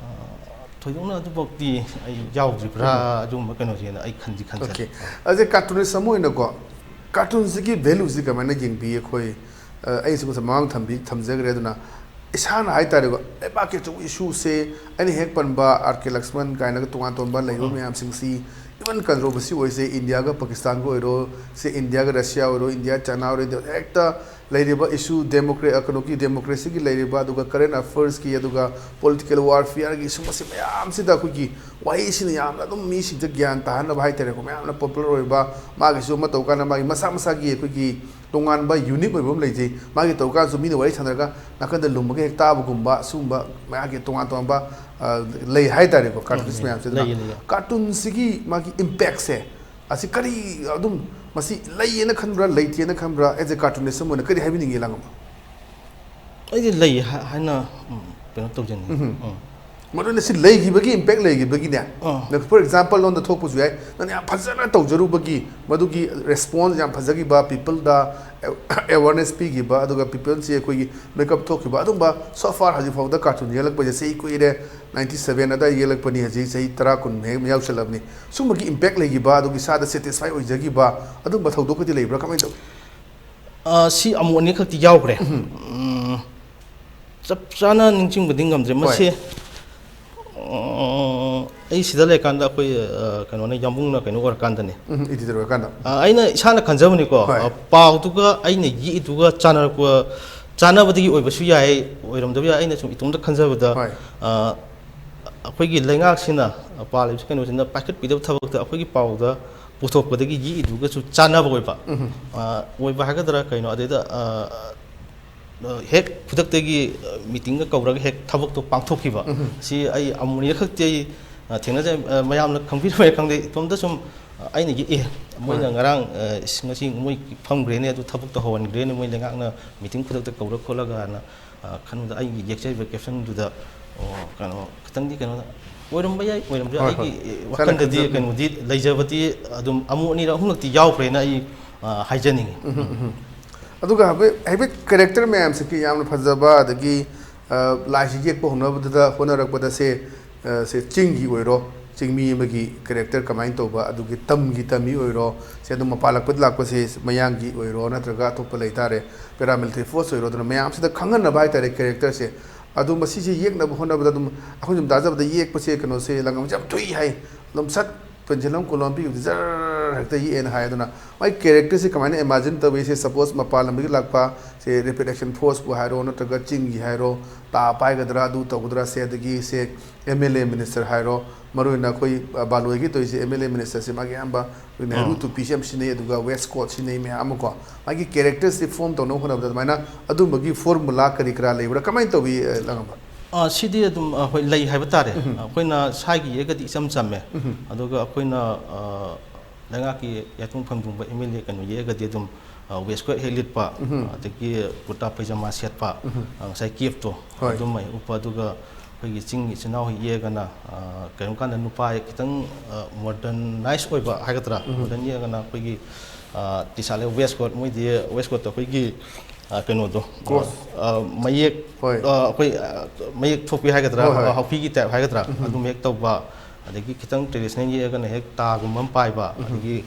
ꯑ, ꯊꯣꯏꯗꯣꯛꯅ ꯑꯗꯨꯐꯥꯎꯗꯤ ꯑꯩ ꯌꯥꯎꯗ꯭ꯔꯤꯕ꯭ꯔꯥ, ꯑꯗꯨꯒꯨꯝꯕ ꯀꯩꯅꯣꯁꯦꯅ ꯑꯩ ꯈꯟꯗꯤ ꯈꯟꯖꯩ꯫ Okay. ꯑꯁꯦ, ꯀꯥꯔꯇꯨꯅꯤꯁ ꯑꯃ ꯑꯣꯏꯅꯁꯨꯀꯣ, ꯀꯥꯔꯇꯨꯟꯁꯤꯒꯤ ꯚꯦꯂꯨꯁꯤ ꯀꯃꯥꯏꯅ ꯌꯦꯡꯕꯤ? ꯑꯩꯈꯣꯏ, ꯑ, ꯑꯩꯁꯨ ꯉꯁꯥꯏ ꯃꯃꯥꯡ ꯊꯝꯕꯤ ꯊꯝꯖꯈ꯭ꯔꯦ꯫ ꯑꯗꯨꯅ ꯏꯁꯥꯅ ꯍꯥꯏꯇꯥꯔꯦꯀꯣ, ꯂꯩꯕꯥꯛꯀꯤ ꯑꯆꯧꯕ ꯏꯁꯨꯁꯦ, ꯑꯩꯅ ꯍꯦꯛ ꯄꯟꯕ ꯑꯥꯔ ꯀꯦ ꯂꯛꯁꯃꯟ ꯀꯥꯏꯅꯒ ꯇꯣꯉꯥꯟ ꯇꯣꯉꯥꯟꯕ ꯂꯩꯔꯤꯕ ꯃꯌꯥꯝꯁꯤꯡꯁꯤ, ꯏꯚꯟ ꯀꯟꯇ꯭ꯔꯣꯚꯔꯁꯤ ꯑꯣꯏꯁꯦ, ꯏꯟꯗꯤꯌꯥꯒ ꯄꯥꯀꯤꯁꯇꯥꯟꯒ ꯑꯣꯏꯔꯣ, ꯁꯦ ꯏꯟꯗꯤꯌꯥꯒ ꯔꯁꯤꯌꯥ ꯑꯣꯏꯔꯣ, ꯏꯟꯗꯤꯌꯥ ꯆꯥꯏꯅꯥ ꯑꯣꯏꯔꯣ, ꯏꯟꯗꯤꯌꯥ ꯍꯦꯛꯇ ꯂꯩꯔꯤꯕ ꯏꯁꯨ, ꯗꯦꯃꯣꯀ꯭ꯔꯦ-, ꯑ, ꯀꯩꯅꯣꯒꯤ ꯗꯦꯃꯣꯀ꯭ꯔꯦꯁꯤꯒꯤ ꯂꯩꯔꯤꯕ, ꯑꯗꯨꯒ ꯀꯔꯦꯟ ꯑꯐꯦꯌꯔꯁꯀꯤ, ꯑꯗꯨꯒ ꯄꯣꯂꯤꯇꯤꯀꯦꯜ ꯋꯥꯔꯐꯤꯌꯥꯔꯒꯤ ꯏꯁꯨ, ꯃꯁꯤ ꯃꯌꯥꯝꯁꯤꯗ ꯑꯩꯈꯣꯏꯒꯤ ꯋꯥꯍꯩꯁꯤꯅ ꯌꯥꯝꯅ ꯑꯗꯨꯝ ꯃꯤꯁꯤꯡꯗ ꯒ꯭ꯌꯥꯟ ꯇꯥꯍꯟꯅꯕ ꯍꯥꯏꯇꯥꯔꯦꯀꯣ, ꯃꯌꯥꯝꯅ ꯄꯣꯄꯨꯂꯔ ꯑꯣꯏꯕ, ꯃꯥꯒꯤꯁꯨ ꯑꯃ ꯇꯧ ꯀꯥꯟꯗ ꯃꯥꯒꯤ ꯃꯁꯥ ꯃꯁꯥꯒꯤ ꯑꯩꯈꯣꯏꯒꯤ ꯇꯣꯉꯥꯟꯕ ꯌꯨꯅꯤꯛ ꯑꯣꯏꯕ ꯑꯃ ꯂꯩꯖꯩ꯫ ꯃꯥꯒꯤ ꯇꯧꯔ ꯀꯥꯟꯗꯁꯨ ꯃꯤꯅ ꯋꯥꯔꯤ ꯁꯥꯟꯅꯔꯒ ꯅꯥꯀꯟꯗ ꯂꯨꯝꯃꯒ ꯍꯦꯛ ꯇꯥꯕꯒꯨꯝꯕ, ꯁꯤꯒꯨꯝꯕ ꯃꯥꯒꯤ ꯇꯣꯉꯥꯟ ꯇꯣꯉꯥꯟꯕ, ꯑ, ꯂꯩ ꯍꯥꯏꯇꯥꯔꯦꯀꯣ, ꯀꯥꯔꯇꯨꯟꯁ ꯎꯝ, ꯃꯌꯥꯝꯁꯤꯗꯅ꯫ ꯂꯩꯌꯦ, ꯂꯩꯌꯦ꯫ ꯀꯥꯔꯇꯨꯟꯁꯤꯒꯤ ꯃꯥꯒꯤ ꯏꯝꯄꯦꯛꯁꯦ, ꯑꯁꯤ ꯀꯔꯤ ꯑꯗꯨꯝ, ꯃꯁꯤ ꯂꯩꯌꯦꯅ ꯈꯟꯕ꯭ꯔꯥ, ꯂꯩꯇꯦꯅ ꯈꯟꯕ꯭ꯔꯥ? As a cartoonist ꯑꯃ ꯑꯣꯏꯅ ꯀꯔꯤ ꯍꯥꯏꯕꯤꯅꯤꯡꯉꯤ, ꯂꯥꯡꯉꯝꯕ? ꯑꯩꯗꯤ ꯂꯩ ꯍꯥ-, ꯍꯥꯏꯅ, ꯎꯝ, ꯀꯩꯅꯣ ꯇꯧꯖꯅꯤꯡꯉꯤ꯫ ꯎꯝ꯫ ꯎꯝ꯫ ꯃꯔꯨ ꯑꯣꯏꯅ ꯁꯤ ꯂꯩꯈꯤꯕꯒꯤ, ꯏꯝꯄꯦꯛ ꯂꯩꯈꯤꯕꯒꯤꯅꯦ꯫ ꯑꯥ꯫ ꯅꯪ, for example, ꯂꯣꯟꯗ ꯊꯣꯛꯄꯁꯨ ꯌꯥꯏ꯫ ꯅꯪꯅ ꯌꯥꯝ ꯐꯖꯅ ꯇꯧꯖꯔꯨꯕꯒꯤ, ꯃꯗꯨꯒꯤ ꯔꯦꯁꯄꯣꯟꯁ ꯌꯥꯝ ꯐꯖꯈꯤꯕ, ꯄꯤꯄꯜꯗ ꯑꯦꯋꯥꯔꯅꯦꯁ ꯄꯤꯈꯤꯕ, ꯑꯗꯨꯒ ꯄꯤꯄꯜꯁꯤ ꯑꯩꯈꯣꯏꯒꯤ ꯃꯦꯀꯞ ꯊꯣꯛꯈꯤꯕ, ꯑꯗꯨꯝꯕ so far ꯍꯧꯖꯤꯛ ꯐꯥꯎꯗ ꯀꯥꯔꯇꯨꯟ ꯌꯦꯛꯂꯛꯄꯁꯦ ꯆꯍꯤ ꯀꯨꯏꯔꯦ, ꯅꯥꯏꯟꯇꯤ ꯁꯚꯦꯟ ꯑꯗꯥꯏ ꯌꯦꯛꯂꯛꯄꯅꯤ, ꯍꯧꯖꯤꯛ ꯆꯍꯤ ꯇꯔꯥ ꯀꯨꯟ ꯍꯦꯛ ꯌꯥꯎꯁꯜꯂꯕꯅꯤ꯫ ꯁꯨꯝꯕꯒꯤ ꯏꯝꯄꯦꯛ ꯂꯩꯈꯤꯕ, ꯑꯗꯨꯒ ꯏꯁꯥꯗ ꯁꯦꯇꯤꯁꯐꯥꯏ ꯑꯣꯏꯖꯈꯤꯕ, ꯑꯗꯨꯝꯕ ꯊꯧꯗꯣꯛꯀꯗꯤ ꯂꯩꯕ꯭ꯔꯥ? ꯀꯃꯥꯏꯅ ꯇꯧꯏ? ꯑ, ꯁꯤ ꯑꯃꯨꯛ ꯑꯅꯤꯈꯛꯇꯤ ꯌꯥꯎꯈ꯭ꯔꯦ꯫ ꯎꯝ, ꯆꯞ ꯆꯥꯅ ꯅꯤꯡꯁꯤꯡꯕꯗꯤ ꯉꯝꯗ꯭ꯔꯦ꯫ ꯍꯣꯏ꯫ ꯃꯁꯤ, ꯑ, ꯑꯩ ꯁꯤꯗ ꯂꯩꯔꯀꯥꯟꯗ ꯑꯩꯈꯣꯏ, ꯑ, ꯀꯩꯅꯣꯅ, ꯌꯥꯝꯕꯨꯡꯅ ꯀꯩꯅꯣ ꯑꯣꯏꯔꯀꯥꯟꯗꯅꯦ꯫ ꯎꯝ, ꯏꯗꯤꯇꯔ ꯑꯣꯏꯔꯀꯥꯟꯗ꯫ ꯑ, ꯑꯩꯅ ꯏꯁꯥꯅ ꯈꯟꯖꯕꯅꯤꯀꯣ, ꯍꯣꯏ꯫ ꯑ, ꯄꯥꯎꯗꯨꯒ ꯑꯩꯅ ꯌꯦꯛꯏꯗꯨꯒ ꯆꯥꯟꯅꯔꯛꯄ, ꯆꯥꯟꯅꯕꯗꯒꯤ ꯑꯣꯏꯕꯁꯨ ꯌꯥꯏ, ꯑꯣꯏꯔꯝꯗꯕ ꯌꯥꯏ꯫ ꯑꯩꯅ ꯁꯨꯝ ꯏꯇꯣꯝꯇ ꯈꯟꯖꯕꯗ, ꯍꯣꯏ꯫ ꯑ, ꯑꯩꯈꯣꯏꯒꯤ ꯂꯩꯉꯥꯛꯁꯤꯅ, ꯑ, ꯄꯥꯜꯂꯤꯕꯁꯤ ꯀꯩꯅꯣꯁꯤꯅ ꯄꯥꯏꯈꯠꯄꯤꯗꯕ ꯊꯕꯛꯇ ꯑꯩꯈꯣꯏꯒꯤ ꯄꯥꯎꯗ ꯄꯨꯊꯣꯛꯄꯗꯒꯤ ꯌꯦꯛꯏꯗꯨꯒꯁꯨ ꯆꯥꯟꯅꯕ ꯑꯣꯏꯕ꯫ ꯎꯝ꯫ ꯑ, ꯑꯣꯏꯕ ꯍꯥꯏꯒꯗ꯭ꯔꯥ ꯀꯩꯅꯣ, ꯑꯗꯩꯗ, ꯑ, ꯑ, ꯍꯦꯛ ꯈꯨꯗꯛꯇꯒꯤ, ꯑ, ꯃꯤꯇꯤꯡꯒ ꯀꯧꯔꯒ ꯍꯦꯛ ꯊꯕꯛꯇꯣ ꯄꯥꯡꯊꯣꯛꯈꯤꯕ꯫ ꯎꯝ꯫ ꯁꯤ ꯑꯩ ꯑꯃꯨꯛ ꯑꯅꯤꯔꯛꯈꯛꯇꯤ ꯑꯩ, ꯑ, ꯊꯦꯡꯅꯖꯩ꯫ ꯑ, ꯃꯌꯥꯝꯅ ꯈꯪꯕꯤꯔꯝꯃꯦ ꯈꯪꯗꯦ, ꯏꯇꯣꯝꯇ ꯁꯨꯝ, ꯑ, ꯑꯩꯅ ꯌꯦꯛꯑꯦ, ꯃꯣꯏꯅ ꯍꯣꯏ꯫ ꯉꯔꯥꯡ, ꯑ, ꯏꯁ, ꯉꯁꯤ ꯃꯣꯏ ꯐꯝꯈ꯭ꯔꯦꯅꯦ, ꯑꯗꯨ ꯊꯕꯛ ꯇꯧꯍꯧꯍꯟꯈ꯭ꯔꯦꯅꯦ, ꯃꯣꯏ ꯂꯩꯉꯥꯛꯅ ꯃꯤꯇꯤꯡ ꯈꯨꯗꯛꯇ ꯀꯧꯔ ꯈꯣꯠꯂꯒꯅ, ꯑ, ꯈꯟꯕꯗ ꯑꯩꯒꯤ ꯌꯦꯛꯆꯔꯤꯕ ꯀꯦꯞꯁꯟꯗꯨꯗ, ꯑꯣ, ꯀꯩꯅꯣ, ꯈꯤꯇꯪꯗꯤ ꯀꯩꯅꯣ ꯑꯣꯏꯔꯝꯕ ꯌꯥꯏ, ꯑꯣꯏꯔꯝꯕ ꯌꯥꯏ꯫ ꯍꯣꯏ, ꯍꯣꯏ꯫ ꯑꯩꯒꯤ, ꯑꯦ, ꯏꯁꯥꯅ ꯋꯥꯈꯜꯗꯗꯤ ꯈꯟꯖꯕ꯫ ꯀꯩꯅꯣꯗꯤ ꯂꯩꯖꯕꯗꯤ ꯑꯗꯨꯝ ꯑꯃꯨꯛ ꯑꯅꯤꯔꯛ ꯑꯍꯨꯝꯂꯛꯇꯤ ꯌꯥꯎꯈ꯭ꯔꯦꯅ ꯑꯩ, ꯑ, ꯍꯥꯏꯖꯅꯤꯡꯉꯤ꯫ ꯎꯝ, ꯎꯝ, ꯎꯝ꯫ ꯑꯗꯨꯒ ꯍꯥꯏꯐꯦꯠ, ꯍꯥꯏꯐꯦꯠ ꯀꯦꯔꯦꯛꯇꯔ ꯃꯌꯥꯝꯁꯤꯒꯤ ꯌꯥꯝꯅ ꯐꯖꯕ, ꯑꯗꯒꯤ, ꯑ, ꯂꯥꯏꯁꯤ ꯌꯦꯛꯄ ꯍꯧꯅꯕꯗꯨꯗ ꯍꯣꯠꯅꯔꯛꯄꯗ ꯁꯦ, ꯑ, ꯁꯦ ꯆꯤꯡꯒꯤ ꯑꯣꯏꯔꯣ, ꯆꯤꯡꯃꯤ ꯑꯃꯒꯤ ꯀꯦꯔꯦꯛꯇꯔ ꯀꯃꯥꯏꯅ ꯇꯧꯕ, ꯑꯗꯨꯒꯤ ꯇꯝꯒꯤ ꯇꯝꯃꯤ ꯑꯣꯏꯔꯣ, ꯁꯦ ꯑꯗꯨꯝ ꯃꯄꯥꯟ ꯂꯝꯗ ꯂꯥꯛꯄꯁꯦ ꯃꯌꯥꯡꯒꯤ ꯑꯣꯏꯔꯣ, ꯅꯠꯇ꯭ꯔꯒ ꯑꯇꯣꯞꯄ ꯂꯩꯇꯥꯔꯦ, ꯄꯦꯔꯥꯃꯤꯂꯤꯇꯔꯤ ꯐꯣꯔꯁ ꯑꯣꯏꯔꯣ, ꯑꯗꯨꯅ ꯃꯌꯥꯝꯁꯤꯗ ꯈꯪꯍꯟꯅꯕ ꯍꯥꯏꯇꯥꯔꯦ ꯀꯦꯔꯦꯛꯇꯔꯁꯦ꯫ ꯑꯗꯣ ꯃꯁꯤꯁꯦ ꯌꯦꯛꯅꯕ ꯍꯣꯠꯅꯕꯗ ꯑꯗꯨꯝ ꯑꯩꯈꯣꯏꯅ ꯁꯨꯝ ꯇꯥꯖꯕꯗ ꯌꯦꯛꯄꯁꯦ ꯀꯩꯅꯣꯁꯦ ꯂꯪꯉꯝꯁꯦ ꯌꯥꯝ ꯊꯨꯏ ꯍꯥꯏ꯫ ꯑꯗꯨꯝ ꯁꯠ ꯄꯦꯟꯁꯤꯜ ꯑꯃ ꯀꯣꯂꯣꯝ ꯄꯤꯈꯤꯕꯗ ꯖꯔ ꯍꯦꯛꯇ ꯌꯦꯛꯑꯦꯅ ꯍꯥꯏ꯫ ꯑꯗꯨꯅ ꯃꯥꯒꯤ ꯀꯦꯔꯦꯛꯇꯔꯁꯦ ꯀꯃꯥꯏꯅ ꯏꯃꯥꯖꯤꯟ ꯇꯧꯏ? ꯁꯦ ꯁꯄꯣꯁ ꯃꯄꯥꯟ ꯂꯝꯗꯒꯤ ꯂꯥꯛꯄ, ꯁꯦ ꯔꯦꯄꯤꯗ ꯑꯦꯛꯁꯟ ꯐꯣꯔꯁꯄꯨ ꯍꯥꯏꯔꯣ, ꯅꯠꯇ꯭ꯔꯒ ꯆꯤꯡꯒꯤ ꯍꯥꯏꯔꯣ, ꯇꯥ ꯄꯥꯏꯒꯗ꯭ꯔꯥ, ꯑꯗꯨ ꯇꯧꯒꯗ꯭ꯔꯥ, ꯁꯦ ꯑꯗꯒꯤ ꯁꯦ ꯑꯦꯝ ꯑꯦꯜ ꯑꯦ ꯃꯤꯅꯤꯁꯇꯔ ꯍꯥꯏꯔꯣ, ꯃꯔꯨꯑꯣꯏꯅ ꯑꯩꯈꯣꯏ, ꯑ, ꯕꯥꯂꯣꯏꯒꯤ ꯇꯧꯔꯤꯁꯦ ꯑꯦꯝ ꯑꯦꯜ ꯑꯦ ꯃꯤꯅꯤꯁꯇꯔꯁꯦ ꯃꯥꯒꯤ ꯑꯌꯥꯝꯕ ꯑꯩꯈꯣꯏ ꯅꯦꯍꯔꯨ ꯑꯥ꯫ ꯇꯨꯄꯤꯁꯦ ꯌꯥꯝ ꯁꯤꯖꯤꯟꯅꯩ, ꯑꯗꯨꯒ ꯋꯦꯁ ꯀꯣꯠ ꯁꯤꯖꯤꯟꯅꯩ ꯃꯌꯥꯝ ꯑꯃꯀꯣ꯫ ꯃꯥꯒꯤ ꯀꯦꯔꯦꯛꯇꯔꯁꯦ ꯐꯣꯔꯝ ꯇꯧꯅꯕ ꯍꯣꯠꯅꯕꯗ ꯑꯗꯨꯃꯥꯏꯅ ꯑꯗꯨꯝꯕꯒꯤ ꯐꯣꯔꯃꯨꯂꯥ ꯀꯔꯤ ꯀꯔꯥ ꯂꯩꯕ꯭ꯔꯥ? ꯀꯃꯥꯏꯅ ꯇꯧꯏ, ꯑ, ꯂꯥꯡꯉꯝꯕ? ꯑ, ꯁꯤꯗꯤ ꯑꯗꯨꯝ, ꯑ, ꯍꯣꯏ, ꯂꯩ ꯍꯥꯏꯕ ꯇꯥꯔꯦ꯫ ꯎꯝ꯫ ꯑꯩꯈꯣꯏꯅ ꯁꯥꯏꯒꯤ ꯌꯦꯛꯑꯒꯗꯤ ꯏꯆꯝ ꯆꯝꯃꯦ꯫ ꯎꯝ꯫ ꯑꯗꯨꯒ ꯑꯩꯈꯣꯏꯅ, ꯑ, ꯂꯩꯉꯥꯛꯀꯤ ꯌꯥꯏꯊꯣꯡ ꯐꯝꯒꯨꯝꯕ ꯑꯦꯝ ꯑꯦꯜ ꯑꯦ ꯀꯩꯅꯣ ꯌꯦꯛꯑꯒꯗꯤ ꯑꯗꯨꯝ, ꯑ, ꯋꯦꯁ ꯀꯣꯠ ꯍꯦꯛ ꯂꯤꯠꯄ, ꯎꯝ꯫ ꯑꯗꯒꯤ ꯀꯨꯔꯇꯥ ꯄꯩꯖꯃꯥ ꯁꯦꯠꯄ, ꯎꯝ꯫ ꯑ, ꯉꯁꯥꯏ ꯀꯦꯞꯇꯣ, ꯍꯣꯏ꯫ ꯑꯗꯨꯝ ꯍꯦꯛ ꯎꯞꯄ, ꯑꯗꯨꯒ ꯑꯩꯈꯣꯏꯒꯤ ꯆꯤꯡꯒꯤ ꯏꯆꯤꯟ ꯏꯅꯥꯎ ꯍꯦꯛ ꯌꯦꯛꯑꯒꯅ, ꯑ, ꯀꯔꯤꯒꯨꯝꯕ ꯀꯥꯟꯗ ꯅꯨꯄꯥ ꯈꯤꯇꯪ, ꯑ, ꯃꯣꯗꯔꯅꯥꯏꯁ ꯑꯣꯏꯕ ꯍꯥꯏꯒꯗ꯭ꯔꯥ, ꯎꯝ꯫ ꯃꯣꯗꯔꯟ ꯌꯦꯛꯑꯒꯅ ꯑꯩꯈꯣꯏꯒꯤ, ꯑ, ꯇꯤ ꯁꯥꯔꯠ ꯂꯩ, ꯋꯦꯁ ꯀꯣꯠ, ꯃꯣꯏꯗꯤ ꯋꯦꯁ ꯀꯣꯠꯇ ꯑꯩꯈꯣꯏꯒꯤ, ꯑ, ꯀꯩꯅꯣꯗꯣ, ꯀ꯭ꯔꯣꯁ꯫ ꯑ, ꯃꯌꯦꯛ, ꯍꯣꯏ꯫ ꯑ, ꯑꯩꯈꯣꯏ, ꯑ, ꯃꯌꯦꯛ ꯊꯣꯛꯄꯤ ꯍꯥꯏꯒꯗ꯭ꯔꯥ, ꯍꯣꯏ, ꯍꯣꯏ꯫ ꯑ, ꯍꯥꯎꯄꯤꯒꯤ ꯇꯥꯏꯞ ꯍꯥꯏꯒꯗ꯭ꯔꯥ, ꯎꯝ꯫ ꯑꯗꯨꯝ ꯍꯦꯛ ꯇꯧꯕ, ꯑꯗꯒꯤ ꯈꯤꯇꯪ ꯇ꯭ꯔꯦꯗꯤꯁꯅꯦꯜ ꯌꯦꯛꯑꯒꯅ ꯍꯦꯛ ꯇꯥꯒꯨꯝꯕ ꯑꯃ ꯄꯥꯏꯕ, ꯎꯝ꯫ ꯑꯗꯒꯤ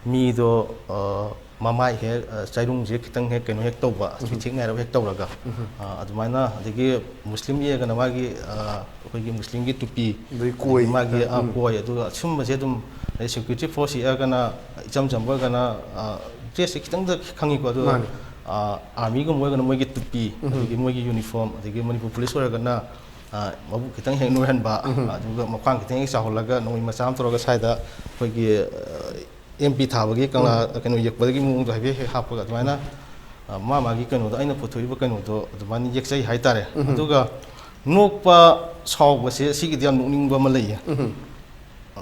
ꯃꯤꯗꯣ, ꯑ, ꯃꯃꯥꯏ ꯍꯦꯛ, ꯑ, ꯆꯩꯔꯨꯡꯁꯦ ꯈꯤꯇꯪ ꯍꯦꯛ ꯀꯩꯅꯣ ꯍꯦꯛ ꯇꯧꯕ, ꯎꯝ꯫ ꯆꯤꯊꯦꯛ ꯅꯥꯏꯔꯞ ꯍꯦꯛ ꯇꯧꯔꯒ, ꯎꯝ꯫ ꯑ, ꯑꯗꯨꯃꯥꯏꯅ, ꯑꯗꯒꯤ ꯃꯨꯁꯂꯤꯝ ꯌꯦꯛꯑꯒꯅ ꯃꯥꯒꯤ, ꯑ, ꯑꯩꯈꯣꯏꯒꯤ ꯃꯨꯁꯂꯤꯝꯒꯤ ꯇꯨꯄꯤ, ꯑꯗꯩ ꯀꯣꯏ꯫ ꯑꯗꯒꯤ ꯃꯥꯒꯤ, ꯑ, ꯎꯝ꯫ ꯀꯣꯏ, ꯑꯗꯨꯒ ꯑꯁꯨꯝꯕꯁꯦ ꯑꯗꯨꯝ, ꯑꯗꯩ ꯁꯦꯀ꯭ꯌꯨꯔꯤꯇꯤ ꯐꯣꯔꯁ ꯌꯦꯛꯑꯒꯅ ꯏꯆꯝ ꯆꯝꯕ ꯑꯣꯏꯔꯒꯅ, ꯑ, ꯗ꯭ꯔꯦꯁꯁꯦ ꯈꯤꯇꯪꯗ ꯈꯪꯉꯤꯀꯣ, ꯑꯗꯨꯒ, ꯃꯥꯅꯦ꯫ ꯑ, ꯑꯥꯔꯃꯤꯒꯨꯝꯕ ꯑꯣꯏꯔꯒꯅ ꯃꯣꯏꯒꯤ ꯇꯨꯄꯤ, ꯎꯝ꯫ ꯑꯗꯒꯤ ꯃꯣꯏꯒꯤ ꯌꯨꯅꯤꯐꯣꯔꯝ, ꯑꯗꯒꯤ ꯃꯅꯤꯄꯨꯔ ꯄꯨꯂꯤꯁ ꯑꯣꯏꯔꯒꯅ, ꯑ, ꯃꯕꯨꯛ ꯈꯤꯇꯪ ꯍꯦꯛ ꯅꯣꯏꯍꯟꯕ, ꯎꯝ꯫ ꯑꯗꯨꯒ ꯃꯈ꯭ꯋꯥꯡ ꯈꯤꯇꯪ ꯍꯦꯛ ꯆꯥꯎꯍꯜꯂꯒ ꯅꯣꯡꯃꯩ ꯃꯆꯥ ꯑꯃ ꯇꯧꯔꯒ ꯁ꯭ꯋꯥꯏꯗ ꯑꯩꯈꯣꯏꯒꯤ, ꯑ, ꯑꯦꯝ ꯄꯤ ꯊꯥꯕꯒꯤ ꯀꯪꯂꯥ, ꯎꯝ꯫ ꯀꯩꯅꯣ ꯌꯦꯛꯄꯗꯒꯤ ꯃꯑꯣꯡꯗꯣ ꯍꯥꯏꯐꯦꯠ ꯍꯦꯛ ꯍꯥꯞꯄꯒ ꯑꯗꯨꯃꯥꯏꯅ, ꯑ, ꯃꯥ ꯃꯥꯒꯤ ꯀꯩꯅꯣꯗꯣ, ꯑꯩꯅ ꯄꯨꯊꯣꯛꯏꯕ ꯀꯩꯅꯣꯗꯣ ꯑꯗꯨꯃꯥꯏꯅ ꯌꯦꯛꯆꯩ ꯍꯥꯏꯇꯥꯔꯦ꯫ ꯎꯝ꯫ ꯑꯗꯨꯒ ꯅꯣꯛꯄ ꯁꯥꯎꯕꯁꯦ ꯁꯤꯒꯤꯗꯤ ꯌꯥꯝ ꯅꯣꯛꯅꯤꯡꯕ ꯑꯃ ꯂꯩꯌꯦ꯫ ꯎꯝ꯫ ꯑ,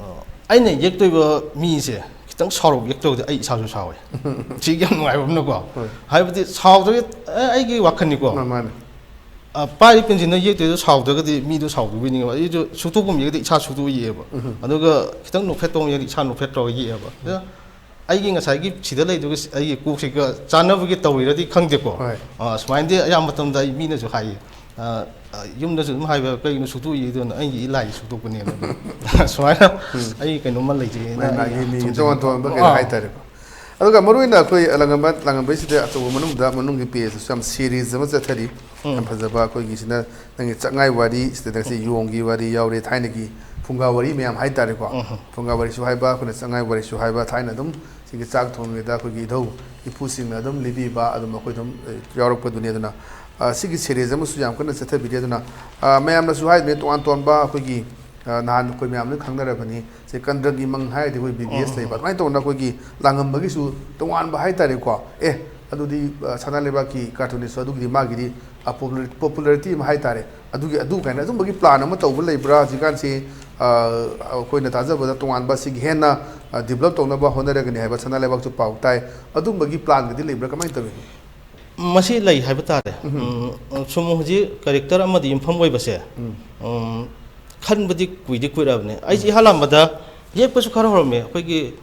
ꯑꯩꯅ ꯌꯦꯛꯇꯣꯏꯕ ꯃꯤꯁꯦ ꯈꯤꯇꯪ ꯁꯥꯎꯔꯞ ꯌꯦꯛꯇꯧꯔꯗꯤ ꯑꯩ ꯏꯁꯥꯁꯨ ꯁꯥꯎꯋꯦ꯫ ꯁꯤꯒꯤ ꯌꯥꯝ ꯅꯨꯡꯉꯥꯏꯕ ꯑꯃꯅꯀꯣ꯫ ꯍꯣꯏ꯫ ꯍꯥꯏꯕꯗꯤ ꯁꯥꯎꯗ꯭ꯔꯒ, ꯑꯦ, ꯑꯩꯒꯤ ꯋꯥꯈꯜꯅꯤꯀꯣ꯫ ꯃꯥ-, ꯃꯥꯅꯦ꯫ ꯑ, ꯄꯥꯏꯔꯤ ꯄꯦꯟꯁꯤꯜꯅ ꯌꯦꯛꯇꯣꯏꯗꯣ ꯁꯥꯎꯗ꯭ꯔꯒꯗꯤ ꯃꯤꯗꯣ ꯁꯥꯎꯗꯣꯏꯅꯤꯡꯉꯦꯕ꯫ ꯑꯩꯁꯨ ꯁꯨꯛꯇꯣꯛꯄ ꯑꯃ ꯌꯦꯛꯑꯗꯤ ꯏꯁꯥ ꯁꯨꯛꯇꯣꯛꯑ ꯌꯦꯛꯑꯦꯕ꯫ ꯎꯝ꯫ ꯑꯗꯨꯒ ꯈꯤꯇꯪ ꯅꯣꯛꯐꯦꯠ ꯇꯧꯕ ꯌꯦꯛꯑꯗꯤ ꯏꯁꯥ ꯅꯣꯛꯐꯦꯠ ꯇꯧꯔꯒ ꯌꯦꯛꯑꯦꯕ꯫ ꯑꯗ ꯑꯩꯒꯤ ꯉꯁꯥꯏꯒꯤ ꯁꯤꯗ ꯂꯩꯗꯨꯒ ꯑꯩꯒꯤ ꯀꯣꯛꯁꯤꯒ ꯆꯥꯟꯅꯕꯒꯤ ꯇꯧꯔꯤꯔꯗꯤ ꯈꯪꯗꯦꯀꯣ꯫ ꯍꯣꯏ꯫ ꯑ, ꯁꯨꯃꯥꯏꯅꯗꯤ ꯑꯌꯥꯝꯕ ꯃꯇꯝꯗ ꯑꯩ ꯃꯤꯅꯁꯨ ꯍꯥꯏꯌꯦ꯫ ꯑ, ꯑ, ꯌꯨꯝꯗꯁꯨ ꯑꯗꯨꯝ ꯍꯥꯏꯕ, "ꯀꯩꯒꯤꯅꯣ ꯁꯨꯛꯇꯣꯛꯏꯗꯨꯅ?" "ꯑꯩꯒꯤ ꯏ ꯂꯥꯏꯁꯦ ꯁꯨꯛꯇꯣꯛꯄꯅꯦꯅ" ꯑꯗꯨꯝ꯫ ꯁꯨꯃꯥꯏꯅ ꯑꯩ ꯀꯩꯅꯣꯝꯃ ꯂꯩꯖꯩ, ꯃꯥꯒꯤ ꯑꯩ ꯃꯥꯒꯤ ꯃꯤꯒꯤ ꯊꯝꯖꯤꯟꯕ꯫ ꯇꯣꯉꯥꯟ ꯇꯣꯉꯥꯟꯕ ꯀꯩꯅꯣ ꯑꯥ꯫ ꯍꯥꯏꯇꯥꯔꯦꯀꯣ꯫ ꯑꯗꯨꯒ ꯃꯔꯨꯑꯣꯏꯅ ꯑꯩꯈꯣꯏ ꯂꯥꯡꯉꯝꯕ ꯂꯥꯡꯉꯝꯕꯩꯁꯤꯗ ꯑꯆꯧꯕ ꯃꯅꯨꯡꯗ ꯃꯅꯨꯡꯒꯤ ꯄꯦꯖꯇꯁꯨ ꯌꯥꯝ ꯁꯦꯔꯤꯁ ꯑꯃ ꯆꯠꯊꯔꯤ꯫ ꯎꯝ꯫ ꯌꯥꯝ ꯐꯖꯕ ꯑꯩꯈꯣꯏꯒꯤꯁꯤꯅ ꯅꯪꯒꯤ ꯆꯥꯛꯉꯥꯏ ꯋꯥꯔꯤ, ꯁꯤꯗ ꯉꯁꯤ ꯌꯣꯡꯒꯤ ꯋꯥꯔꯤ ꯌꯥꯎꯔꯦ, ꯊꯥꯏꯅꯒꯤ ꯐꯨꯡꯒꯥ ꯋꯥꯔꯤ ꯃꯌꯥꯝ ꯍꯥꯏꯇꯥꯔꯦꯀꯣ꯫ ꯎꯝ꯫ ꯐꯨꯡꯒꯥ ꯋꯥꯔꯤꯁꯨ ꯍꯥꯏꯕ, ꯑꯩꯈꯣꯏꯅ ꯆꯥꯛꯉꯥꯏ ꯋꯥꯔꯤꯁꯨ ꯍꯥꯏꯕ, ꯊꯥꯏꯅ ꯑꯗꯨꯝ ꯁꯤꯒꯤ ꯆꯥꯛ ꯊꯣꯡꯉꯤꯉꯩꯗ ꯑꯩꯈꯣꯏꯒꯤ ꯏꯙꯧ ꯏꯄꯨꯁꯤꯡꯅ ꯑꯗꯨꯝ ꯂꯤꯕꯤꯕ ꯑꯗꯨꯝ ꯑꯩꯈꯣꯏ ꯑꯗꯨꯝ, ꯑꯦ, ꯌꯥꯎꯔꯛꯄꯗꯨꯅꯤ꯫ ꯑꯗꯨꯅ, ꯑ, ꯁꯤꯒꯤ ꯁꯦꯔꯤꯁ ꯑꯃꯁꯨ ꯌꯥꯝ ꯀꯟꯅ ꯆꯠꯊꯕꯤꯔꯤ꯫ ꯑꯗꯨꯅ, ꯑ, ꯃꯌꯥꯝꯅꯁꯨ ꯍꯥꯏꯗꯨꯅꯤ, ꯇꯣꯉꯥꯟ ꯇꯣꯉꯥꯟꯕ ꯑꯩꯈꯣꯏꯒꯤ, ꯑ, ꯅꯍꯥꯟ ꯑꯩꯈꯣꯏ ꯃꯌꯥꯝꯅ ꯈꯪꯅꯔꯕꯅꯤ, ꯁꯦ ꯀꯟꯗ꯭ꯔꯒꯤ ꯃꯪ ꯍꯥꯏꯔꯗꯤ ꯑꯩꯈꯣꯏ ꯕꯤ ꯕꯤ ꯑꯦꯁ ꯎꯝ꯫ ꯂꯩꯕ, ꯑꯗꯨꯃꯥꯏꯅ ꯇꯧꯗꯅ ꯑꯩꯈꯣꯏꯒꯤ ꯂꯥꯡꯉꯝꯕꯒꯤꯁꯨ ꯇꯣꯉꯥꯟꯕ ꯍꯥꯏꯇꯥꯔꯦꯀꯣ꯫ ꯑꯦ, ꯑꯗꯨꯗꯤ, ꯑ, ꯁꯅꯥ ꯂꯩꯕꯥꯛꯀꯤ ꯀꯥꯔꯇꯨꯅꯤꯁꯁꯨ ꯑꯗꯨꯒꯤꯗꯤ ꯃꯥꯒꯤꯗꯤ, ꯑ, ꯄꯣꯄꯨꯂꯔ-, ꯄꯣꯄꯨꯂꯔꯤꯇꯤ ꯑꯃ ꯍꯥꯏꯇꯥꯔꯦ꯫ ꯑꯗꯨꯒꯤ, ꯑꯗꯨ ꯀꯥꯏꯅ ꯑꯗꯨꯝꯕꯒꯤ ꯄ꯭ꯂꯥꯟ ꯑꯃ ꯇꯧꯕ ꯂꯩꯕ꯭ꯔꯥ? ꯍꯧꯖꯤꯛꯀꯥꯟꯁꯤ, ꯑ, ꯑꯩꯈꯣꯏꯅ ꯊꯥꯖꯕꯗ ꯇꯣꯉꯥꯟꯕ ꯁꯤꯒꯤ ꯍꯦꯟꯅ, ꯑ, ꯗꯤꯕꯂꯞ ꯇꯧꯅꯕ ꯍꯣꯠꯅꯔꯒꯅꯤ ꯍꯥꯏꯕ ꯁꯅꯥ ꯂꯩꯕꯥꯛꯁꯨ ꯄꯥꯎ ꯇꯥꯏ꯫ ꯑꯗꯨꯝꯕꯒꯤ ꯄ꯭ꯂꯥꯟꯒꯗꯤ ꯂꯩꯕ꯭ꯔꯥ? ꯀꯃꯥꯏꯅ ꯇꯧꯏ? ꯃꯁꯤ ꯂꯩ ꯍꯥꯏꯕ ꯇꯥꯔꯦ꯫ ꯎꯝ꯫ ꯎꯝ, ꯁꯨꯝ ꯍꯧꯖꯤꯛ ꯀꯦꯔꯦꯛꯇꯔ ꯑꯃꯗ ꯌꯨꯝꯐꯝ ꯑꯣꯏꯕꯁꯦ, ꯎꯝ꯫ ꯎꯝ, ꯈꯟꯕꯗꯤ ꯀꯨꯏꯗꯤ ꯀꯨꯏꯔꯛꯑꯕꯅꯦ꯫ ꯑꯩꯁꯦ ꯏꯍꯥꯟ ꯍꯥꯟꯕꯗ ꯂꯦꯞꯄꯁꯨ ꯈꯔ ꯍꯧꯔꯝꯃꯦ꯫ ꯑꯩꯈꯣꯏꯒꯤ,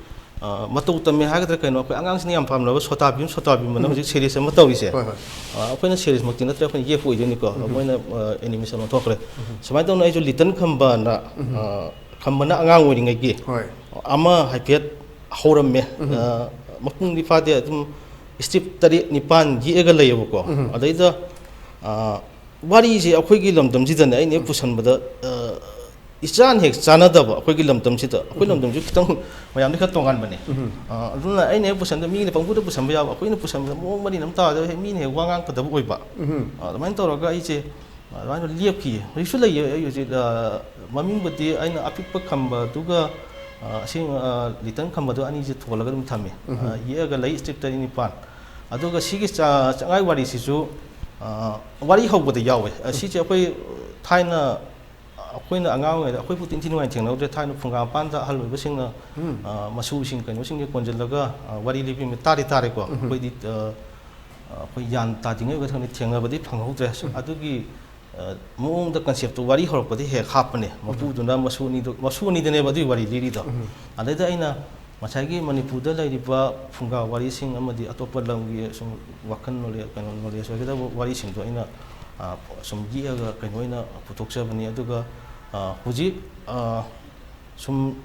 ꯑ, ꯃꯇꯧ ꯇꯝꯃꯦ ꯍꯥꯏꯒꯗ꯭ꯔꯥ ꯀꯩꯅꯣ, ꯑꯩꯈꯣꯏ ꯑꯉꯥꯡꯁꯤꯡꯅ ꯌꯥꯝ ꯄꯥꯝꯅꯕ ꯁꯣꯇꯥ ꯚꯤꯝ, ꯁꯣꯇꯥ ꯚꯤꯝ ꯑꯅ ꯎꯝ꯫ ꯍꯧꯖꯤꯛ ꯁꯦꯔꯤꯁ ꯑꯃ ꯇꯧꯔꯤꯁꯦ꯫ ꯍꯣꯏ, ꯍꯣꯏ꯫ ꯑ, ꯑꯩꯈꯣꯏꯅ ꯁꯦꯔꯤꯁꯃꯛꯇꯤ ꯅꯠꯇ꯭ꯔꯦ, ꯑꯩꯈꯣꯏꯅ ꯌꯦꯛꯄ ꯑꯣꯏꯗꯣꯏꯅꯤꯀꯣ꯫ ꯎꯝ꯫ ꯃꯣꯏꯅ, ꯑ, ꯑꯦꯅꯤꯃꯦꯁꯟ ꯑꯣꯟꯊꯣꯛꯈ꯭ꯔꯦ꯫ ꯎꯝ꯫ ꯁꯨꯃꯥꯏꯅ ꯇꯧꯅ ꯑꯩꯁꯨ ꯂꯤꯇꯟ ꯈꯝꯕꯅ, ꯎꯝ꯫ ꯑ, ꯈꯝꯕꯅ ꯑꯉꯥꯡ ꯑꯣꯏꯔꯤꯉꯩꯒꯤ ꯍꯣꯏ꯫ ꯑꯃ ꯍꯥꯏꯐꯦꯠ ꯍꯧꯔꯝꯃꯦ꯫ ꯎꯝ꯫ ꯑ, ꯃꯄꯨꯡꯗꯤ ꯐꯥꯗꯦ, ꯑꯗꯨꯝ ꯁ꯭ꯇꯦꯞ ꯇꯔꯦꯠ ꯅꯤꯄꯥꯟ ꯌꯦꯛꯑꯒ ꯂꯩꯌꯦꯕꯀꯣ꯫ ꯎꯝ꯫ ꯑꯗꯩꯗ, ꯑ, ꯋꯥꯔꯤꯁꯦ ꯑꯩꯈꯣꯏꯒꯤ ꯂꯝꯗꯝꯁꯤꯗꯅꯦ, ꯑꯩꯅ ꯍꯦꯛ ꯄꯨꯁꯟꯕꯗ, ꯑ, ꯏꯆꯥꯟ ꯍꯦꯛ ꯆꯥꯟꯅꯗꯕ ꯑꯩꯈꯣꯏꯒꯤ ꯂꯝꯗꯝꯁꯤꯗ꯫ ꯑꯩꯈꯣꯏ ꯎꯝ꯫ ꯂꯝꯗꯝꯁꯤ ꯈꯤꯇꯪ ꯃꯌꯥꯝꯗꯤ ꯈꯔ ꯇꯣꯉꯥꯟꯕꯅꯦ꯫ ꯎꯝ꯫ ꯑ, ꯑꯗꯨꯅ ꯑꯩꯅ ꯍꯦꯛ ꯄꯨꯁꯟꯕꯗ ꯃꯤꯅ ꯄꯪꯄꯨꯗ ꯄꯨꯁꯟꯕ ꯌꯥꯕ, ꯑꯩꯈꯣꯏꯅ ꯄꯨꯁꯟꯕꯗ ꯃꯑꯣꯡ ꯃꯔꯤꯟ ꯑꯃ ꯇꯥꯗꯕ, ꯍꯦꯛ ꯃꯤꯅ ꯍꯦꯛ ꯋꯥ ꯉꯥꯡꯉꯛꯀꯗꯕ ꯑꯣꯏꯕ꯫ ꯎꯝ꯫ ꯑ, ꯑꯗꯨꯃꯥꯏꯅ ꯇꯧꯔꯒ ꯑꯩꯁꯦ ꯑꯗꯨꯃꯥꯏꯅ ꯂꯦꯞꯈꯤꯌꯦ꯫ ꯍꯧꯖꯤꯛꯁꯨ ꯂꯩꯌꯦ꯫ ꯑꯩ ꯍꯧꯖꯤꯛ, ꯑ, ꯃꯃꯤꯡꯕꯨꯗꯤ ꯑꯩꯅ ꯑꯄꯤꯛꯄ ꯈꯝꯕꯗꯨꯒ, ꯑ, ꯑꯁꯦꯡ-, ꯑ, ꯂꯤꯇꯟ ꯈꯝꯕꯗꯨ ꯑꯅꯤꯁꯦ ꯊꯣꯜꯂꯒ ꯑꯗꯨꯝ ꯊꯝꯃꯤ꯫ ꯎꯝ꯫ ꯑ, ꯌꯦꯛꯑꯒ ꯂꯩ ꯁ꯭ꯇꯦꯞ ꯇꯔꯦꯠ ꯅꯤꯄꯥꯟ꯫ ꯑꯗꯨꯒ ꯁꯤꯒꯤ ꯆꯥ-, ꯆꯥꯛꯉꯥꯏ ꯋꯥꯔꯤꯁꯤꯁꯨ, ꯑ, ꯋꯥꯔꯤ ꯍꯧꯕꯗ ꯌꯥꯎꯋꯦ꯫ ꯑ, ꯁꯤꯁꯦ ꯑꯩꯈꯣꯏ ꯊꯥꯏꯅ ꯑꯩꯈꯣꯏꯅ ꯑꯉꯥꯡ ꯑꯣꯏꯔꯤꯉꯩꯗ ꯑꯩꯈꯣꯏꯕꯨ ꯏꯟꯊꯤ ꯅꯨꯡꯉꯥꯏꯅ ꯊꯦꯡꯅꯍꯧꯗ꯭ꯔꯦ꯫ ꯊꯥꯏꯅ ꯐꯨꯡꯒꯥ ꯃꯄꯥꯟꯗ ꯑꯍꯜ ꯑꯣꯏꯕꯁꯤꯡꯅ, ꯎꯝ꯫ ꯑ, ꯃꯁꯨꯁꯤꯡ ꯀꯩꯅꯣꯁꯤꯡꯁꯦ ꯀꯣꯟꯁꯤꯜꯂꯒ, ꯑ, ꯋꯥꯔꯤ ꯂꯤꯕꯤꯕ ꯇꯥꯗꯤ ꯇꯥꯔꯦꯀꯣ꯫ ꯎꯝ꯫ ꯑꯩꯈꯣꯏꯗꯤ, ꯑ, ꯑ, ꯑꯩꯈꯣꯏ ꯒ꯭ꯌꯥꯟ ꯇꯥꯗ꯭ꯔꯤꯉꯩ ꯑꯣꯏꯕ ꯊꯦꯡꯅꯕꯗꯤ ꯐꯪꯍꯧꯗ꯭ꯔꯦ꯫ ꯎꯝ꯫ ꯑꯗꯨꯒꯤ, ꯑ, ꯃꯑꯣꯡꯗ ꯀꯟꯁꯦꯞꯇꯣ ꯋꯥꯔꯤ ꯍꯧꯔꯛꯄꯗ ꯍꯦꯛ ꯍꯥꯞꯄꯅꯦ꯫ ꯃꯄꯨꯗꯨꯅ ꯃꯁꯨ ꯑꯅꯤꯗꯨ, ꯃꯁꯨ ꯑꯅꯤꯗꯅꯦꯕ ꯑꯗꯨꯒꯤ ꯋꯥꯔꯤ ꯂꯤꯔꯤꯗꯣ꯫ ꯎꯝ꯫ ꯑꯗꯩꯗ ꯑꯩꯅ ꯉꯁꯥꯏꯒꯤ ꯃꯅꯤꯄꯨꯔꯗ ꯂꯩꯔꯤꯕ ꯐꯨꯡꯒꯥ ꯋꯥꯔꯤꯁꯤꯡ ꯑꯃꯗꯤ ꯑꯇꯣꯞꯄ ꯂꯝꯒꯤ ꯁꯨꯝ ꯋꯥꯈꯜ ꯅꯣꯂꯦꯖ, ꯀꯩꯅꯣ, ꯅꯣꯂꯦꯖ ꯑꯣꯏꯒꯗꯕ ꯋꯥꯔꯤꯁꯤꯡꯗꯣ ꯑꯩꯅ ꯑ, ꯁꯨꯝ ꯌꯦꯛꯑꯒ ꯀꯩꯅꯣ ꯑꯣꯏꯅ ꯄꯨꯊꯣꯛꯆꯕꯅꯤ꯫ ꯑꯗꯨꯒ, ꯑ, ꯍꯧꯖꯤꯛ, ꯑ, ꯁꯨꯝ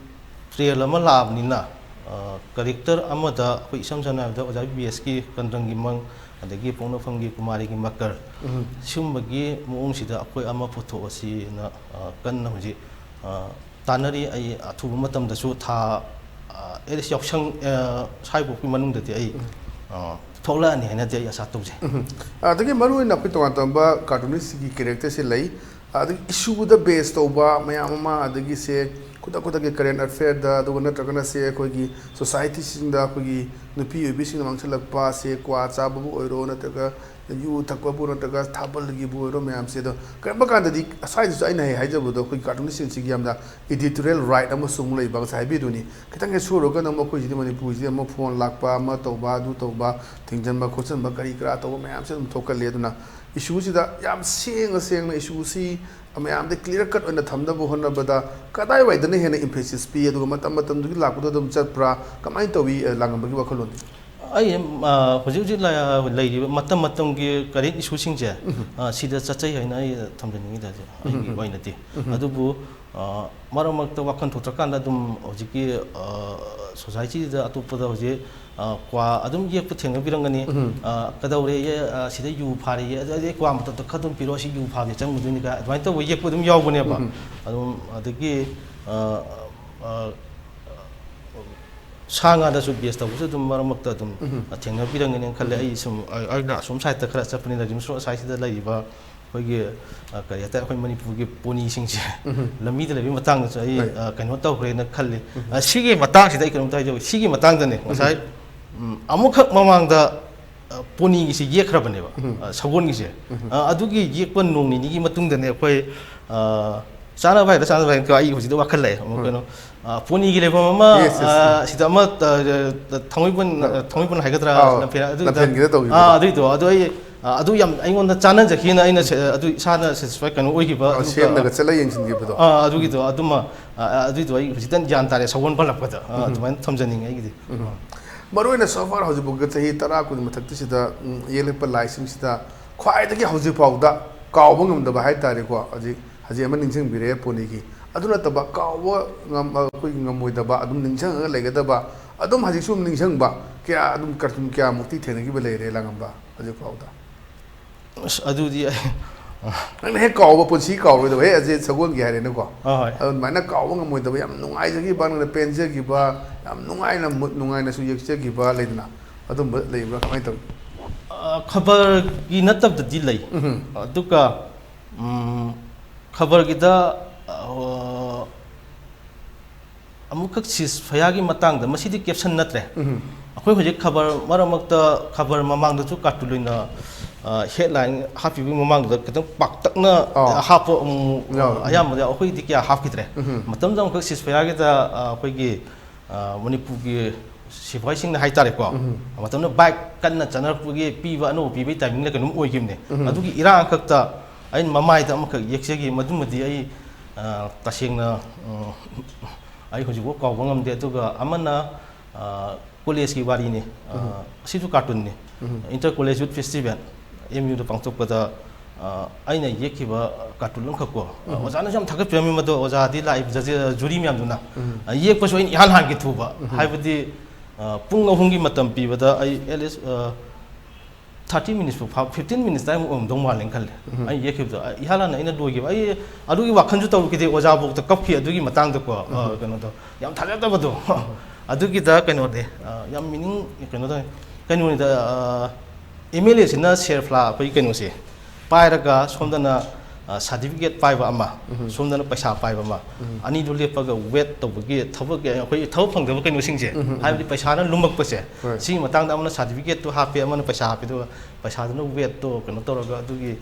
ꯇ꯭ꯔꯦꯜ ꯑꯃ ꯂꯥꯛꯑꯕꯅꯤꯅ, ꯑ, ꯀꯦꯔꯦꯛꯇꯔ ꯑꯃꯗ ꯑꯩꯈꯣꯏ ꯏꯁꯝ ꯁꯝꯅ ꯍꯥꯏꯔꯕꯗ ꯑꯣꯖꯥ ꯕꯤ ꯕꯤ ꯑꯦꯁꯀꯤ ꯀꯟꯗ꯭ꯔꯪꯒꯤ ꯃꯪ, ꯑꯗꯒꯤ ꯄꯣꯛꯅꯐꯝꯒꯤ ꯀꯨꯃꯥꯔꯤꯒꯤ ꯃꯀꯔ, ꯎꯝ꯫ ꯁꯤꯒꯨꯝꯕꯒꯤ ꯃꯑꯣꯡꯁꯤꯗ ꯑꯩꯈꯣꯏ ꯑꯃ ꯄꯨꯊꯣꯛꯑꯁꯤꯅ, ꯑ, ꯀꯟꯅ ꯍꯧꯖꯤꯛ, ꯑ, ꯇꯥꯟꯅꯔꯤ꯫ ꯑꯩ ꯑꯊꯨꯕ ꯃꯇꯝꯗꯁꯨ ꯊꯥ, ꯑ, at least ꯌꯥꯎꯁꯪ, ꯑ, ꯁ꯭ꯋꯥꯏꯐꯥꯎꯒꯤ ꯃꯅꯨꯡꯗꯗꯤ ꯑꯩ, ꯎꯝ꯫ ꯑ, ꯊꯣꯛꯂꯛꯑꯅꯤ ꯍꯥꯏꯅꯗꯤ ꯑꯩ ꯑꯁꯥ ꯇꯧꯖꯩ꯫ ꯎꯝ꯫ ꯑꯗꯒꯤ ꯃꯔꯨꯑꯣꯏꯅ ꯑꯩꯈꯣꯏ ꯇꯣꯉꯥꯟ ꯇꯣꯉꯥꯟꯕ ꯀꯥꯔꯇꯨꯅꯤꯁꯀꯤ ꯀꯦꯔꯦꯛꯇꯔꯁꯦ ꯂꯩ꯫ ꯑꯗꯒꯤ ꯏꯁꯨꯗ ꯕꯦꯁ ꯇꯧꯕ ꯃꯌꯥꯝ ꯑꯃ, ꯑꯗꯒꯤ ꯁꯦ ꯈꯨꯗꯛ ꯈꯨꯗꯛꯀꯤ ꯀꯔꯦꯟ ꯑꯦꯐꯤꯌꯔꯗ, ꯑꯗꯨꯒ ꯅꯠꯇ꯭ꯔꯒꯅ ꯁꯦ ꯑꯩꯈꯣꯏꯒꯤ ꯁꯣꯁꯥꯏꯇꯤꯁꯤꯡꯗ ꯑꯩꯈꯣꯏꯒꯤ ꯅꯨꯄꯤ ꯑꯣꯏꯕꯤꯁꯤꯡꯅ ꯃꯥꯡꯁꯤꯜꯂꯛꯄ ꯁꯦ, ꯀ꯭ꯋꯥ ꯆꯥꯕꯕꯨ ꯑꯣꯏꯔꯣ, ꯅꯠꯇ꯭ꯔꯒ ꯌꯨ ꯊꯛꯄꯕꯨ, ꯅꯠꯇ꯭ꯔꯒ ꯊꯥꯕꯜꯒꯤꯕꯨ ꯑꯣꯏꯔꯣ, ꯃꯌꯥꯝꯁꯦ꯫ ꯑꯗꯣ ꯀꯔꯝꯕ ꯀꯥꯟꯗꯗꯤ ꯉꯁꯥꯏꯗꯁꯨ ꯑꯩꯅ ꯍꯦꯛ ꯍꯥꯏꯖꯕꯗꯣ, ꯑꯩꯈꯣꯏꯒꯤ ꯀꯥꯔꯇꯨꯅꯤꯁꯁꯤꯡꯁꯤꯒꯤ ꯌꯥꯝꯅ ꯏꯗꯤꯇꯣꯔꯤꯌꯦꯜ ꯔꯥꯏꯠ ꯑꯃꯁꯨ ꯑꯃꯨꯛ ꯂꯩꯕ, ꯉꯁꯥꯏ ꯍꯥꯏꯕꯤꯗꯨꯅꯤ꯫ ꯈꯤꯇꯪ ꯍꯦꯛ ꯁꯣꯏꯔꯨꯔꯒꯅ ꯑꯃꯨꯛ ꯑꯩꯈꯣꯏꯁꯤꯗꯤ ꯃꯅꯤꯄꯨꯔꯁꯤꯗꯤ ꯑꯃꯨꯛ ꯐꯣꯟ ꯂꯥꯛꯄ, ꯑꯃ ꯇꯧꯕ, ꯑꯗꯨ ꯇꯧꯕ, ꯊꯤꯡꯖꯤꯟꯕ ꯈꯣꯠꯆꯤꯟꯕ ꯀꯔꯤ ꯀꯔꯥ ꯇꯧꯕ ꯃꯌꯥꯝꯁꯦ ꯑꯗꯨꯝ ꯊꯣꯛꯀꯜꯂꯤ꯫ ꯑꯗꯨꯅ ꯏꯁꯨꯁꯤꯗ ꯌꯥꯝ ꯁꯦꯡꯅ ꯁꯦꯡꯅ ꯏꯁꯨꯁꯤ ꯃꯌꯥꯝꯗ ꯀ꯭ꯂꯤꯌꯥꯔ ꯀꯠ ꯑꯣꯏꯅ ꯊꯝꯅꯕ ꯍꯣꯠꯅꯕꯗ ꯀꯗꯥꯏꯋꯥꯏꯗꯅ ꯍꯦꯟꯅ ꯏꯝꯐꯦꯁꯤꯁ ꯄꯤ, ꯑꯗꯨꯒ ꯃꯇꯝ ꯃꯇꯝꯗꯨꯒꯤ ꯂꯥꯛꯄꯗ ꯑꯗꯨꯝ ꯆꯠꯄ꯭ꯔꯥ, ꯀꯃꯥꯏꯅ ꯇꯧꯏ, ꯑ, ꯂꯥꯡꯉꯝꯕꯒꯤ ꯋꯥꯈꯜꯂꯣꯟꯗꯤ? ꯑꯩ, ꯑ, ꯍꯧꯖꯤꯛ ꯍꯧꯖꯤꯛ ꯂ-, ꯂꯩꯔꯤꯕ ꯃꯇꯝ ꯃꯇꯝꯒꯤ ꯀꯔꯦꯟ ꯏꯁꯨꯁꯤꯡꯁꯦ, ꯎꯝ꯫ ꯑ, ꯁꯤꯗ ꯆꯠꯆꯩ ꯍꯥꯏꯅ ꯑꯩ ꯊꯝꯖꯅꯤꯡꯉꯤꯗ, ꯍꯧꯖꯤꯛ ꯑꯩꯒꯤ ꯎꯝ꯫ ꯑꯣꯏꯅꯗꯤ꯫ ꯎꯝ꯫ ꯑꯗꯨꯕꯨ, ꯑ, ꯃꯔꯛ ꯃꯔꯛꯇ ꯋꯥꯈꯜ ꯊꯣꯛꯇ꯭ꯔꯀꯥꯟꯗ ꯑꯗꯨꯝ ꯍꯧꯖꯤꯛꯀꯤ, ꯑ, ꯁꯣꯁꯥꯏꯇꯤꯗ ꯑꯇꯣꯞꯄꯗ ꯍꯧꯖꯤꯛ, ꯑ, ꯀ꯭ꯋꯥ ꯑꯗꯨꯝ ꯌꯦꯛꯄ ꯊꯦꯡꯅꯕꯤꯔꯝꯒꯅꯤ꯫ ꯎꯝ꯫ ꯑ, "ꯀꯗꯧꯔꯦ, ꯑ, ꯁꯤꯗ ꯌꯨ ꯐꯥꯔꯦꯌꯦ, ꯑꯗꯨ ꯑꯩ ꯀ꯭ꯋꯥ ꯃꯇꯞꯇ ꯈꯔ ꯑꯗꯨꯝ ꯄꯤꯔꯛꯑꯣ, ꯁꯤ ꯌꯨ ꯐꯥꯕꯁꯦ ꯆꯪꯉꯨꯗꯣꯏꯅꯤ" ꯀꯥꯏ ꯑꯗꯨꯃꯥꯏꯅ ꯇꯧꯕ ꯌꯦꯛꯄ ꯑꯗꯨꯝ ꯌꯥꯎꯕꯅꯦꯕ꯫ ꯎꯝ꯫ ꯑꯗꯨꯝ ꯑꯗꯒꯤ, ꯑ, ꯑ, ꯁꯥ ꯉꯥꯗꯁꯨ ꯕꯦꯁ ꯇꯧꯕꯁꯨ ꯑꯗꯨꯝ ꯃꯔꯛ ꯃꯔꯛꯇ ꯑꯗꯨꯝ ꯎꯝ꯫ ꯊꯦꯡꯅꯕꯤꯔꯝꯒꯅꯤꯅ ꯈꯜꯂꯦ꯫ ꯎꯝ꯫ ꯑꯩ ꯁꯨꯝ, ꯑ-, ꯑꯩꯅ ꯑꯁꯣꯝ ꯁꯥꯏꯠꯇ ꯈꯔ ꯆꯠꯄꯅꯤꯅ ꯔꯤꯝꯁ ꯔꯣꯗ ꯁꯥꯏꯠꯁꯤꯗ ꯂꯩꯔꯤꯕ ꯑꯩꯈꯣꯏꯒꯤ, ꯑ, ꯀꯔꯤ ꯍꯥꯏꯇꯥꯔꯦ, ꯑꯩꯈꯣꯏ ꯃꯅꯤꯄꯨꯔꯒꯤ ꯄꯣꯅꯤꯁꯤꯡꯁꯦ ꯎꯝ꯫ ꯂꯝꯕꯤꯗ ꯂꯩꯕꯒꯤ ꯃꯇꯥꯡꯗꯁꯨ ꯑꯩ, ꯍꯣꯏ꯫ ꯑ, ꯀꯩꯅꯣ ꯇꯧꯈ꯭ꯔꯦꯅ ꯈꯜꯂꯤ꯫ ꯎꯝ꯫ ꯑ, ꯁꯤꯒꯤ ꯃꯇꯥꯡꯁꯤꯗ ꯑꯩ ꯀꯩꯅꯣꯝꯇ ꯍꯥꯏꯖꯧ꯫ ꯁꯤꯒꯤ ꯃꯇꯥꯡꯗꯅꯦ, ꯎꯝ꯫ ꯉꯁꯥꯏ, ꯎꯝ, ꯑꯃꯨꯛꯈꯛ ꯃꯃꯥꯡꯗ, ꯑ, ꯄꯣꯅꯤꯒꯤꯁꯤ ꯌꯦꯛꯈ꯭ꯔꯕꯅꯦꯕ, ꯎꯝ꯫ ꯑ, ꯁꯒꯣꯜꯒꯤꯁꯦ꯫ ꯎꯝ꯫ ꯑ, ꯑꯗꯨꯒꯤ ꯌꯦꯛꯄ ꯅꯣꯡ ꯅꯤꯅꯤꯒꯤ ꯃꯇꯨꯡꯗꯅꯦ ꯑꯩꯈꯣꯏ, ꯑ, ꯆꯥꯅꯕ ꯍꯥꯏꯒꯗ꯭ꯔꯥ, ꯆꯥꯅꯕ ꯍꯥꯏꯒꯗ꯭ꯔꯥ, ꯑꯩ ꯍꯧꯖꯤꯛꯇ ꯋꯥꯈꯜ ꯂꯥꯛꯑꯦ꯫ ꯑꯃꯨꯛ ꯍꯣꯏ꯫ ꯀꯩꯅꯣ, ꯑ, ꯄꯣꯅꯤꯒꯤ ꯂꯩꯐꯝ ꯑꯃ, Yes, yes, ꯑ, yes꯫ ꯁꯤꯗ ꯑꯃ, ꯑ, ꯑ, ꯊꯥꯡꯃꯩꯕꯟ, ꯑ, ꯊꯥꯡꯃꯩꯕꯟ ꯍꯥꯏꯒꯗ꯭ꯔꯥ, ꯑꯥꯎ, ꯂꯝꯐꯦꯜ, ꯑꯗꯨꯗ, ꯂꯝꯐꯦꯜꯒꯤꯗ ꯇꯧꯈꯤꯕꯗꯣ꯫ ꯑꯥ, ꯑꯗꯨꯏꯗꯣ, ꯑꯗꯨ ꯑꯩ, ꯑ, ꯑꯗꯨ ꯌꯥꯝ ꯑꯩꯉꯣꯟꯗ ꯆꯥꯟꯅꯖꯈꯤꯅ ꯑꯩꯅ ꯁꯦ-, ꯑꯗꯨ ꯏꯁꯥꯅ ꯁꯦꯇꯤꯁꯐꯥꯏ ꯀꯩꯅꯣ ꯑꯣꯏꯈꯤꯕ, ꯑꯥꯎ, ꯑꯗꯨꯒ, ꯁꯦꯝꯂꯒ ꯆꯠꯂ ꯌꯦꯡꯁꯤꯟꯈꯤꯕꯗꯣ꯫ ꯑꯥ, ꯑꯗꯨꯒꯤꯗꯣ, ꯑꯗꯨꯃ, ꯑ, ꯑ, ꯑꯗꯨꯏꯗꯣ ꯑꯩ ꯍꯧꯖꯤꯛꯇꯪ ꯒ꯭ꯌꯥꯟ ꯇꯥꯔꯦ, ꯁꯒꯣꯜ ꯄꯜꯂꯛꯄꯗ꯫ ꯑ, ꯎꯝ꯫ ꯑꯗꯨꯃꯥꯏꯅ ꯊꯝꯖꯅꯤꯡꯉꯦ ꯑꯩꯒꯤꯗꯤ꯫ ꯎꯝ꯫ ꯃꯔꯨꯑꯣꯏꯅ so far ꯍꯧꯖꯤꯛꯐꯥꯎꯒꯤ ꯆꯍꯤ ꯇꯔꯥ ꯀꯨꯟ ꯃꯊꯛꯇꯁꯤꯗ, ꯎꯝ, ꯌꯦꯛꯂꯛꯄ ꯂꯥꯏꯁꯤꯡꯁꯤꯗ ꯈ꯭ꯋꯥꯏꯗꯒꯤ ꯍꯧꯖꯤꯛꯐꯥꯎꯗ ꯀꯥꯎꯕ ꯉꯝꯗꯕ ꯍꯥꯏꯇꯥꯔꯦꯀꯣ, ꯍꯧꯖꯤꯛ ꯍꯧꯖꯤꯛ ꯑꯃ ꯅꯤꯡꯁꯤꯡꯕꯤꯔꯛꯑꯦ ꯄꯣꯅꯤꯒꯤ꯫ ꯑꯗꯨ ꯅꯠꯇꯕ ꯀꯥꯎꯕ ꯉꯝ-, ꯑꯩꯈꯣꯏꯒꯤ ꯉꯝꯃꯣꯏꯗꯕ, ꯑꯗꯨꯝ ꯅꯤꯡꯁꯤꯡꯉꯒ ꯂꯩꯒꯗꯕ, ꯑꯗꯨꯝ ꯍꯧꯖꯤꯛꯁꯨ ꯑꯗꯨꯝ ꯅꯤꯡꯁꯤꯡꯕ ꯀꯌꯥ, ꯑꯗꯨꯝ ꯀꯥꯔꯇꯨꯟ ꯀꯌꯥꯃꯨꯛꯇꯤ ꯊꯦꯡꯅꯈꯤꯕ ꯂꯩꯔꯦ ꯂꯥꯡꯉꯝꯕ ꯍꯧꯖꯤꯛꯐꯥꯎꯗ? ꯑꯁ, ꯑꯗꯨꯗꯤ ꯑꯩ ꯅꯪꯅ ꯍꯦꯛ ꯀꯥꯎꯕ, ꯄꯨꯟꯁꯤ ꯀꯥꯎꯔꯣꯏꯗꯕ, ꯍꯦꯛ ꯑꯖꯤꯠ ꯁꯒꯣꯜꯒꯤ ꯍꯥꯏꯔꯦꯅꯦꯀꯣ꯫ ꯍꯣꯏ, ꯍꯣꯏ꯫ ꯑꯗꯨꯃꯥꯏꯅ ꯀꯥꯎꯕ ꯉꯝꯃꯣꯏꯗꯕ, ꯌꯥꯝ ꯅꯨꯡꯉꯥꯏꯖꯈꯤꯕ, ꯅꯪꯅ ꯄꯦꯟꯖꯈꯤꯕ, ꯌꯥꯝ ꯅꯨꯡꯉꯥꯏꯅ, ꯃꯨꯠ ꯅꯨꯡꯉꯥꯏꯅꯁꯨ ꯌꯦꯛꯆꯈꯤꯕ ꯂꯩꯗꯅ, ꯑꯗꯨꯝꯕ ꯂꯩꯕ꯭ꯔꯥ? ꯀꯃꯥꯏꯅ ꯇꯧꯏ? ꯑ, ꯈꯕꯔꯒꯤ ꯅꯠꯇꯕꯗꯗꯤ ꯂꯩ꯫ ꯎꯝ꯫ ꯑꯗꯨꯒ, ꯎꯝ, ꯈꯕꯔꯒꯤꯗ, ꯑ, ꯑꯃꯨꯛꯈꯛ ceasefire ꯒꯤ ꯃꯇꯥꯡꯗ, ꯃꯁꯤꯗꯤ caption ꯅꯠꯇ꯭ꯔꯦ꯫ ꯎꯝ꯫ ꯑꯩꯈꯣꯏ ꯍꯧꯖꯤꯛ ꯈꯕꯔ, ꯃꯔꯛ ꯃꯔꯛꯇ ꯈꯕꯔ ꯃꯃꯥꯡꯗꯁꯨ cartoon ꯑꯣꯏꯅ, ꯑ, headline ꯍꯥꯞꯄꯤꯕꯒꯤ ꯃꯃꯥꯡꯗꯨꯗ ꯈꯤꯇꯪ ꯄꯥꯛꯇꯛꯅ ꯑꯥ꯫ ꯍꯥꯞꯄ ꯑꯃꯨꯛ, ꯌꯥꯎꯋꯦ꯫ ꯑꯌꯥꯝꯕꯗꯤ ꯑꯩꯈꯣꯏꯗꯤ ꯀꯌꯥ ꯍꯥꯞꯈꯤꯗ꯭ꯔꯦ꯫ ꯎꯝ꯫ ꯃꯇꯝꯗ ꯑꯃꯨꯛꯈꯛ ceasefire ꯒꯤꯗ, ꯑ, ꯑꯩꯈꯣꯏꯒꯤ, ꯑ, ꯃꯅꯤꯄꯨꯔꯒꯤ ꯁꯤꯐꯥꯏꯁꯤꯡꯅ ꯍꯥꯏꯇꯥꯔꯦꯀꯣ, ꯎꯝ꯫ ꯃꯇꯝꯗ bike ꯀꯟꯅ ꯆꯠꯅꯔꯛꯄꯒꯤ ꯄꯤꯕ, ꯑꯅꯧꯕ ꯄꯤꯕꯒꯤ timing ꯂ ꯀꯩꯅꯣꯝ ꯑꯣꯏꯈꯤꯕꯅꯦ꯫ ꯎꯝ꯫ ꯑꯗꯨꯒꯤ ꯏꯔꯥꯡ ꯈꯛꯇ ꯑꯩꯅ ꯃꯃꯥꯏꯗ ꯑꯃꯈꯛ ꯌꯦꯛꯆꯈꯤ꯫ ꯃꯗꯨꯃꯗꯤ ꯑꯩ, ꯑ, ꯇꯁꯦꯡꯅ, ꯎꯝ, ꯑꯩ ꯍꯧꯖꯤꯛꯐꯥꯎ ꯀꯥꯎꯕ ꯉꯝꯗꯦ꯫ ꯑꯗꯨꯒ ꯑꯃꯅ, ꯑ, college ꯀꯤ ꯋꯥꯔꯤꯅꯤ꯫ ꯑ, ꯎꯝ꯫ ꯑꯁꯤꯁꯨ cartoon ꯅꯤ꯫ ꯎꯝ꯫ Inter College Youth Festival, M U ꯗ ꯄꯥꯡꯊꯣꯛꯄꯗ, ꯑ, ꯑꯩꯅ ꯌꯦꯛꯈꯤꯕ cartoon ꯑꯃꯈꯛꯀꯣ꯫ ꯎꯝ꯫ ꯑꯣꯖꯥꯅꯁꯨ ꯌꯥꯝ ꯊꯥꯒꯠꯄꯤꯔꯝꯃꯤ ꯃꯗꯣ, ꯑꯣꯖꯥꯗꯤ ꯂꯥꯛꯏꯕ judge, jury ꯃꯌꯥꯝꯗꯨꯅ꯫ ꯎꯝ꯫ ꯑ, ꯌꯦꯛꯄꯁꯨ ꯑꯩꯅ ꯏꯍꯥꯟ ꯍꯥꯟꯒꯦ ꯊꯨꯕ꯫ ꯎꯝ꯫ ꯍꯥꯏꯕꯗꯤ, ꯑ, ꯄꯨꯡ ꯑꯍꯨꯝꯒꯤ ꯃꯇꯝ ꯄꯤꯕꯗ ꯑꯩ at least, ꯑ, thirty minutes ꯐꯥꯎ, fifteen minutes ꯑꯗꯥꯏꯃꯨꯛ ꯑꯣꯏꯔꯝꯗꯧ ꯃꯥꯜꯂꯦꯅ ꯈꯜꯂꯦ꯫ ꯎꯝ꯫ ꯑꯩ ꯌꯦꯛꯈꯤꯕꯗꯣ, ꯑ, ꯏꯍꯥꯟ ꯍꯥꯟꯅ ꯑꯩꯅ ꯂꯣꯏꯈꯤꯕ, ꯑꯩ ꯑꯗꯨꯒꯤ ꯋꯥꯈꯜꯁꯨ ꯇꯧꯔꯨꯈꯤꯗꯦ, ꯑꯣꯖꯥꯐꯥꯎꯗ ꯀꯞꯈꯤ ꯑꯗꯨꯒꯤ ꯃꯇꯥꯡꯗꯀꯣ꯫ ꯑ, ꯎꯝ꯫ ꯀꯩꯅꯣꯗꯣ, ꯌꯥꯝ ꯊꯥꯖꯗꯕꯗꯣ꯫ ꯑꯗꯨꯒꯤꯗ ꯀꯩꯅꯣꯗꯤ, ꯑ, ꯌꯥꯝ meaning, ꯀꯩꯅꯣ ꯇꯧꯋꯦ꯫ ꯀꯩꯅꯣꯅꯤꯗ, ꯑ, M L A ꯁꯤꯅ ꯁꯦꯔꯐꯂꯥ ꯑꯩꯈꯣꯏ ꯀꯩꯅꯣꯁꯦ ꯄꯥꯏꯔꯒ ꯁꯣꯝꯗꯅ, ꯑ, certificate ꯄꯥꯏꯕ ꯑꯃ, ꯎꯝ꯫ ꯁꯣꯝꯗꯅ ꯄꯩꯁꯥ ꯄꯥꯏꯕ ꯑꯃ, ꯎꯝ꯫ ꯑꯅꯤꯗꯨ ꯂꯦꯞꯄꯒ wait ꯇꯧꯕꯒꯤ ꯊꯕꯛ, ꯑꯩꯈꯣꯏ ꯊꯕꯛ ꯐꯪꯗꯕ ꯀꯩꯅꯣꯁꯤꯡꯁꯦ, ꯎꯝ, ꯎꯝ, ꯎꯝ꯫ ꯍꯥꯏꯕꯗꯤ ꯄꯩꯁꯥꯅ ꯂꯨꯝꯃꯛꯄꯁꯦ, ꯍꯣꯏ꯫ ꯁꯤꯒꯤ ꯃꯇꯥꯡꯗ ꯑꯃꯅ certificate ꯇꯨ ꯍꯥꯞꯄꯦ, ꯑꯃꯅ ꯄꯩꯁꯥ ꯍꯥꯞꯄꯦ, ꯑꯗꯨꯒ ꯄꯩꯁꯥꯗꯨꯅ wait ꯇꯣ ꯀꯩꯅꯣ ꯇꯧꯔꯒ ꯑꯗꯨꯒꯤ,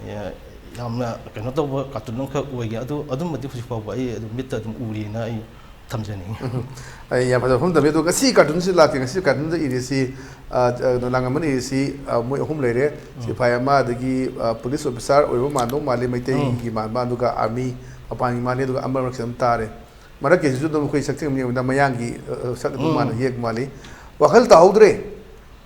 ꯑꯦ, ꯌꯥꯝꯅ ꯀꯩꯅꯣ ꯇꯧꯕ cartoon ꯑꯃꯈꯛ ꯑꯣꯏꯒꯦ꯫ ꯑꯗꯨ, ꯑꯗꯨꯝꯕꯗꯤ ꯍꯧꯖꯤꯛ ꯐꯥꯎꯕ ꯑꯩ ꯑꯗꯨꯝ ꯃꯤꯠꯇ ꯑꯗꯨꯝ ꯎꯔꯤꯅ ꯑꯩ ꯊꯝꯖꯅꯤꯡꯉꯤ꯫ ꯎꯝ꯫ ꯑꯩ ꯌꯥꯝ ꯐꯖꯕ ꯋꯥꯐꯝ ꯊꯝꯕꯤ꯫ ꯑꯗꯣ ꯉꯁꯤ cartoon ꯁꯤ ꯂꯥꯛꯇꯦ, ꯉꯁꯤ cartoon ꯗ ꯏꯔꯤꯁꯤ, ꯑ, ꯑ, ꯂꯥꯡꯉꯝꯕꯅ ꯏꯔꯤꯁꯤ, ꯑ, ꯃꯣꯏ ꯑꯍꯨꯝ ꯂꯩꯔꯦ꯫ ꯎꯝ꯫ ꯁꯤꯐꯥꯏ ꯑꯃ, ꯑꯗꯒꯤ, ꯑ, police officer ꯑꯣꯏꯕ ꯃꯥꯟꯗꯧ ꯃꯥꯜꯂꯤ, ꯃꯩꯇꯩꯒꯤ ꯎꯝ꯫ ꯃꯥꯟꯕ, ꯑꯗꯨꯒ army ꯃꯄꯥꯟꯒꯤ ꯃꯥꯜꯂꯤ, ꯑꯗꯨꯒ ꯑꯃ ꯃꯔꯛꯁꯤꯗ ꯑꯗꯨꯝ ꯇꯥꯔꯦ꯫ ꯃꯔꯛꯀꯤꯁꯤꯁꯨ ꯑꯗꯨꯝ ꯑꯩꯈꯣꯏ ꯁꯛꯆꯦꯡ ꯑꯃ ꯌꯦꯡꯕꯗ ꯃꯌꯥꯡꯒꯤ, ꯑ, ꯑ, ꯁꯛ ꯑꯗꯨꯝ ꯎꯝ꯫ ꯃꯥꯟꯅ ꯌꯦꯛ ꯃꯥꯜꯂꯤ꯫ ꯋꯥꯈꯜ ꯇꯥꯍꯧꯗ꯭ꯔꯦ꯫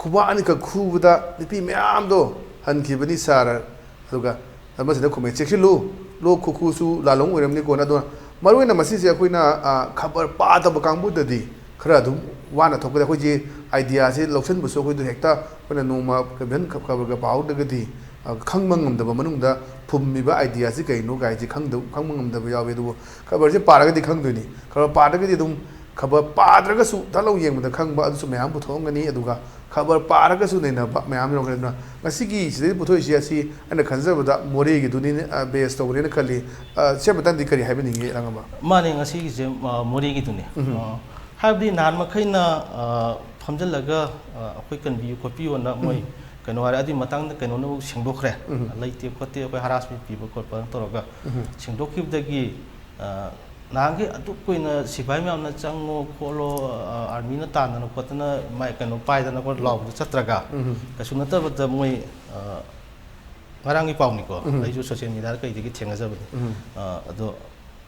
ꯈꯨꯕꯥꯛ ꯑꯅꯤꯈꯛ ꯈꯨꯕꯗ ꯅꯨꯄꯤ ꯃꯌꯥꯝꯗꯣ ꯍꯟꯈꯤꯕꯅꯤ ꯁꯥꯔ꯫ ꯑꯗꯨꯒ ꯑꯃꯁꯤꯅ ꯈꯨꯝꯃꯦ, "ꯆꯦꯛꯁꯤꯜꯂꯨ, ꯂꯣꯛ ꯈꯨꯈꯨꯁꯨ ꯂꯥꯂꯣꯡ ꯑꯣꯏꯔꯝꯅꯤꯀꯣꯅ"꯫ ꯑꯗꯨꯅ ꯃꯔꯨꯑꯣꯏꯅ ꯃꯁꯤꯁꯦ ꯑꯩꯈꯣꯏꯅ, ꯑ, ꯈꯕꯔ ꯄꯥꯗꯕ ꯀꯥꯡꯕꯨꯗꯗꯤ ꯈꯔ ꯑꯗꯨꯝ ꯋꯥꯅ ꯊꯣꯛꯀꯅꯤ꯫ ꯑꯩꯈꯣꯏꯁꯦ ꯑꯥꯏꯗꯤꯌꯥꯁꯦ ꯂꯧꯁꯤꯟꯕꯁꯨ ꯑꯩꯈꯣꯏꯗꯣ ꯍꯦꯛꯇ ꯑꯩꯈꯣꯏꯅ ꯅꯣꯡꯃ ꯀꯩꯅꯣ ꯈꯕꯔꯒ ꯄꯥꯍꯧꯗ꯭ꯔꯒꯗꯤ, ꯑ, ꯈꯪꯕ ꯉꯝꯗꯕ, ꯃꯅꯨꯡꯗ ꯐꯨꯝꯃꯤꯕ ꯑꯥꯏꯗꯤꯌꯥꯁꯤ ꯀꯩꯅꯣ ꯀꯥꯏꯁꯤ ꯈꯪꯗ-, ꯈꯪꯕ ꯉꯝꯗꯕ ꯌꯥꯎꯋꯤ꯫ ꯑꯗꯨꯕꯨ ꯈꯕꯔꯁꯦ ꯄꯥꯔꯒꯗꯤ ꯈꯪꯗꯣꯏꯅꯤ꯫ ꯈꯕꯔ ꯄꯥꯗ꯭ꯔꯒꯗꯤ ꯑꯗꯨꯝ ꯈꯕꯔ ꯄꯥꯗ꯭ꯔꯒꯁꯨ ꯊꯠ ꯂꯧ ꯌꯦꯡꯕꯗ ꯈꯪꯕ ꯑꯗꯨꯁꯨ ꯃꯌꯥꯝ ꯄꯨꯊꯣꯛꯑꯝꯒꯅꯤ꯫ ꯑꯗꯨꯒ ꯈꯕꯔ ꯄꯥꯔꯒꯁꯨ ꯅꯩꯅꯕ ꯃꯌꯥꯝ ꯌꯥꯎꯔꯝꯒꯅꯤ꯫ ꯑꯗꯨꯅ ꯉꯁꯤꯒꯤ ꯁꯤꯗꯩ ꯄꯨꯊꯣꯛꯏꯁꯤ ꯑꯁꯤ ꯑꯩꯅ ꯈꯟꯖꯕꯗ ꯃꯣꯔꯦꯒꯤꯗꯨꯅꯤ, ꯑ, ꯕꯦꯁ ꯇꯧꯕꯅꯦꯅ ꯈꯜꯂꯤ꯫ ꯑ, ꯁꯤ ꯃꯇꯥꯡꯗꯤ ꯀꯔꯤ ꯍꯥꯏꯕꯤꯅꯤꯡꯉꯤ, ꯂꯥꯡꯉꯝꯕ? ꯃꯥꯅꯦ, ꯉꯁꯤꯒꯤꯁꯦ, ꯑ, ꯃꯣꯔꯦꯒꯤꯗꯨꯅꯤ꯫ ꯎꯝ꯫ ꯑ, ꯍꯥꯏꯕꯗꯤ ꯅꯍꯥꯟ ꯃꯈꯩꯅ, ꯑ, ꯐꯝꯖꯤꯜꯂꯒ, ꯑ, ꯑꯩꯈꯣꯏ ꯀꯟꯕꯤꯌꯨ ꯈꯣꯠꯄꯤꯌꯨꯅ ꯃꯣꯏ ꯎꯝ꯫ ꯀꯩꯅꯣ ꯍꯥꯏꯔꯦ, ꯑꯗꯨꯒꯤ ꯃꯇꯥꯡꯗ ꯀꯩꯅꯣꯅꯕꯨ ꯁꯦꯡꯗꯣꯛꯈ꯭ꯔꯦ꯫ ꯎꯝ꯫ ꯂꯩꯇꯦ ꯈꯣꯠꯇꯦ, ꯑꯩꯈꯣꯏ ꯍꯔꯥꯁꯃꯦꯟ ꯄꯤꯕ ꯈꯣꯠꯄ ꯇꯧꯔꯒ ꯎꯝ꯫ ꯁꯦꯡꯗꯣꯛꯈꯤꯕꯗꯒꯤ, ꯑ, ꯅꯍꯥꯟꯈꯩ ꯑꯗꯨꯛ ꯀꯨꯏꯅ ꯁꯤꯐꯥꯏ ꯃꯌꯥꯝꯅ "ꯆꯪꯉꯣ ꯈꯣꯠꯂꯣ, ꯑ, ꯑꯥꯔꯃꯤꯅ ꯇꯥꯟꯗꯅ ꯈꯣꯠꯇꯅ ꯃꯥꯏ ꯀꯩꯅꯣ ꯄꯥꯏꯗꯅ ꯈꯣꯠ" ꯂꯥꯎꯕꯗ ꯆꯠꯇ꯭ꯔꯒ, ꯎꯝ꯫ ꯀꯩꯁꯨ ꯅꯠꯇꯕꯗ ꯃꯣꯏ, ꯑ, ꯉꯔꯥꯡꯒꯤ ꯄꯥꯎꯅꯤꯀꯣ, ꯎꯝ꯫ ꯑꯩꯁꯨ ꯁꯣꯁꯤꯌꯦꯜ ꯃꯤꯗꯤꯌꯥꯗ ꯀꯩꯗꯒꯤ ꯊꯦꯡꯅꯖꯕꯅꯤ꯫ ꯎꯝ꯫ ꯑ, ꯑꯗꯣ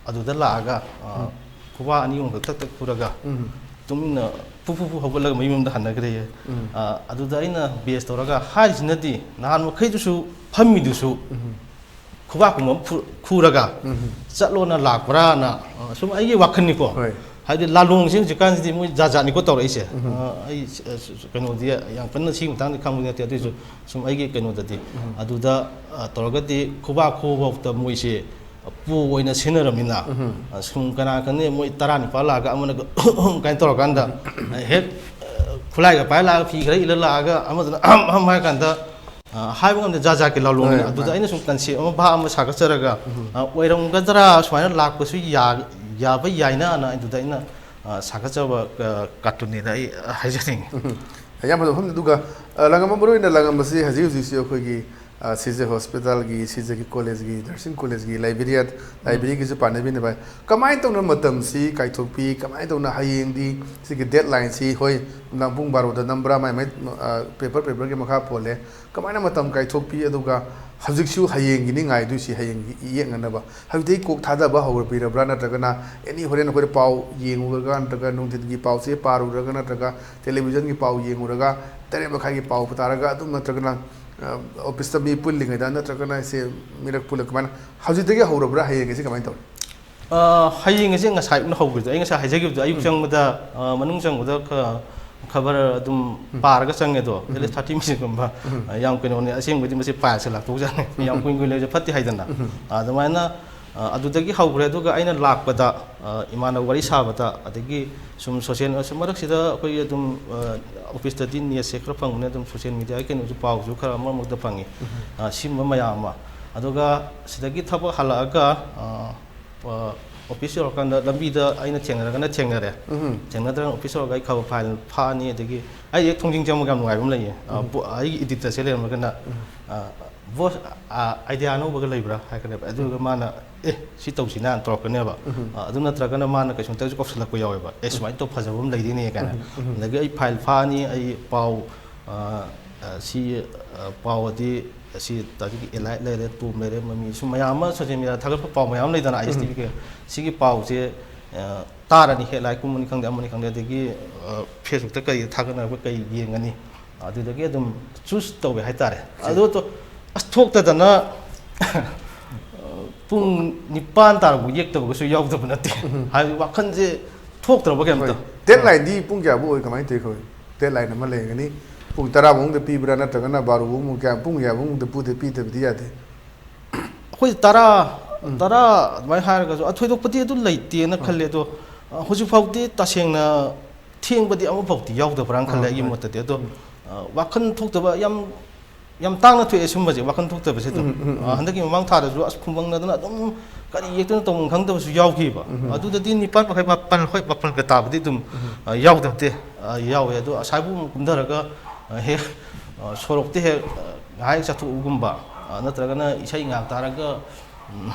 ꯑꯗꯨꯗ ꯂꯥꯛꯑꯒ, ꯑ, ꯎꯝ꯫ ꯈꯨꯕꯥꯛ ꯑꯅꯤ ꯑꯍꯨꯝꯈꯛ ꯊꯛ ꯊꯛ ꯈꯨꯔꯒ ꯎꯝ꯫ ꯇꯨꯃꯤꯟꯅ ꯐꯨ ꯐꯨ ꯐꯨ ꯍꯧꯒꯠꯂꯒ ꯃꯌꯨꯝꯗ ꯍꯟꯅꯈ꯭ꯔꯦ꯫ ꯎꯝ꯫ ꯑ, ꯑꯗꯨꯗ ꯑꯩꯅ ꯕꯦꯁ ꯇꯧꯔꯒ ꯍꯥꯏꯔꯤꯁꯤꯅꯗꯤ ꯅꯍꯥꯟ ꯃꯈꯩꯗꯨꯁꯨ ꯐꯝꯃꯤꯗꯨꯁꯨ ꯎꯝ꯫ ꯈꯨꯕꯥꯛꯀꯨꯝꯕ ꯑꯃ ꯐꯨ-, ꯈꯨꯔꯒ ꯎꯝ꯫ ꯆꯠꯂꯣꯅ ꯂꯥꯛꯄ꯭ꯔꯥꯅ, ꯑ, ꯁꯨꯝ ꯑꯩꯒꯤ ꯋꯥꯈꯜꯅꯤꯀꯣ꯫ ꯍꯣꯏ꯫ ꯍꯥꯏꯗꯤ ꯂꯥꯂꯣꯡꯁꯦ ꯍꯧꯖꯤꯛꯀꯥꯟꯁꯤꯗꯤ ꯃꯣꯏ ꯖꯥꯠ ꯖꯥꯠꯅꯤꯀꯣ ꯇꯧꯔꯛꯏꯁꯦ꯫ ꯎꯝ꯫ ꯑ, ꯑꯩ ꯁ-, ꯁ-, ꯀꯩꯅꯣꯗꯤ ꯌꯥꯝ ꯀꯟꯅ ꯁꯤꯒꯤ ꯃꯇꯥꯡꯗ ꯈꯪꯕꯗꯤ ꯅꯠꯇꯦ, ꯑꯗꯨꯏꯁꯨ ꯁꯨꯝ ꯑꯩꯒꯤ ꯀꯩꯅꯣꯗꯗꯤ꯫ ꯎꯝ꯫ ꯑꯗꯨꯗ, ꯑ, ꯇꯧꯔꯒꯗꯤ ꯈꯨꯕꯥꯛ ꯈꯨꯕꯐꯥꯎꯗ ꯃꯣꯏꯁꯦ ꯄꯨ ꯑꯣꯏꯅ ꯁꯤꯖꯤꯟꯅꯔꯕꯅꯤꯅ, ꯎꯝ꯫ ꯑ, ꯁꯨꯝ ꯀꯅꯥ ꯈꯪꯅꯤ ꯃꯣꯏ ꯇꯔꯥ ꯅꯤꯄꯥꯜ ꯂꯥꯛꯑꯒ ꯑꯃꯅꯒ ꯀꯥꯏꯅ ꯇꯧꯔꯀꯥꯟꯗ, ꯎꯝ꯫ ꯍꯦꯛ, ꯑ, ꯈꯨꯠꯂꯥꯏꯒ ꯄꯥꯏꯔ ꯂꯥꯛꯑꯒ ꯐꯤ ꯈꯔ ꯏꯜꯂ ꯂꯥꯛꯑꯒ ꯑꯃꯗꯨꯅ ꯑꯍꯝ ꯑꯍꯝ ꯍꯥꯏꯔ ꯀꯥꯟꯗ, ꯑ, ꯍꯥꯏꯕ ꯉꯝꯗꯦ, ꯖꯥꯠ ꯖꯥꯠꯀꯤ ꯂꯥꯂꯣꯡꯅꯤꯅ꯫ ꯍꯣꯏ, ꯑꯗꯨꯗ ꯃꯥꯅꯦ꯫ ꯑꯩꯅ ꯁꯨꯝ ꯀꯟꯁꯦꯞ ꯑꯃ, ꯚꯥꯕ ꯑꯃ ꯁꯥꯒꯠꯆꯔꯒ, ꯎꯝ꯫ ꯑ, ꯑꯣꯏꯔꯝꯒꯗ꯭ꯔꯥ, ꯁꯨꯃꯥꯏꯅ ꯂꯥꯛꯄꯁꯨ ꯌꯥ-, ꯌꯥꯕ ꯌꯥꯏꯅꯅ ꯑꯗꯨꯗ ꯑꯩꯅ, ꯑ, ꯁꯥꯒꯠꯆꯕ, ꯑ, ꯀꯥꯔꯇꯨꯟꯅꯤꯅ ꯑꯩ ꯍꯥꯏꯖꯅꯤꯡꯉꯤ꯫ ꯎꯝ꯫ ꯌꯥꯝ ꯐꯖꯕ ꯃꯐꯝꯅꯤ꯫ ꯑꯗꯨꯒ, ꯑ, ꯂꯥꯡꯉꯝꯕ, ꯃꯔꯨꯑꯣꯏꯅ ꯂꯥꯡꯉꯝꯕꯁꯤ ꯍꯧꯖꯤꯛ ꯍꯧꯖꯤꯛꯁꯤ ꯑꯩꯈꯣꯏꯒꯤ, ꯑ, ꯁꯤꯖ ꯍꯣꯁꯄꯤꯇꯥꯜꯒꯤ, ꯁꯤꯖꯒꯤ ꯀꯣꯂꯦꯖꯒꯤ, ꯅꯔꯁꯤꯡ ꯀꯣꯂꯦꯖꯒꯤ ꯂꯥꯏꯕ꯭ꯔꯦꯔꯤꯌꯥꯟ, ꯎꯝ꯫ ꯂꯥꯏꯕ꯭ꯔꯦꯔꯤꯒꯤꯁꯨ ꯄꯥꯟꯅꯕꯤꯅꯦꯕ꯫ ꯀꯃꯥꯏꯅ ꯇꯧꯅ ꯃꯇꯝꯁꯤ ꯀꯥꯏꯊꯣꯛꯄꯤ? ꯀꯃꯥꯏꯅ ꯇꯧꯅ ꯍꯌꯦꯡꯗꯤ ꯁꯤꯒꯤ ꯗꯦꯠꯂꯥꯏꯟꯁꯤ, ꯍꯣꯏ, ꯅꯨꯡꯗꯥꯡ ꯄꯨꯡ ꯕꯥꯔꯣꯗ ꯅꯝꯕ꯭ꯔꯥ, ꯃꯥꯏ ꯃꯥꯏ, ꯑ, ꯄꯦꯄꯔ, ꯄꯦꯄꯔꯒꯤ ꯃꯈꯥ ꯄꯣꯜꯂꯦ꯫ ꯀꯃꯥꯏꯅ ꯃꯇꯝ ꯀꯥꯏꯊꯣꯛꯄꯤ? ꯑꯗꯨꯒ ꯍꯧꯖꯤꯛꯁꯨ ꯍꯌꯦꯡꯒꯤꯅꯤ ꯉꯥꯏꯗꯣꯏꯁꯤ, ꯍꯌꯦꯡꯒꯤ ꯌꯦꯛꯅꯅꯕ꯫ ꯍꯧꯖꯤꯛꯇꯤ ꯀꯣꯛ ꯊꯥꯗꯕ ꯍꯧꯔꯕꯤꯔꯕ꯭ꯔꯥ? ꯅꯠꯇ꯭ꯔꯒꯅ ꯑꯦꯅꯤ ꯍꯣꯔꯦꯟ ꯑꯩꯈꯣꯏꯅ ꯄꯥꯎ ꯌꯦꯡꯉꯨꯔꯒ, ꯅꯠꯇ꯭ꯔꯒ ꯅꯨꯡꯊꯤꯜꯒꯤ ꯄꯥꯎꯁꯦ ꯄꯥꯔꯨꯔꯒ, ꯅꯠꯇ꯭ꯔꯒ ꯇꯦꯂꯤꯚꯤꯖꯟꯒꯤ ꯄꯥꯎ ꯌꯦꯡꯉꯨꯔꯒ, ꯇꯔꯦꯠ ꯃꯈꯥꯏꯒꯤ ꯄꯥꯎ ꯇꯥꯔꯒ ꯑꯗꯨꯝ, ꯅꯠꯇ꯭ꯔꯒꯅ ꯑ, ꯑꯣꯐꯤꯁꯇ ꯃꯤ ꯄꯨꯜꯂꯤꯉꯩꯗ ꯅꯠꯇ꯭ꯔꯒꯅ ꯁꯦ ꯃꯤꯔꯛ ꯄꯨꯜꯂ ꯀꯃꯥꯏꯅ, ꯍꯧꯖꯤꯛꯇꯒꯤ ꯍꯧꯔꯕ꯭ꯔꯥ? ꯍꯌꯦꯡꯒꯤꯁꯦ ꯀꯃꯥꯏꯅ ꯇꯧꯔꯤ? ꯑ, ꯍꯌꯦꯡ ꯑꯁꯦ ꯉꯁꯥꯏ ꯎꯅ ꯍꯧꯕꯗꯣ, ꯑꯩ ꯉꯁꯥꯏ ꯍꯥꯏꯖꯈꯤꯕꯗꯣ, ꯑꯌꯨꯛ ꯎꯝ꯫ ꯆꯪꯕꯗ, ꯑ, ꯃꯅꯨꯡ ꯆꯪꯕꯗ ꯈ-, ꯈꯕꯔ ꯑꯗꯨꯝ ꯎꯝ꯫ ꯄꯥꯔꯒ ꯆꯪꯉꯦ ꯑꯗꯣ, ꯎꯝ꯫ At least thirty ꯃꯤꯅꯤꯠꯀꯨꯝꯕ꯫ ꯎꯝ꯫ ꯑ, ꯌꯥꯝ ꯀꯩꯅꯣꯅꯦ, ꯑꯁꯦꯡꯕꯗꯤ ꯃꯁꯤ ꯄꯥꯏꯜꯁꯦ ꯂꯥꯛꯊꯣꯛꯆꯥꯅꯤ꯫ ꯎꯝ꯫ ꯌꯥꯝ ꯀꯨꯏꯅ ꯀꯨꯏꯅ ꯂꯩꯕꯁꯦ ꯐꯠꯇꯦ ꯍꯥꯏꯗꯅ꯫ ꯎꯝ꯫ ꯑ, ꯑꯗꯨꯃꯥꯏꯅ, ꯑ, ꯑꯗꯨꯗꯒꯤ ꯍꯧꯈ꯭ꯔꯦ꯫ ꯑꯗꯨꯒ ꯑꯩꯅ ꯂꯥꯛꯄꯗ, ꯑ, ꯏꯃꯥꯟꯅꯕ ꯋꯥꯔꯤ ꯁꯥꯕꯗ, ꯑꯗꯒꯤ ꯁꯨꯝ ꯁꯣꯁꯦꯜ, ꯑꯁꯨꯝ ꯃꯔꯛꯁꯤꯗ ꯑꯩꯈꯣꯏ ꯑꯗꯨꯝ, ꯑ, ꯑꯣꯐꯤꯁꯇꯗꯤ ꯅꯦꯠꯁꯦ ꯈꯔ ꯐꯪꯕꯅꯦ, ꯑꯗꯨꯝ ꯁꯣꯁꯦꯜ ꯃꯤꯗꯤꯌꯥꯒꯤ ꯀꯩꯅꯣꯁꯨ ꯄꯥꯎꯁꯨ ꯈꯔ ꯃꯔꯛ ꯃꯔꯛꯇ ꯐꯪꯉꯤ꯫ ꯎꯝ꯫ ꯑ, ꯁꯤꯒꯨꯝꯕ ꯃꯌꯥꯝ ꯑꯃ꯫ ꯑꯗꯨꯒ ꯁꯤꯗꯒꯤ ꯊꯕꯛ ꯍꯜꯂꯛꯑꯒ, ꯑ, ꯑ, ꯑꯣꯐꯤꯁ ꯌꯧꯔꯀꯥꯟꯗ ꯂꯝꯕꯤꯗ ꯑꯩꯅ ꯊꯦꯡꯅꯔꯒꯅ ꯊꯦꯡꯅꯔꯦ꯫ ꯎꯝ꯫ ꯊꯦꯡꯅꯗ꯭ꯔꯒꯅ ꯑꯣꯐꯤꯁ ꯌꯧꯔꯒ ꯑꯩ ꯈꯕꯔ ꯐꯥꯏꯜ ꯐꯥꯛꯑꯅꯤ꯫ ꯑꯗꯒꯤ ꯑꯩ ꯍꯦꯛ ꯊꯣꯡꯖꯤꯡ ꯆꯪꯕꯒ ꯌꯥꯝ ꯅꯨꯡꯉꯥꯏꯕ ꯑꯃ ꯂꯩꯌꯦ꯫ ꯑ, ꯎꯝ꯫ ꯄꯣ-, ꯑꯩꯒꯤ ꯏꯗꯤꯇꯔꯁꯦ ꯂꯩꯔꯝꯃꯒꯅ, ꯎꯝ꯫ ꯑ, "ꯕꯣꯁ, ꯑ, ꯑꯥꯏꯗꯤꯌꯥ ꯑꯅꯧꯕꯒ ꯂꯩꯕ꯭ꯔꯥ?" ꯍꯥꯏꯔꯒꯅꯦꯕ꯫ ꯑꯗꯨꯒ ꯃꯥꯅ, "ꯑꯦ, ꯁꯤ ꯇꯧꯁꯤꯅ" ꯇꯧꯔꯛꯀꯅꯦꯕ꯫ ꯎꯝ꯫ ꯑ, ꯑꯗꯨ ꯅꯠꯇ꯭ꯔꯒꯅ ꯃꯥꯅ ꯀꯩꯁꯨꯝꯇꯁꯨ ꯀꯧꯁꯜꯂꯛꯄ ꯌꯥꯎꯋꯦꯕ꯫ "ꯑꯦ, ꯁꯨꯃꯥꯏꯅ ꯇꯧ, ꯐꯖꯕ ꯑꯃ ꯂꯩꯔꯤꯅꯦ" ꯀꯥꯏꯅ꯫ ꯎꯝ, ꯎꯝ꯫ ꯑꯗꯒꯤ ꯑꯩ ꯐꯥꯏꯜ ꯐꯥꯛꯑꯅꯤ, ꯑꯩ ꯄꯥꯎ, ꯑ, ꯑ, ꯁꯤ, ꯑ, ꯄꯥꯎ ꯑꯗꯤ ꯁꯤ ꯇꯥꯖꯤꯒꯤ ꯑꯦꯂꯥꯏꯠ ꯂꯩꯔꯦ, ꯇꯣꯝ ꯂꯩꯔꯦ, ꯃꯃꯤ ꯁꯨꯝ ꯃꯌꯥꯝ ꯑꯃ ꯁꯣꯁꯦꯜ ꯃꯤꯗꯤꯌꯥꯗ ꯊꯥꯒꯠꯄ ꯄꯥꯎ ꯃꯌꯥꯝ ꯂꯩꯗꯅ, ꯑꯥꯏ ꯑꯦꯁ ꯇꯤ ꯚꯤ ꯎꯝ꯫ ꯀꯩ꯫ ꯁꯤꯒꯤ ꯄꯥꯎꯁꯦ, ꯑ, ꯇꯥꯔꯅꯤ, ꯍꯦꯗꯂꯥꯏꯟꯒꯨꯝꯕꯅꯤ ꯈꯪꯗꯦ, ꯑꯃꯅꯤ ꯈꯪꯗꯦ, ꯑꯗꯒꯤ, ꯑ, ꯐꯦꯁꯕꯨꯛꯇ ꯀꯩꯗ ꯊꯥꯒꯠꯅꯔꯛꯄ ꯀꯩ ꯌꯦꯡꯉꯅꯤ, ꯑꯗꯨꯗꯒꯤ ꯑꯗꯨꯝ ꯆꯨꯁ ꯇꯧꯋꯦ ꯍꯥꯏꯇꯥꯔꯦ꯫ ꯁꯤ ꯑꯗꯨ ꯇꯣ-, ꯑꯁ, ꯊꯣꯛꯇꯗꯅ ꯄꯨꯡ ꯅꯤꯄꯥꯟ ꯇꯥꯔꯛꯄ ꯌꯦꯛꯇꯕꯒꯁꯨ ꯌꯥꯎꯗꯕ ꯅꯠꯇꯦ꯫ ꯎꯝ꯫ ꯍꯥꯏꯕꯗꯤ ꯋꯥꯈꯜꯁꯦ ꯊꯣꯛꯇ꯭ꯔꯕ ꯀꯩꯝꯇ꯫ ꯍꯣꯏ꯫ ꯗꯦꯗꯂꯥꯏꯟꯗꯤ ꯄꯨꯡ ꯀꯌꯥꯕꯨ ꯑꯣꯏ, ꯀꯃꯥꯏꯅ ꯇꯧꯏ? ꯑꯩꯈꯣꯏ ꯗꯦꯗꯂꯥꯏꯟ ꯑꯃ ꯂꯩꯔꯒꯅꯤ, ꯄꯨꯡ ꯇꯔꯥ ꯃꯅꯨꯡꯗ ꯄꯤꯕ꯭ꯔꯥ ꯅꯠꯇ꯭ꯔꯒꯅ ꯕꯥꯔꯣ ꯐꯥꯎ ꯀꯌꯥ, ꯄꯨꯡ ꯀꯌꯥ ꯃꯅꯨꯡꯗ ꯄꯨꯗ-, ꯄꯤꯗꯕꯗꯤ ꯌꯥꯗꯦ? ꯑꯩꯈꯣꯏ ꯇꯔꯥ, ꯎꯝ꯫ ꯇꯔꯥ ꯑꯗꯨꯃꯥꯏꯅ ꯍꯥꯏꯔꯒꯁꯨ, ꯑ, ꯊꯣꯏꯗꯣꯛꯄꯗꯤ ꯑꯗꯨ ꯂꯩꯇꯦꯅ ꯍꯣꯏ꯫ ꯈꯜꯂꯦ꯫ ꯑꯗꯣ, ꯑ, ꯍꯧꯖꯤꯛ ꯐꯥꯎꯗꯤ ꯇꯁꯦꯡꯅ ꯊꯦꯡꯕꯗꯤ ꯑꯃꯐꯥꯎꯗꯤ ꯌꯥꯎꯗꯕ꯭ꯔꯥꯅ ꯈꯜꯂꯦ, ꯑꯥ, ꯑꯩꯒꯤ ꯍꯣꯏ꯫ ꯃꯣꯠꯇꯗꯤ꯫ ꯑꯗꯣ, ꯎꯝ꯫ ꯑ, ꯋꯥꯈꯜ ꯊꯣꯛꯇꯕ ꯌꯥꯝ, ꯌꯥꯝ ꯇꯥꯡꯅ ꯊꯣꯛꯑꯦ ꯁꯨꯝꯕꯁꯦ, ꯋꯥꯈꯜ ꯊꯣꯛꯇꯕꯁꯦ ꯑꯗꯨꯝ꯫ ꯎꯝ, ꯎꯝ, ꯑ, ꯎꯝ꯫ ꯍꯟꯗꯛꯀꯤ ꯃꯃꯥꯡ ꯊꯥꯗꯁꯨ ꯑꯁ ꯈꯨꯝꯕꯪꯅꯗꯅ ꯑꯗꯨꯝ ꯀꯔꯤ ꯌꯦꯛꯇꯣꯏꯅꯣ ꯇꯧꯐꯝ ꯈꯪꯗꯕꯁꯨ ꯌꯥꯎꯈꯤꯕ꯫ ꯎꯝ꯫ ꯑꯗꯨꯗꯗꯤ ꯅꯤꯄꯥꯟ ꯃꯈꯥꯏ, ꯃꯥꯄꯟ, ꯍꯣꯏ, ꯃꯥꯄꯟꯒ ꯇꯥꯕꯗꯤ ꯑꯗꯨꯝ, ꯎꯝ꯫ ꯑ, ꯌꯥꯎꯗꯕ ꯅꯠꯇꯦ꯫ ꯑ, ꯌꯥꯎꯋꯦ꯫ ꯑꯗꯣ ꯑꯁꯥꯏꯕꯨꯛ ꯑꯃꯨꯛ ꯀꯨꯝꯊꯔꯒ, ꯑ, ꯍꯦꯛ, ꯑ, ꯁꯣꯔꯣꯛꯇ ꯍꯦꯛ, ꯑ, ꯉꯥꯏꯍꯥꯛ ꯆꯠꯊꯣꯛꯎꯒꯨꯝꯕ, ꯑ, ꯅꯠꯇ꯭ꯔꯒꯅ ꯏꯁꯩ ꯉꯥꯏꯍꯥꯛ ꯇꯥꯔꯒ, ꯎꯝ,